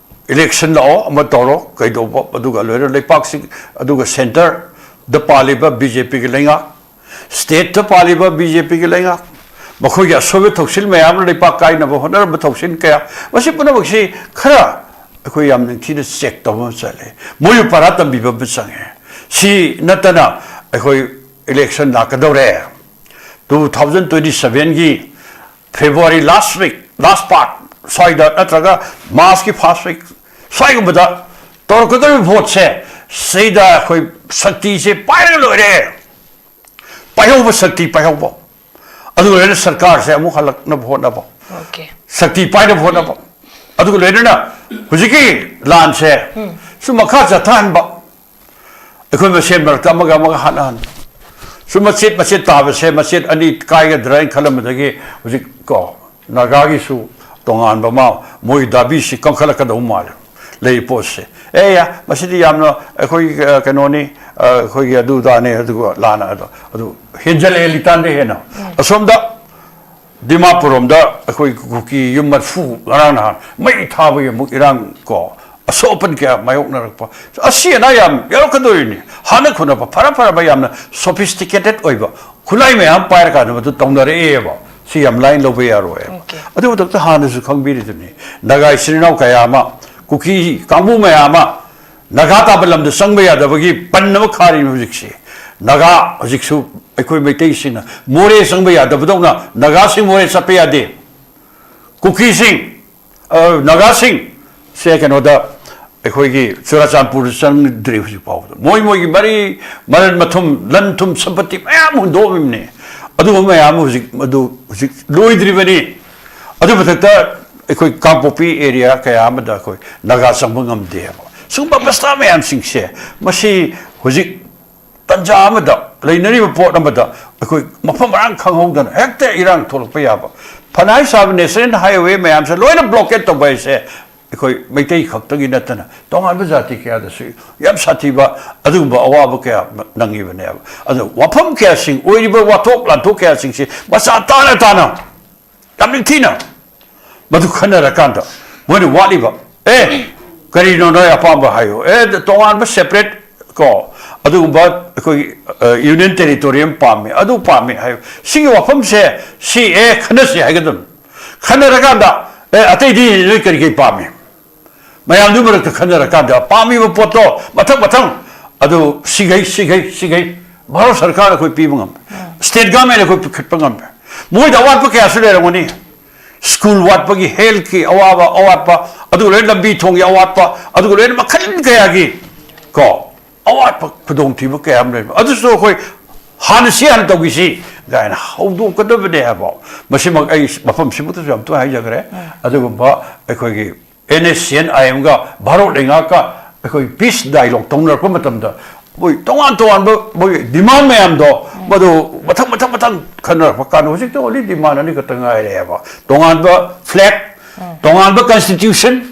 election ꯂꯥꯛꯑꯣ, ꯑꯃ ꯇꯧꯔꯣ, ꯀꯩꯗꯧꯕ, ꯑꯗꯨꯒ ꯂꯣꯏꯅ ꯂꯩꯄꯥꯛꯁꯤꯡ, ꯑꯗꯨꯒ centreꯗ ꯄꯥꯜꯂꯤꯕ BJPꯒꯤ ꯂꯩꯉꯥꯛ, ꯁ꯭ꯇꯦꯠꯇ ꯄꯥꯜꯂꯤꯕ ꯕꯤ ꯖꯦ ꯄꯤꯒꯤ ꯂꯩꯉꯥꯛ, ꯃꯈꯣꯏꯒꯤ ꯑꯁꯣꯏꯕ ꯊꯧꯁꯤꯜ ꯃꯌꯥꯝꯅ ꯂꯩꯄꯥꯛ ꯀꯥꯏꯅꯕ ꯍꯣꯠꯅꯔꯝꯕ ꯊꯧꯁꯤꯜ ꯀꯌꯥ, ꯃꯁꯤ ꯄꯨꯝꯅꯃꯛꯁꯤ ꯈꯔ ꯑꯩꯈꯣꯏ ꯌꯥꯝ ꯅꯤꯡꯊꯤꯅ ꯆꯦꯛ ꯇꯧꯕ ꯑꯃ ꯆꯪꯉꯦ, ꯃꯣꯏꯕꯨ ꯄꯔꯥ ꯇꯝꯕꯤꯕ ꯑꯃ ꯆꯪꯉꯦ꯫ ꯁꯤ ꯅꯠꯇꯅ ꯑꯩꯈꯣꯏ ꯏꯂꯦꯛꯁꯟ ꯂꯥꯛꯀꯗꯧꯔꯦ, ꯇꯨ ꯊꯥꯎꯖꯟ ꯇ꯭ꯋꯦꯟꯇꯤ ꯁꯚꯦꯟꯒꯤ February last week, last part side ꯅꯠꯇ꯭ꯔꯒ ꯃꯥꯔꯆꯀꯤ ꯐꯥꯔꯁ ꯋꯤꯛ ꯁ꯭ꯋꯥꯏꯒꯨꯝꯕꯗ ꯇꯧꯔꯛꯀꯗꯧꯔꯤꯕ ꯚꯣꯠꯁꯦ, ꯁꯤꯗ ꯑꯩꯈꯣꯏ ꯁꯛꯇꯤꯁꯦ ꯄꯥꯏꯔꯒ ꯂꯣꯏꯔꯦ, ꯄꯥꯏꯍꯧꯕ, ꯁꯛꯇꯤ ꯄꯥꯏꯍꯧꯕ, ꯑꯗꯨꯒ ꯂꯣꯏꯅꯅ ꯁꯔꯀꯥꯔꯁꯦ ꯑꯃꯨꯛ ꯍꯜꯂꯛꯅꯕ ꯍꯣꯠꯅꯕ, ꯑꯣꯀꯦ꯫ ꯁꯛꯇꯤ ꯄꯥꯏꯅꯕ ꯍꯣꯠꯅꯕ, ꯑꯗꯨꯒ ꯂꯣꯏꯅꯅ ꯍꯧꯖꯤꯛꯀꯤ ꯂꯥꯟꯁꯦ ꯁꯨꯝ ꯃꯈꯥ ꯆꯠꯊꯍꯟꯕ, ꯑꯩꯈꯣꯏ ꯃꯁꯦꯟ ꯃꯔꯛꯇ ꯑꯃꯒ ꯑꯃꯒ ꯍꯥꯠꯅꯍꯟꯕ, ꯁꯨꯝ ꯃꯆꯦꯠ ꯃꯆꯦꯠ ꯇꯥꯕꯁꯦ, ꯃꯆꯦꯠ ꯑꯅꯤ ꯀꯥꯏꯒꯗ꯭ꯔꯥ ꯍꯥꯏꯅ ꯈꯜꯂꯝꯕꯗꯒꯤ ꯍꯧꯖꯤꯛ ꯀꯣ ꯅꯥꯒꯥꯒꯤꯁꯨ ꯇꯣꯉꯥꯟꯕ ꯑꯃ ꯃꯣꯏ ꯗꯥꯕꯤꯁꯤ ꯀꯟꯈꯠꯂꯛꯀꯗꯧ ꯃꯥꯜꯂꯦ꯫ ꯂꯩꯔꯤꯕ ꯄꯣꯠꯁꯦ, ꯑꯦ ꯌꯥ, ꯃꯁꯤꯗꯤ ꯌꯥꯝꯅ ꯑꯩꯈꯣꯏꯒꯤ, ꯑ, ꯀꯩꯅꯣꯅꯤ, ꯑ, ꯑꯩꯈꯣꯏꯒꯤ ꯑꯗꯨꯗꯥꯅꯦ, ꯑꯗꯨꯒ ꯂꯥꯟꯅ ꯑꯗꯣ ꯑꯗꯨ ꯍꯦꯟꯖꯜꯂꯛꯑꯦ ꯂꯤꯇꯥꯟꯗ ꯍꯦꯟꯅ꯫ ꯑꯁꯣꯝꯗ ꯗꯤꯃꯥꯄꯨꯔ ꯔꯣꯝꯗ ꯑꯩꯈꯣꯏ ꯀꯨꯀꯤ ꯌꯨꯝ ꯃꯔꯐꯨ ꯉꯔꯥꯡ ꯅꯍꯥꯟ ꯃꯩ ꯊꯥꯕꯒꯤ ꯑꯃꯨꯛ ꯏꯔꯥꯡ ꯀꯣ, ꯑꯁꯣꯛ ꯑꯄꯟ ꯀꯌꯥ ꯃꯥꯌꯣꯛꯅꯔꯛꯄ, ꯑꯁꯤ ꯑꯅꯥ ꯌꯥꯝ ꯌꯥꯎꯔꯛꯀꯗꯣꯔꯤꯅꯤ꯫ ꯍꯥꯟꯅ ꯈꯨꯅꯕ ꯐꯔ ꯐꯔꯕ, ꯌꯥꯝꯅ sophisticated ꯑꯣꯏꯕ ꯈꯨꯠꯂꯥꯏ ꯃꯌꯥꯝ ꯄꯥꯏꯔꯀꯥꯟꯗ ꯃꯗꯨ ꯇꯧꯅꯔꯛꯑꯦꯕ꯫ ꯁꯤ ꯌꯥꯝ ꯂꯥꯏꯅ ꯂꯧꯕ ꯌꯥꯔꯣꯏ꯫ ꯑꯣꯀꯦ꯫ ꯑꯗꯨ ꯃꯊꯛꯇ ꯍꯥꯟꯅꯁꯨ ꯈꯪꯕꯤꯔꯤꯗꯨꯅꯤ, ꯅꯥꯒꯥ ꯏꯆꯤꯟ ꯏꯅꯥꯎ ꯀꯌꯥ ꯑꯃ, ꯀꯨꯀꯤ ꯀꯥꯡꯕꯨ ꯃꯌꯥꯝ ꯑꯃ ꯅꯥꯒꯥ ꯇꯥꯕ ꯂꯝꯗ ꯆꯪꯕ ꯌꯥꯗꯕꯒꯤ ꯕꯟ ꯑꯃ ꯈꯥꯔꯤꯕ ꯍꯧꯖꯤꯛꯁꯦ꯫ ꯅꯥꯒꯥ ꯍꯧꯖꯤꯛꯁꯨ ꯑꯩꯈꯣꯏ ꯃꯩꯇꯩꯁꯤꯡꯅ ꯃꯣꯔꯦ ꯆꯪꯕ ꯌꯥꯗꯕꯗꯧꯅ ꯅꯥꯒꯥꯁꯤꯡ ꯃꯣꯔꯦ ꯆꯠꯄ ꯌꯥꯗꯦ꯫ ꯀꯨꯀꯤꯁꯤꯡ, ꯑ, ꯅꯥꯒꯥꯁꯤꯡ ꯁꯦ ꯀꯩꯅꯣꯗ, ꯑꯩꯈꯣꯏꯒꯤ ꯆꯨꯔꯥꯆꯥꯟꯄꯨꯔꯗ ꯆꯪꯗ꯭ꯔꯤ ꯍꯧꯖꯤꯛ ꯐꯥꯎꯕꯗ꯫ ꯃꯣꯏ ꯃꯣꯏꯒꯤ ꯃꯔꯤ ꯃꯔꯟ ꯃꯊꯨꯝ, ꯂꯟ ꯊꯨꯝ, ꯁꯝꯄꯇꯤ ꯃꯌꯥꯝ ꯍꯨꯟꯗꯣꯛꯑꯝꯃꯤꯕꯅꯤ꯫ ꯑꯗꯨꯒꯨꯝꯕ ꯃꯌꯥꯝ ꯑꯃ ꯍꯧꯖꯤꯛ, ꯃꯗꯨ ꯍꯧꯖꯤꯛ ꯂꯣꯏꯗ꯭ꯔꯤꯕꯅꯤ꯫ ꯑꯗꯨ ꯃꯊꯛꯇ ꯑꯩꯈꯣꯏ ꯀꯥꯡꯄꯣꯛꯄꯤ ꯑꯦꯔꯤꯌꯥ ꯀꯌꯥ ꯑꯃꯗ ꯑꯩꯈꯣꯏ ꯅꯥꯒꯥ ꯆꯪꯕ ꯉꯝꯗꯦꯕ꯫ ꯁꯤꯒꯨꯝꯕ ꯑꯕꯁꯊꯥ ꯃꯌꯥꯝꯁꯤꯡꯁꯦ, ꯃꯁꯤ ꯍꯧꯖꯤꯛ ꯇꯟꯖꯥ ꯑꯃꯗ, ꯂꯩꯅꯔꯤꯕ ꯄꯣꯠ ꯑꯃꯗ ꯑꯩꯈꯣꯏ ꯃꯐꯝ ꯃꯔꯥꯡ ꯈꯪꯍꯧꯗꯅ ꯍꯦꯛꯇ ꯏꯔꯥꯡ ꯊꯣꯛꯂꯛꯄ ꯌꯥꯕ꯫ ꯐꯅ ꯍꯥꯏ ꯁꯥꯕ, ꯅꯦꯁꯅꯦꯜ ꯍꯥꯏꯋꯦ ꯃꯌꯥꯝꯁꯦ ꯂꯣꯏꯅ ꯕ꯭ꯂꯣꯀꯦꯠ ꯇꯧꯕ ꯍꯥꯏꯁꯦ ꯑꯩꯈꯣꯏ ꯃꯩꯇꯩ ꯈꯛꯇꯒꯤ ꯅꯠꯇꯅ ꯇꯣꯉꯥꯟꯕ ꯖꯥꯇꯤ ꯀꯌꯥꯗꯁꯨ ꯌꯥꯝ ꯁꯥꯊꯤꯕ ꯑꯗꯨꯒꯨꯝꯕ ꯑꯋꯥꯕ ꯀꯌꯥ ꯅꯪꯉꯤꯕꯅꯦꯕ꯫ ꯑꯗꯣ ꯋꯥꯐꯝ ꯀꯌꯥꯁꯤꯡ, ꯑꯣꯏꯔꯤꯕ ꯋꯥꯊꯣꯛ ꯂꯥꯟꯊꯣꯛ ꯀꯌꯥꯁꯤꯡꯁꯤ ꯃꯆꯥ ꯇꯥꯅ ꯇꯥꯅ ꯌꯥꯝ ꯅꯤꯡꯊꯤꯅ ꯃꯗꯨ ꯈꯟꯅꯔꯀꯥꯟꯗ ꯃꯣꯏꯅ ꯋꯥꯠꯂꯤꯕ, ꯑꯦ, ꯀꯔꯤꯅꯣ ꯅꯣꯏ ꯑꯄꯥꯝꯕ ꯍꯥꯏꯌꯨ, ꯑꯦ, ꯇꯣꯉꯥꯟꯕ separate ꯀꯣ, ꯑꯗꯨꯒꯨꯝꯕ ꯑꯩꯈꯣꯏꯒꯤ ꯌꯨꯅꯤꯌꯟ ꯇꯦꯔꯤꯇꯣꯔꯤ ꯑꯃ ꯄꯥꯝꯃꯤ, ꯑꯗꯨ ꯄꯥꯝꯃꯤ ꯍꯥꯏ꯫ ꯁꯤꯒꯤ ꯋꯥꯐꯝꯁꯦ ꯁꯤ ꯑꯦ ꯈꯟꯅꯁꯤ ꯍꯥꯏꯒꯗꯕꯅꯤ꯫ ꯈꯟꯅꯔꯀꯥꯟꯗ ꯑꯦ ꯑꯇꯩꯗꯤ ꯅꯣꯏ ꯀꯔꯤ ꯀꯔꯤ ꯄꯥꯝꯃꯤ? ꯃꯌꯥꯝꯗꯨ ꯃꯔꯛꯇ ꯈꯟꯅꯔꯀꯥꯟꯗ ꯄꯥꯝꯃꯤꯕ ꯄꯣꯠꯇꯣ ꯃꯊꯪ ꯃꯊꯪ ꯑꯗꯨ ꯁꯤꯈꯩ ꯁꯤꯈꯩ ꯁꯤꯈꯩ ꯚꯥꯔꯠ ꯁꯔꯀꯥꯔꯅ ꯑꯩꯈꯣꯏ ꯄꯤꯕ ꯉꯝꯃꯦ, ꯁ꯭ꯇꯦꯠ ꯒꯚꯔꯟꯃꯦꯟꯅ ꯑꯩꯈꯣꯏ ꯄꯤꯈꯠꯄ ꯉꯝꯃꯦ꯫ ꯃꯣꯏꯗ ꯑꯋꯥꯠꯄ ꯀꯌꯥꯁꯨ ꯂꯩꯔꯝꯒꯅꯤ꯫ ꯁ꯭ꯀꯨꯜ ꯋꯥꯠꯄꯒꯤ, ꯍꯦꯜꯊꯀꯤ ꯑꯋꯥꯕ, ꯑꯋꯥꯠꯄ, ꯑꯗꯨꯒ ꯂꯣꯏꯅ ꯂꯝꯕꯤ ꯊꯣꯡꯒꯤ ꯑꯋꯥꯠꯄ, ꯑꯗꯨꯒ ꯂꯣꯏꯅ ꯃꯈꯜ ꯀꯌꯥꯒꯤ ꯀꯣ ꯑꯋꯥꯠꯄ ꯈꯨꯗꯣꯡꯊꯤꯕ ꯀꯌꯥ ꯑꯃ ꯂꯩꯕ ꯑꯗꯨꯁꯨ ꯑꯩꯈꯣꯏ ꯍꯥꯟꯅ ꯁꯤ ꯍꯥꯟꯅ ꯇꯧꯈꯤꯁꯤ ꯀꯥꯏꯅ ꯍꯧꯗꯣꯛꯀꯗꯕꯅꯦ ꯍꯥꯏꯕ꯫ ꯃꯁꯤꯃꯛ ꯑꯩ ꯃꯐꯝꯁꯤꯃꯛꯇꯁꯨ ꯌꯥꯝ ꯇꯣꯏꯅ ꯍꯥꯏꯖꯈ꯭ꯔꯦ꯫ ꯑꯗꯨꯒꯨꯝꯕ ꯑꯩꯈꯣꯏꯒꯤ ꯑꯦꯟ ꯑꯦꯁ ꯁꯤ ꯑꯦꯟ ꯑꯥꯏ ꯑꯦꯝꯒ ꯚꯥꯔꯠ ꯂꯩꯉꯥꯛꯀ ꯑꯩꯈꯣꯏ ꯄꯤꯁ ꯗꯥꯏꯂꯣꯛ ꯇꯧꯅꯔꯛꯄ ꯃꯇꯝꯗ ꯃꯣꯏ ꯇꯣꯉꯥꯟ ꯇꯣꯉꯥꯟꯕ ꯃꯣꯏ ꯗꯤꯃꯥꯟ ꯃꯌꯥꯝꯗꯣ ꯃꯗꯨ ꯃꯊꯪ ꯃꯊꯪ ꯃꯊꯪ ꯈꯟꯅꯔꯛꯄ ꯀꯥꯟꯗ ꯍꯧꯖꯤꯛꯇꯤ ꯑꯣꯟꯂꯤ ꯗꯤꯃꯥꯟ ꯑꯅꯤꯈꯛꯇ ꯉꯥꯏꯔꯦꯕ꯫ ꯇꯣꯉꯥꯟꯕ ꯐ꯭ꯂꯦꯒ, ꯇꯣꯉꯥꯟꯕ ꯀꯟꯁꯇꯤꯇ꯭ꯌꯨꯁꯟ,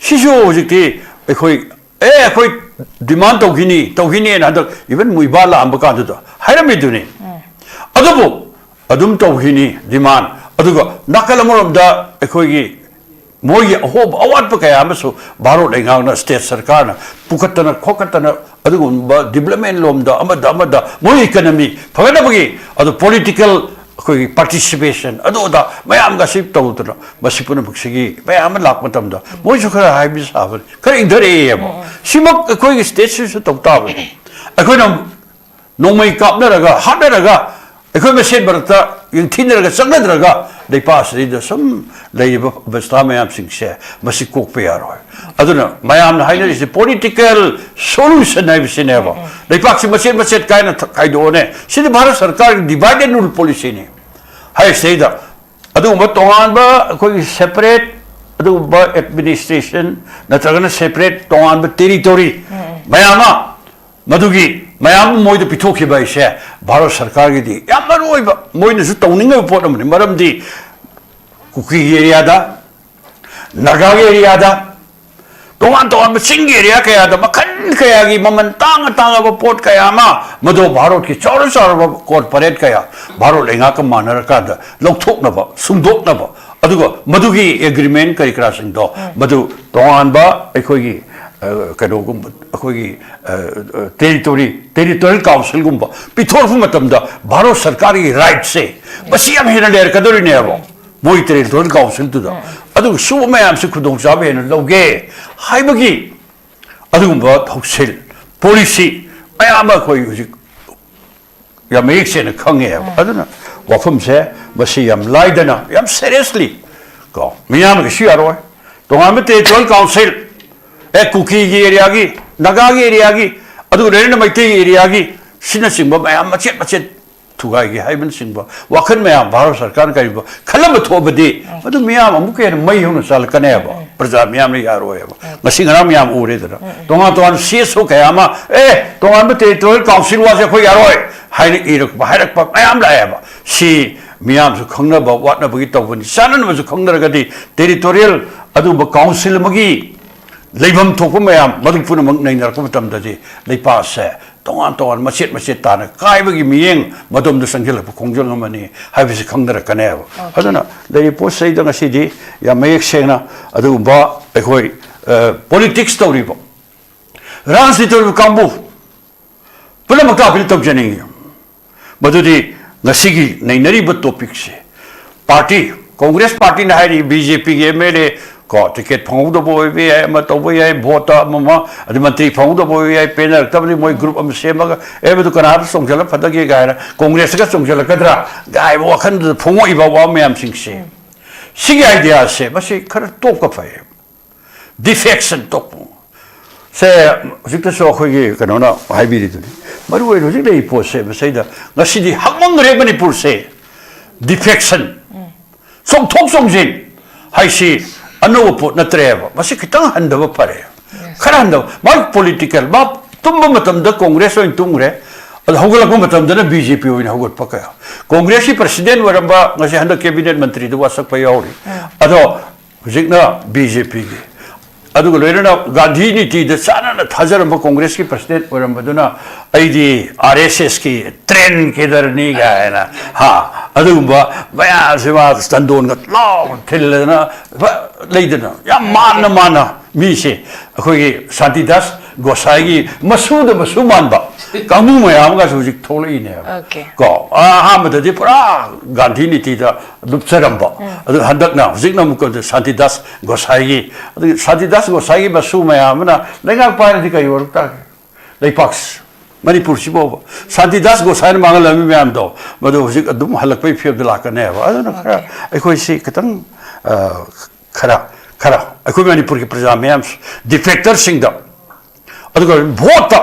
ꯁꯤꯁꯨ ꯍꯧꯖꯤꯛꯇꯤ ꯑꯩꯈꯣꯏ ꯑꯦ ꯑꯩꯈꯣꯏ ꯗꯤꯃꯥꯟ ꯇꯧꯈꯤꯅꯤ, ꯇꯧꯈꯤꯅꯤꯅ ꯍꯟꯗꯛ ꯏꯚꯟ ꯃꯨꯏꯕꯥ ꯂꯥꯛꯑꯝꯕ ꯀꯥꯟꯗꯨꯗ ꯍꯥꯏꯔꯝꯃꯤꯗꯨꯅꯤ꯫ ꯑꯗꯨꯕꯨ ꯑꯗꯨꯝ ꯇꯧꯈꯤꯅꯤ ꯗꯤꯃꯥꯟ꯫ ꯑꯗꯨꯒ ꯅꯥꯀꯜ ꯑꯃꯔꯣꯝꯗ ꯑꯩꯈꯣꯏꯒꯤ ꯃꯣꯏꯒꯤ ꯑꯍꯣꯕ ꯑꯋꯥꯠꯄ ꯀꯌꯥ ꯑꯃꯁꯨ ꯚꯥꯔꯠ ꯂꯩꯉꯥꯛꯅ, ꯁ꯭ꯇꯦꯠ ꯁꯔꯀꯥꯔꯅ ꯄꯨꯈꯠꯇꯅ ꯈꯣꯠꯀꯠꯇꯅ ꯑꯗꯨꯒꯨꯝꯕ ꯗꯤꯕ꯭ꯂꯞꯃꯦꯟ ꯂꯣꯝꯗ ꯑꯃꯗ ꯑꯃꯗ ꯃꯣꯏ ꯏꯀꯅꯃꯤ ꯐꯒꯠꯅꯕꯒꯤ ꯑꯗꯨ ꯄꯣꯂꯤꯇꯤꯀꯦꯜ ꯑꯩꯈꯣꯏꯒꯤ ꯄꯥꯔꯇꯤꯁꯤꯄꯦꯁꯟ ꯑꯗꯨ ꯑꯗꯥ ꯃꯌꯥꯝꯒ ꯑꯁꯤ ꯇꯧꯗꯅ ꯃꯁꯤ ꯄꯨꯝꯅꯃꯛꯁꯤꯒꯤ ꯃꯌꯥꯝ ꯑꯃ ꯂꯥꯛꯄ ꯃꯇꯝꯗ ꯃꯣꯏꯁꯨ ꯈꯔ ꯍꯥꯏꯕ ꯁꯥꯕꯅꯤ, ꯈꯔ ꯏꯪꯊꯔꯛꯑꯦꯕ꯫ ꯁꯤꯃꯛ ꯑꯩꯈꯣꯏꯒꯤ ꯁ꯭ꯇꯦꯠꯁꯤꯁꯨ ꯇꯧ ꯇꯥꯕꯅꯤ꯫ ꯑꯩꯈꯣꯏꯅ ꯅꯣꯡꯃꯩ ꯀꯥꯞꯅꯔꯒ ꯍꯥꯠꯅꯔꯒ ꯑꯩꯈꯣꯏ ꯃꯁꯦꯟ ꯃꯔꯛꯇ ꯌꯦꯡꯊꯤꯅꯔꯒ ꯆꯪꯅꯗ꯭ꯔꯒ ꯂꯩꯄꯥꯛ ꯑꯁꯤꯗ ꯁꯨꯝ ꯂꯩꯔꯤꯕ ꯑꯕꯁꯊꯥ ꯃꯌꯥꯝꯁꯤꯡꯁꯦ ꯃꯁꯤ ꯀꯣꯛꯄ ꯌꯥꯔꯣꯏ꯫ ꯑꯗꯨꯅ ꯃꯌꯥꯝꯅ ꯍꯥꯏꯅꯔꯤꯁꯦ ꯄꯣꯂꯤꯇꯤꯀꯦꯜ ꯁꯣꯂꯨꯁꯟ ꯍꯥꯏꯕꯁꯤꯅꯦꯕ꯫ ꯂꯩꯄꯥꯛꯁꯤ ꯃꯆꯦꯠ ꯃꯆꯦꯠ ꯀꯥꯏꯅ ꯊ-, ꯈꯥꯏꯗꯣꯛꯑꯅꯦ꯫ ꯁꯤꯗꯤ ꯚꯥꯔꯠ ꯁꯔꯀꯥꯔꯒꯤ ꯗꯤꯚꯥꯏꯠ ꯑꯦꯟ ꯔꯨꯜ ꯄꯣꯂꯤꯁꯤꯅꯤ꯫ ꯍꯥꯏꯔꯤꯁꯤꯗꯩꯗ ꯑꯗꯨꯒꯨꯝꯕ ꯇꯣꯉꯥꯟꯕ ꯑꯩꯈꯣꯏꯒꯤ ꯁꯦꯄꯔꯦꯠ ꯑꯗꯨꯒꯨꯝꯕ ꯑꯦꯗꯃꯤꯅꯤꯁꯇ꯭ꯔꯦꯁꯟ ꯅꯠꯇ꯭ꯔꯒꯅ ꯁꯦꯄꯔꯦꯠ ꯇꯣꯉꯥꯟꯕ ꯇꯦꯔꯤꯇꯣꯔꯤ ꯃꯌꯥꯝ ꯑꯃ ꯃꯗꯨꯒꯤ ꯃꯌꯥꯝ ꯑꯃ ꯃꯣꯏꯗ ꯄꯤꯊꯣꯛꯈꯤꯕ ꯍꯥꯏꯁꯦ ꯚꯥꯔꯠ ꯁꯔꯀꯥꯔꯒꯤꯗꯤ ꯌꯥꯝ ꯃꯔꯨ ꯑꯣꯏꯕ, ꯃꯣꯏꯅꯁꯨ ꯇꯧꯅꯤꯡꯉꯕ ꯄꯣꯠ ꯑꯃꯅꯤ꯫ ꯃꯔꯝꯗꯤ ꯀꯨꯀꯤꯒꯤ ꯑꯦꯔꯤꯌꯥꯗ, ꯅꯥꯒꯥꯒꯤ ꯑꯦꯔꯤꯌꯥꯗ, ꯇꯣꯉꯥꯟ ꯇꯣꯉꯥꯟꯕ ꯆꯤꯡꯒꯤ ꯑꯦꯔꯤꯌꯥ ꯀꯌꯥꯗ ꯃꯈꯜ ꯀꯌꯥꯒꯤ ꯃꯃꯜ ꯇꯥꯡꯉ ꯇꯥꯡꯉꯕ ꯄꯣꯠ ꯀꯌꯥ ꯑꯃ ꯃꯗꯨ ꯚꯥꯔꯠꯀꯤ ꯆꯥꯎꯔ ꯆꯥꯎꯔꯕ ꯀꯣꯔꯄꯣꯔꯦꯠ ꯀꯌꯥ ꯚꯥꯔꯠ ꯂꯩꯉꯥꯛꯀ ꯃꯥꯟꯅꯔꯀꯥꯟꯗ ꯂꯧꯊꯣꯛꯅꯕ, ꯁꯨꯡꯗꯣꯛꯅꯕ, ꯑꯗꯨꯒ ꯃꯗꯨꯒꯤ ꯑꯦꯒ꯭ꯔꯤꯃꯦꯟ ꯀꯔꯤ ꯀꯔꯥꯁꯤꯡꯗꯣ ꯃꯗꯨ ꯇꯣꯉꯥꯟꯕ ꯑꯩꯈꯣꯏꯒꯤ ꯀꯩꯅꯣꯒꯨꯝꯕ, ꯑꯩꯈꯣꯏꯒꯤ ꯇꯦꯔꯤꯇꯣꯔꯤ, ꯇꯦꯔꯤꯇꯣꯔꯤꯌꯦꯜ ꯀꯥꯎꯟꯁꯤꯜꯒꯨꯝꯕ ꯄꯤꯊꯣꯔꯛꯄ ꯃꯇꯝꯗ ꯚꯥꯔꯠ ꯁꯔꯀꯥꯔꯒꯤ ꯔꯥꯏꯠꯁꯦ ꯃꯁꯤ ꯌꯥꯝ ꯍꯦꯟꯅ ꯂꯩꯔꯛꯀꯗꯧꯔꯤꯅꯦꯕ꯫ ꯃꯣꯏ ꯇꯦꯔꯤꯇꯣꯔꯤꯌꯦꯜ ꯀꯥꯎꯟꯁꯤꯜꯗꯨꯗ ꯑꯗꯨꯒ ꯁꯨꯝꯕ ꯃꯌꯥꯝꯁꯦ ꯈꯨꯗꯣꯡꯆꯥꯕ ꯍꯦꯟꯅ ꯂꯧꯒꯦ ꯍꯥꯏꯕꯒꯤ ꯑꯗꯨꯒꯨꯝꯕ ꯊꯧꯁꯤꯜ, ꯄꯣꯂꯤꯁꯤ ꯃꯌꯥꯝ ꯑꯃ ꯑꯩꯈꯣꯏ ꯍꯧꯖꯤꯛ ꯌꯥꯝ ꯃꯌꯦꯛ ꯁꯦꯡꯅ ꯈꯪꯉꯦꯕ꯫ ꯑꯗꯨꯅ ꯋꯥꯐꯝꯁꯦ ꯃꯁꯤ ꯌꯥꯝ ꯂꯥꯏꯗꯅ, ꯌꯥꯝ ꯁꯦꯔꯤꯌꯁꯂꯤ ꯀꯣ, ꯃꯤꯌꯥꯝꯒꯤꯁꯨ ꯌꯥꯔꯣꯏ, ꯇꯣꯉꯥꯟꯕ ꯇꯦꯔꯤꯇꯣꯔꯤꯌꯦꯜ ꯀꯥꯎꯟꯁꯤꯜ, ꯑꯦ, ꯀꯨꯀꯤꯒꯤ ꯑꯦꯔꯤꯌꯥꯒꯤ, ꯅꯥꯒꯥꯒꯤ ꯑꯦꯔꯤꯌꯥꯒꯤ, ꯑꯗꯨꯒ ꯂꯣꯏꯅꯅ ꯃꯩꯇꯩꯒꯤ ꯑꯦꯔꯤꯌꯥꯒꯤ, ꯁꯤꯅꯆꯤꯡꯕ ꯃꯌꯥꯝ ꯃꯆꯦꯠ ꯃꯆꯦꯠ ꯊꯨꯒꯥꯏꯒꯦ ꯍꯥꯏꯕꯅꯆꯤꯡꯕ ꯋꯥꯈꯜ ꯃꯌꯥꯝ ꯚꯥꯔꯠ ꯁꯔꯀꯥꯔꯅ ꯀꯔꯤꯒꯨꯝꯕ ꯈꯜꯂꯝꯕ ꯊꯣꯛꯑꯕꯗꯤ, ꯃꯗꯨ ꯃꯤꯌꯥꯝ ꯑꯃꯨꯛꯀ ꯍꯦꯟꯅ ꯃꯩ ꯍꯧꯅ ꯆꯥꯜꯂꯛꯀꯅꯦꯕ꯫ ꯄ꯭ꯔꯖꯥ ꯃꯤꯌꯥꯝꯅ ꯌꯥꯔꯣꯏꯕ꯫ ꯉꯁꯤ ꯉꯔꯥꯡ ꯃꯌꯥꯝ ꯎꯔꯦꯗꯅ, ꯇꯣꯉꯥꯟ ꯇꯣꯉꯥꯟꯕ ꯁꯤ ꯑꯦꯁ ꯑꯣ ꯀꯌꯥ ꯑꯃ, "ꯑꯦ, ꯇꯣꯉꯥꯟꯕ ꯇꯦꯔꯤꯇꯣꯔꯤꯌꯦꯜ ꯀꯥꯎꯟꯁꯤꯜ ꯋꯥꯁꯦ ꯑꯩꯈꯣꯏ ꯌꯥꯔꯣꯏ" ꯍꯥꯏꯅ ꯏꯔꯛꯄ, ꯍꯥꯏꯔꯛꯄ ꯃꯌꯥꯝ ꯂꯥꯛꯑꯦꯕ꯫ ꯁꯤ ꯃꯤꯌꯥꯝꯁꯨ ꯈꯪꯅꯕ ꯋꯥꯠꯅꯕꯒꯤ ꯇꯧꯕꯅꯤ꯫ ꯆꯥꯟꯅꯅꯕꯁꯨ ꯈꯪꯅꯔꯒꯗꯤ ꯇꯦꯔꯤꯇꯣꯔꯤꯌꯦꯜ ꯑꯗꯨꯒꯨꯝꯕ ꯀꯥꯎꯟꯁꯤꯜ ꯑꯃꯒꯤ ꯂꯩꯐꯝ ꯊꯣꯛꯄ ꯃꯌꯥꯝ ꯃꯗꯨ ꯄꯨꯝꯅꯃꯛ ꯅꯩꯅꯔꯛꯄ ꯃꯇꯝꯗꯗꯤ ꯂꯩꯄꯥꯛꯁꯦ ꯇꯣꯉꯥꯟ ꯇꯣꯉꯥꯟ, ꯃꯆꯦꯠ ꯃꯆꯦꯠ ꯇꯥꯅ ꯀꯥꯏꯕꯒꯤ ꯃꯤꯠꯌꯦꯡ ꯃꯗꯣꯝꯗ ꯆꯪꯁꯤꯜꯂꯛꯄ ꯈꯣꯡꯖꯪ ꯑꯃꯅꯤ ꯍꯥꯏꯕꯁꯤ ꯈꯪꯅꯔꯛꯀꯅꯦꯕ꯫ ꯑꯗꯨꯅ ꯂꯩꯔꯤꯕ ꯄꯣꯠꯁꯤꯗꯩꯗ ꯉꯁꯤꯗꯤ ꯌꯥꯝ ꯃꯌꯦꯛ ꯁꯦꯡꯅ ꯑꯗꯨꯒꯨꯝꯕ ꯑꯩꯈꯣꯏ ꯄꯣꯂꯤꯇꯤꯛꯁ ꯇꯧꯔꯤꯕ, ꯔꯥꯖꯅꯤꯇꯤ ꯇꯧꯔꯤꯕ ꯀꯥꯡꯕꯨ ꯄꯨꯝꯅꯃꯛꯇ ꯑꯄꯤꯜ ꯇꯧꯖꯅꯤꯡꯉꯤ꯫ ꯃꯗꯨꯗꯤ ꯉꯁꯤꯒꯤ ꯅꯩꯅꯔꯤꯕ ꯇꯣꯄꯤꯛꯁꯦ, ꯄꯥꯔꯇꯤ, ꯀꯣꯡꯒ꯭ꯔꯦꯁ ꯄꯥꯔꯇꯤꯅ ꯍꯥꯏꯔꯤ, ꯕꯤ ꯖꯦ ꯄꯤꯒꯤ ꯑꯦꯝ ꯑꯦꯜ ꯑꯦ ꯀꯣ, ꯇꯤꯀꯦꯠ ꯐꯪꯍꯧꯗꯕ ꯑꯣꯏꯕ ꯌꯥꯏ, ꯑꯃ ꯇꯧꯕ ꯌꯥꯏ, ꯚꯣꯠꯇ ꯑꯃ ꯑꯃ, ꯑꯗꯩ ꯃꯟꯇ꯭ꯔꯤ ꯐꯪꯍꯧꯗꯕ ꯑꯣꯏꯕ ꯌꯥꯏ, ꯄꯦꯟꯅꯔꯛꯇꯕꯗꯤ ꯃꯣꯏ ꯒ꯭ꯔꯨꯞ ꯑꯃ ꯁꯦꯝꯃꯒ, "ꯑꯦ, ꯃꯗꯨ ꯀꯅꯥꯗ ꯆꯣꯡꯁꯤꯜꯂ ꯐꯗꯒꯦ?" ꯀꯥꯏꯅ, "ꯀꯣꯡꯒ꯭ꯔꯦꯁꯇꯒ ꯆꯣꯡꯁꯤꯜꯂꯛꯀꯗ꯭ꯔꯥ?" ꯀꯥꯏꯕ ꯋꯥꯈꯜꯗꯨꯗ ꯐꯣꯡꯉꯛꯏꯕ ꯋꯥ ꯃꯌꯥꯝꯁꯤꯡꯁꯦ, ꯁꯤꯒꯤ ꯑꯥꯏꯗꯤꯌꯥꯁꯦ ꯃꯁꯤ ꯈꯔ ꯇꯣꯛꯄ ꯐꯩ꯫ ꯗꯤꯐꯦꯛꯁꯟ ꯇꯣꯛꯄ꯫ ꯁꯦ, ꯍꯧꯖꯤꯛꯇꯁꯨ ꯑꯩꯈꯣꯏꯒꯤ ꯀꯩꯅꯣꯅ ꯍꯥꯏꯕꯤꯔꯤꯗꯨꯅꯤ꯫ ꯃꯔꯨ ꯑꯣꯏꯅ ꯍꯧꯖꯤꯛ ꯂꯩꯔꯤꯕ ꯄꯣꯠꯁꯦ, ꯃꯁꯤꯗ ꯉꯁꯤꯗꯤ ꯍꯛꯃꯪꯈ꯭ꯔꯦ ꯃꯅꯤꯄꯨꯔꯁꯦ꯫ ꯗꯤꯐꯦꯛꯁꯟ, ꯆꯣꯡꯊꯣꯛ ꯆꯣꯡꯁꯤꯟ ꯍꯥꯏꯁꯤ ꯑꯅꯧꯕ ꯄꯣꯠ ꯅꯠꯇ꯭ꯔꯦꯕ꯫ ꯃꯁꯤ ꯈꯤꯇꯪ ꯍꯟꯊꯕ ꯐꯔꯦ꯫ ꯈꯔ ꯍꯟꯊꯕ꯫ ꯃꯥ ꯄꯣꯂꯤꯇꯤꯀꯦꯜ, ꯃꯥ ꯇꯨꯝꯕ ꯃꯇꯝꯗ ꯀꯣꯡꯒ꯭ꯔꯦꯁ ꯑꯣꯏꯅ ꯇꯨꯝꯈ꯭ꯔꯦ, ꯑꯗꯣ ꯍꯧꯒꯠꯂꯛꯄ ꯃꯇꯝꯗꯅ ꯕꯤ ꯖꯦ ꯄꯤ ꯑꯣꯏꯅ ꯍꯧꯒꯠꯄ ꯀꯌꯥ꯫ ꯀꯣꯡꯒ꯭ꯔꯦꯁꯀꯤ ꯄ꯭ꯔꯁꯤꯗꯦꯟ ꯑꯣꯏꯔꯝꯕ, ꯉꯁꯤ ꯍꯟꯗꯛ ꯀꯦꯕꯤꯅꯦꯠ ꯃꯟꯇ꯭ꯔꯤꯗ ꯋꯥꯁꯛꯄ ꯌꯥꯎꯔꯤ꯫ ꯑꯗꯣ ꯍꯧꯖꯤꯛꯅ ꯕꯤ ꯖꯦ ꯄꯤꯒꯤ꯫ ꯑꯗꯨꯒ ꯂꯣꯏꯅꯅ ꯒꯥꯟꯙꯤ ꯅꯤꯇꯤꯗ ꯆꯥꯟꯅꯅ ꯊꯥꯖꯔꯝꯕ ꯀꯣꯡꯒ꯭ꯔꯦꯁꯀꯤ ꯄ꯭ꯔꯁꯤꯗꯦꯟ ꯑꯣꯏꯔꯝꯕꯗꯨꯅ, "ꯑꯩꯗꯤ ꯑꯥꯔ ꯑꯦꯁ ꯑꯦꯁꯀꯤ ꯇ꯭ꯔꯦꯟ ꯀꯦꯗꯔꯅꯤ" ꯀꯥꯏꯅ, ꯍꯥ, ꯑꯗꯨꯒꯨꯝꯕ ꯃꯌꯥꯝꯁꯦ ꯃꯥ ꯆꯟꯗꯣꯟꯒ ꯂꯥꯎꯅ ꯊꯤꯜꯂꯗꯅ ꯂꯩꯗꯅ ꯌꯥꯝ ꯃꯥꯟꯅ ꯃꯥꯟꯅ ꯃꯤꯁꯦ ꯑꯩꯈꯣꯏꯒꯤ ꯁꯥꯟꯇꯤꯗꯥꯁ ꯒꯣꯁꯥꯏꯒꯤ ꯃꯁꯨꯗ ꯃꯁꯨ ꯃꯥꯟꯕ ꯀꯥꯡꯕꯨ ꯃꯌꯥꯝ ꯑꯃꯒꯁꯨ ꯍꯧꯖꯤꯛ ꯊꯣꯛꯂꯛꯏꯅꯦꯕ꯫ Okay. ꯀꯣ ꯑ- ꯑꯍꯥꯟꯕꯗꯗꯤ ꯄꯨꯔꯥ ꯒꯥꯟꯙꯤ ꯅꯤꯇꯤꯗ ꯂꯨꯞꯆꯔꯝꯕ, ꯑꯗꯨ ꯍꯟꯗꯛꯅ ꯍꯧꯖꯤꯛꯅ ꯑꯃꯨꯛꯀ ꯁꯥꯟꯇꯤꯗꯥꯁ ꯒꯣꯁꯥꯏꯒꯤ, ꯑꯗꯨꯒꯤ ꯁꯥꯟꯇꯤꯗꯥꯁ ꯒꯣꯁꯥꯏꯒꯤ ꯃꯁꯨ ꯃꯌꯥꯝ ꯑꯃꯅ ꯂꯩꯉꯥꯛ ꯄꯥꯏꯔꯗꯤ ꯀꯔꯤ ꯑꯣꯏꯔꯛ ꯇꯥꯒꯦ? ꯂꯩꯄꯥꯛꯁꯤ, ꯃꯅꯤꯄꯨꯔꯁꯤꯐꯥꯎꯕ ꯁꯥꯟꯇꯤꯗꯥꯁ ꯒꯣꯁꯥꯏꯅ ꯃꯥꯡꯍꯜꯂꯝꯃꯤ ꯃꯌꯥꯝꯗꯣ ꯃꯗꯨ ꯍꯧꯖꯤꯛ ꯑꯗꯨꯝ ꯍꯜꯂꯛꯄꯒꯤ ꯐꯤꯕꯝꯗ ꯂꯥꯛꯀꯅꯦꯕ꯫ ꯑꯗꯨꯅ ꯈꯔ Okay. ꯑꯩꯈꯣꯏꯁꯤ ꯈꯤꯇꯪ ꯑ, ꯈꯔ ꯈꯔ ꯑꯩꯈꯣꯏ ꯃꯅꯤꯄꯨꯔꯒꯤ ꯄ꯭ꯔꯖꯥ ꯃꯌꯥꯝ, ꯗꯤꯐꯦꯛꯇꯔꯁꯤꯡꯗ, ꯑꯗꯨꯒ ꯚꯣꯠꯇ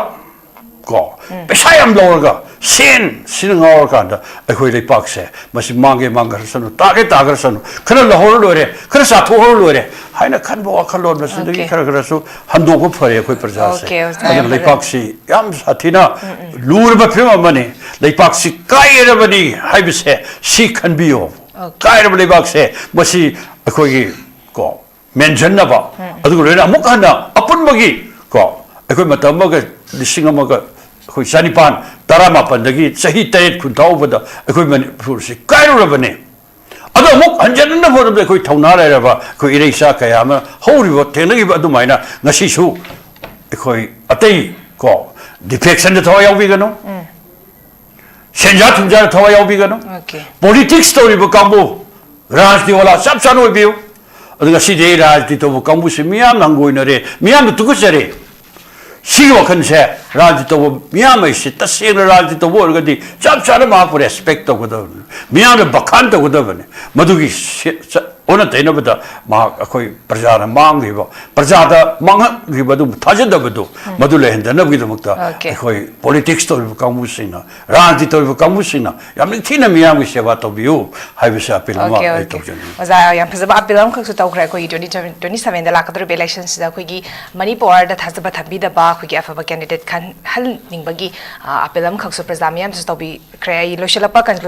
ꯀꯣ ꯄꯩꯁꯥ ꯌꯥꯝ ꯂꯧꯔꯒ ꯁꯦꯟ ꯁꯤꯅ ꯉꯥꯎꯔꯀꯥꯟꯗ ꯑꯩꯈꯣꯏ ꯂꯩꯄꯥꯛꯁꯦ ꯃꯁꯤ ꯃꯥꯡꯒꯦ ꯃꯥꯡꯈ꯭ꯔꯁꯅꯨ, ꯇꯥꯒꯦ ꯇꯥꯈ꯭ꯔꯁꯅꯨ, ꯈꯔ ꯂꯧꯍꯧꯔ ꯂꯣꯏꯔꯦ, ꯈꯔ ꯆꯥꯊꯣꯛꯍꯧꯔ ꯂꯣꯏꯔꯦ ꯍꯥꯏꯅ ꯈꯟꯕ ꯋꯥꯈꯜꯂꯣꯟ ꯃꯁꯤꯗꯒꯤ Okay. ꯈꯔ ꯈꯔꯁꯨ ꯍꯟꯗꯣꯛꯄ ꯐꯔꯦ ꯑꯩꯈꯣꯏ ꯄ꯭ꯔꯖꯥꯁꯦ꯫ Okay, ꯑꯣꯖꯥ, ꯑꯗꯨꯅ ꯌꯥꯝ ꯐꯖꯩ꯫ ꯂꯩꯄꯥꯛꯁꯤ ꯌꯥꯝ ꯁꯥꯊꯤꯅ ꯂꯨꯔꯕ ꯐꯤꯕꯝ ꯑꯃꯅꯤ꯫ ꯂꯩꯄꯥꯛꯁꯤ ꯀꯥꯏꯔꯕꯅꯤ ꯍꯥꯏꯕꯁꯦ ꯁꯤ ꯈꯟꯕꯤꯌꯣ꯫ Okay. ꯀꯥꯏꯔꯕ ꯂꯩꯕꯥꯛꯁꯦ ꯃꯁꯤ ꯑꯩꯈꯣꯏꯒꯤ ꯀꯣ ꯃꯦꯟꯁꯤꯟꯅꯕ, ꯑꯗꯨꯒ ꯂꯣꯏꯅ ꯑꯃꯨꯛ ꯍꯟꯅ ꯑꯄꯨꯟꯕꯒꯤ ꯀꯣ ꯑꯩꯈꯣꯏ ꯃꯇꯝ ꯑꯃꯒ ꯂꯤꯁꯤꯡ ꯑꯃꯒ ꯑꯩꯈꯣꯏ ꯆꯅꯤꯄꯥꯟ ꯇꯔꯥꯃꯥꯄꯟꯗꯒꯤ ꯆꯍꯤ ꯇꯔꯦꯠ ꯈꯨꯟ ꯊꯥꯎꯕꯗ ꯑꯩꯈꯣꯏ ꯃꯅꯤꯄꯨꯔꯁꯤ ꯀꯥꯏꯔꯨꯔꯕꯅꯤ꯫ ꯑꯗꯣ ꯑꯃꯨꯛ ꯍꯟꯖꯤꯟꯅꯕ ꯍꯣꯠꯅꯕꯗ ꯑꯩꯈꯣꯏ ꯊꯧꯅꯥ ꯂꯩꯔꯕ ꯑꯩꯈꯣꯏ ꯏꯔꯩꯆꯥ ꯀꯌꯥ ꯑꯃ ꯍꯧꯔꯤꯕ ꯊꯦꯡꯅꯈꯤꯕ ꯑꯗꯨꯃꯥꯏꯅ ꯉꯁꯤꯁꯨ ꯑꯩꯈꯣꯏ ꯑꯇꯩ ꯀꯣ ꯗꯤꯐꯦꯛꯁꯟꯗ ꯊꯋꯥꯏ ꯌꯥꯎꯕꯤꯒꯅꯨ, ꯁꯦꯟꯖꯥ ꯊꯨꯝꯖꯥꯗ ꯊꯋꯥꯏ ꯌꯥꯎꯕꯤꯒꯅꯨ, Okay. ꯄꯣꯂꯤꯇꯤꯛꯁ ꯇꯧꯔꯤꯕ ꯀꯥꯡꯕꯨ ꯔꯥꯖꯅꯤꯇꯤ ꯋꯥꯂꯥ ꯆꯞ ꯆꯥꯅ ꯑꯣꯏꯕꯤꯌꯨ꯫ ꯑꯗꯨ ꯉꯁꯤꯗꯤ ꯔꯥꯖꯅꯤꯇꯤ ꯇꯧꯕ ꯀꯥꯡꯕꯨꯁꯤ ꯃꯤꯌꯥꯝꯅ ꯍꯪꯒꯣꯏꯅꯔꯦ, ꯃꯤꯌꯥꯝꯅ ꯇꯨꯀꯠꯆꯔꯦ꯫ ꯁꯤꯒꯤ ꯋꯥꯈꯜꯁꯦ ꯔꯥꯖꯅꯤꯇꯤ ꯇꯧꯕ ꯃꯤꯌꯥꯝ ꯍꯥꯏꯁꯤ ꯇꯁꯦꯡꯅ ꯔꯥꯖꯅꯤꯇꯤ ꯇꯧꯕ ꯑꯣꯏꯔꯒꯗꯤ ꯆꯞ ꯆꯥꯅ ꯃꯍꯥꯛꯄꯨ ꯔꯦꯁꯄꯦꯛ ꯇꯧꯒꯗꯕꯅꯤ, ꯃꯤꯌꯥꯝꯅ ꯕꯈꯥꯟ ꯇꯧꯒꯗꯕꯅꯤ꯫ ꯃꯗꯨꯒꯤ ꯁꯤ- ꯆ- ꯑꯣꯟꯅ ꯇꯩꯅꯕꯗ ꯃꯍꯥꯛ ꯑꯩꯈꯣꯏ ꯄ꯭ꯔꯖꯥꯅ ꯃꯥꯡꯈꯤꯕ, ꯄ꯭ꯔꯖꯥꯗ ꯃꯥꯡꯍꯟꯈꯤꯕ ꯑꯗꯨ ꯊꯥꯖꯗꯕꯗꯨ ꯃꯗꯨ ꯂꯩꯍꯟꯗꯅꯕꯒꯤꯗꯃꯛꯇ Okay. ꯑꯩꯈꯣꯏ ꯄꯣꯂꯤꯇꯤꯛꯁ ꯇꯧꯔꯤꯕ ꯀꯥꯡꯕꯨꯁꯤꯡꯅ, ꯔꯥꯖꯅꯤꯇꯤ ꯇꯧꯔꯤꯕ ꯀꯥꯡꯕꯨꯁꯤꯡꯅ ꯌꯥꯝ ꯅꯤꯡꯊꯤꯅ ꯃꯤꯌꯥꯝꯒꯤ ꯁꯦꯕꯥ ꯇꯧꯕꯤꯌꯨ ꯍꯥꯏꯕꯁꯦ ꯑꯄꯤꯜ ꯑꯃ Okay, ꯑꯩ okay. ꯇꯧꯖꯅꯤꯡꯏ꯫ ꯑꯣꯖꯥ, ꯌꯥꯝ ꯐꯖꯕ ꯑꯄꯤꯜ ꯑꯃꯈꯛꯁꯨ ꯇꯧꯈ꯭ꯔꯦ꯫ ꯑꯩꯈꯣꯏꯒꯤ twenty twenty sevenꯗ ꯂꯥꯛꯀꯗꯧꯔꯤꯕ ꯏꯂꯦꯛꯁꯟꯁꯤꯗ ꯑꯩꯈꯣꯏꯒꯤ ꯃꯅꯤꯄꯨꯔꯗ ꯊꯥꯖꯕ ꯊꯝꯕꯤꯗꯕ, ꯑꯩꯈꯣꯏꯒꯤ ꯑꯐꯕ ꯀꯦꯟꯗꯤꯗꯦꯠ ꯈꯟꯍꯟꯅꯤꯡꯕꯒꯤ ꯑ, ꯑꯄꯤꯜ ꯑꯃꯈꯛꯁꯨ ꯄ꯭ꯔꯖꯥ ꯃꯤꯌꯥꯝꯗꯁꯨ ꯇꯧꯕꯤꯈ꯭ꯔꯦ꯫ ꯑꯩ ꯂꯣꯏꯁꯤꯜꯂꯛꯄ ꯀꯟꯀ꯭ꯂꯨꯖꯟ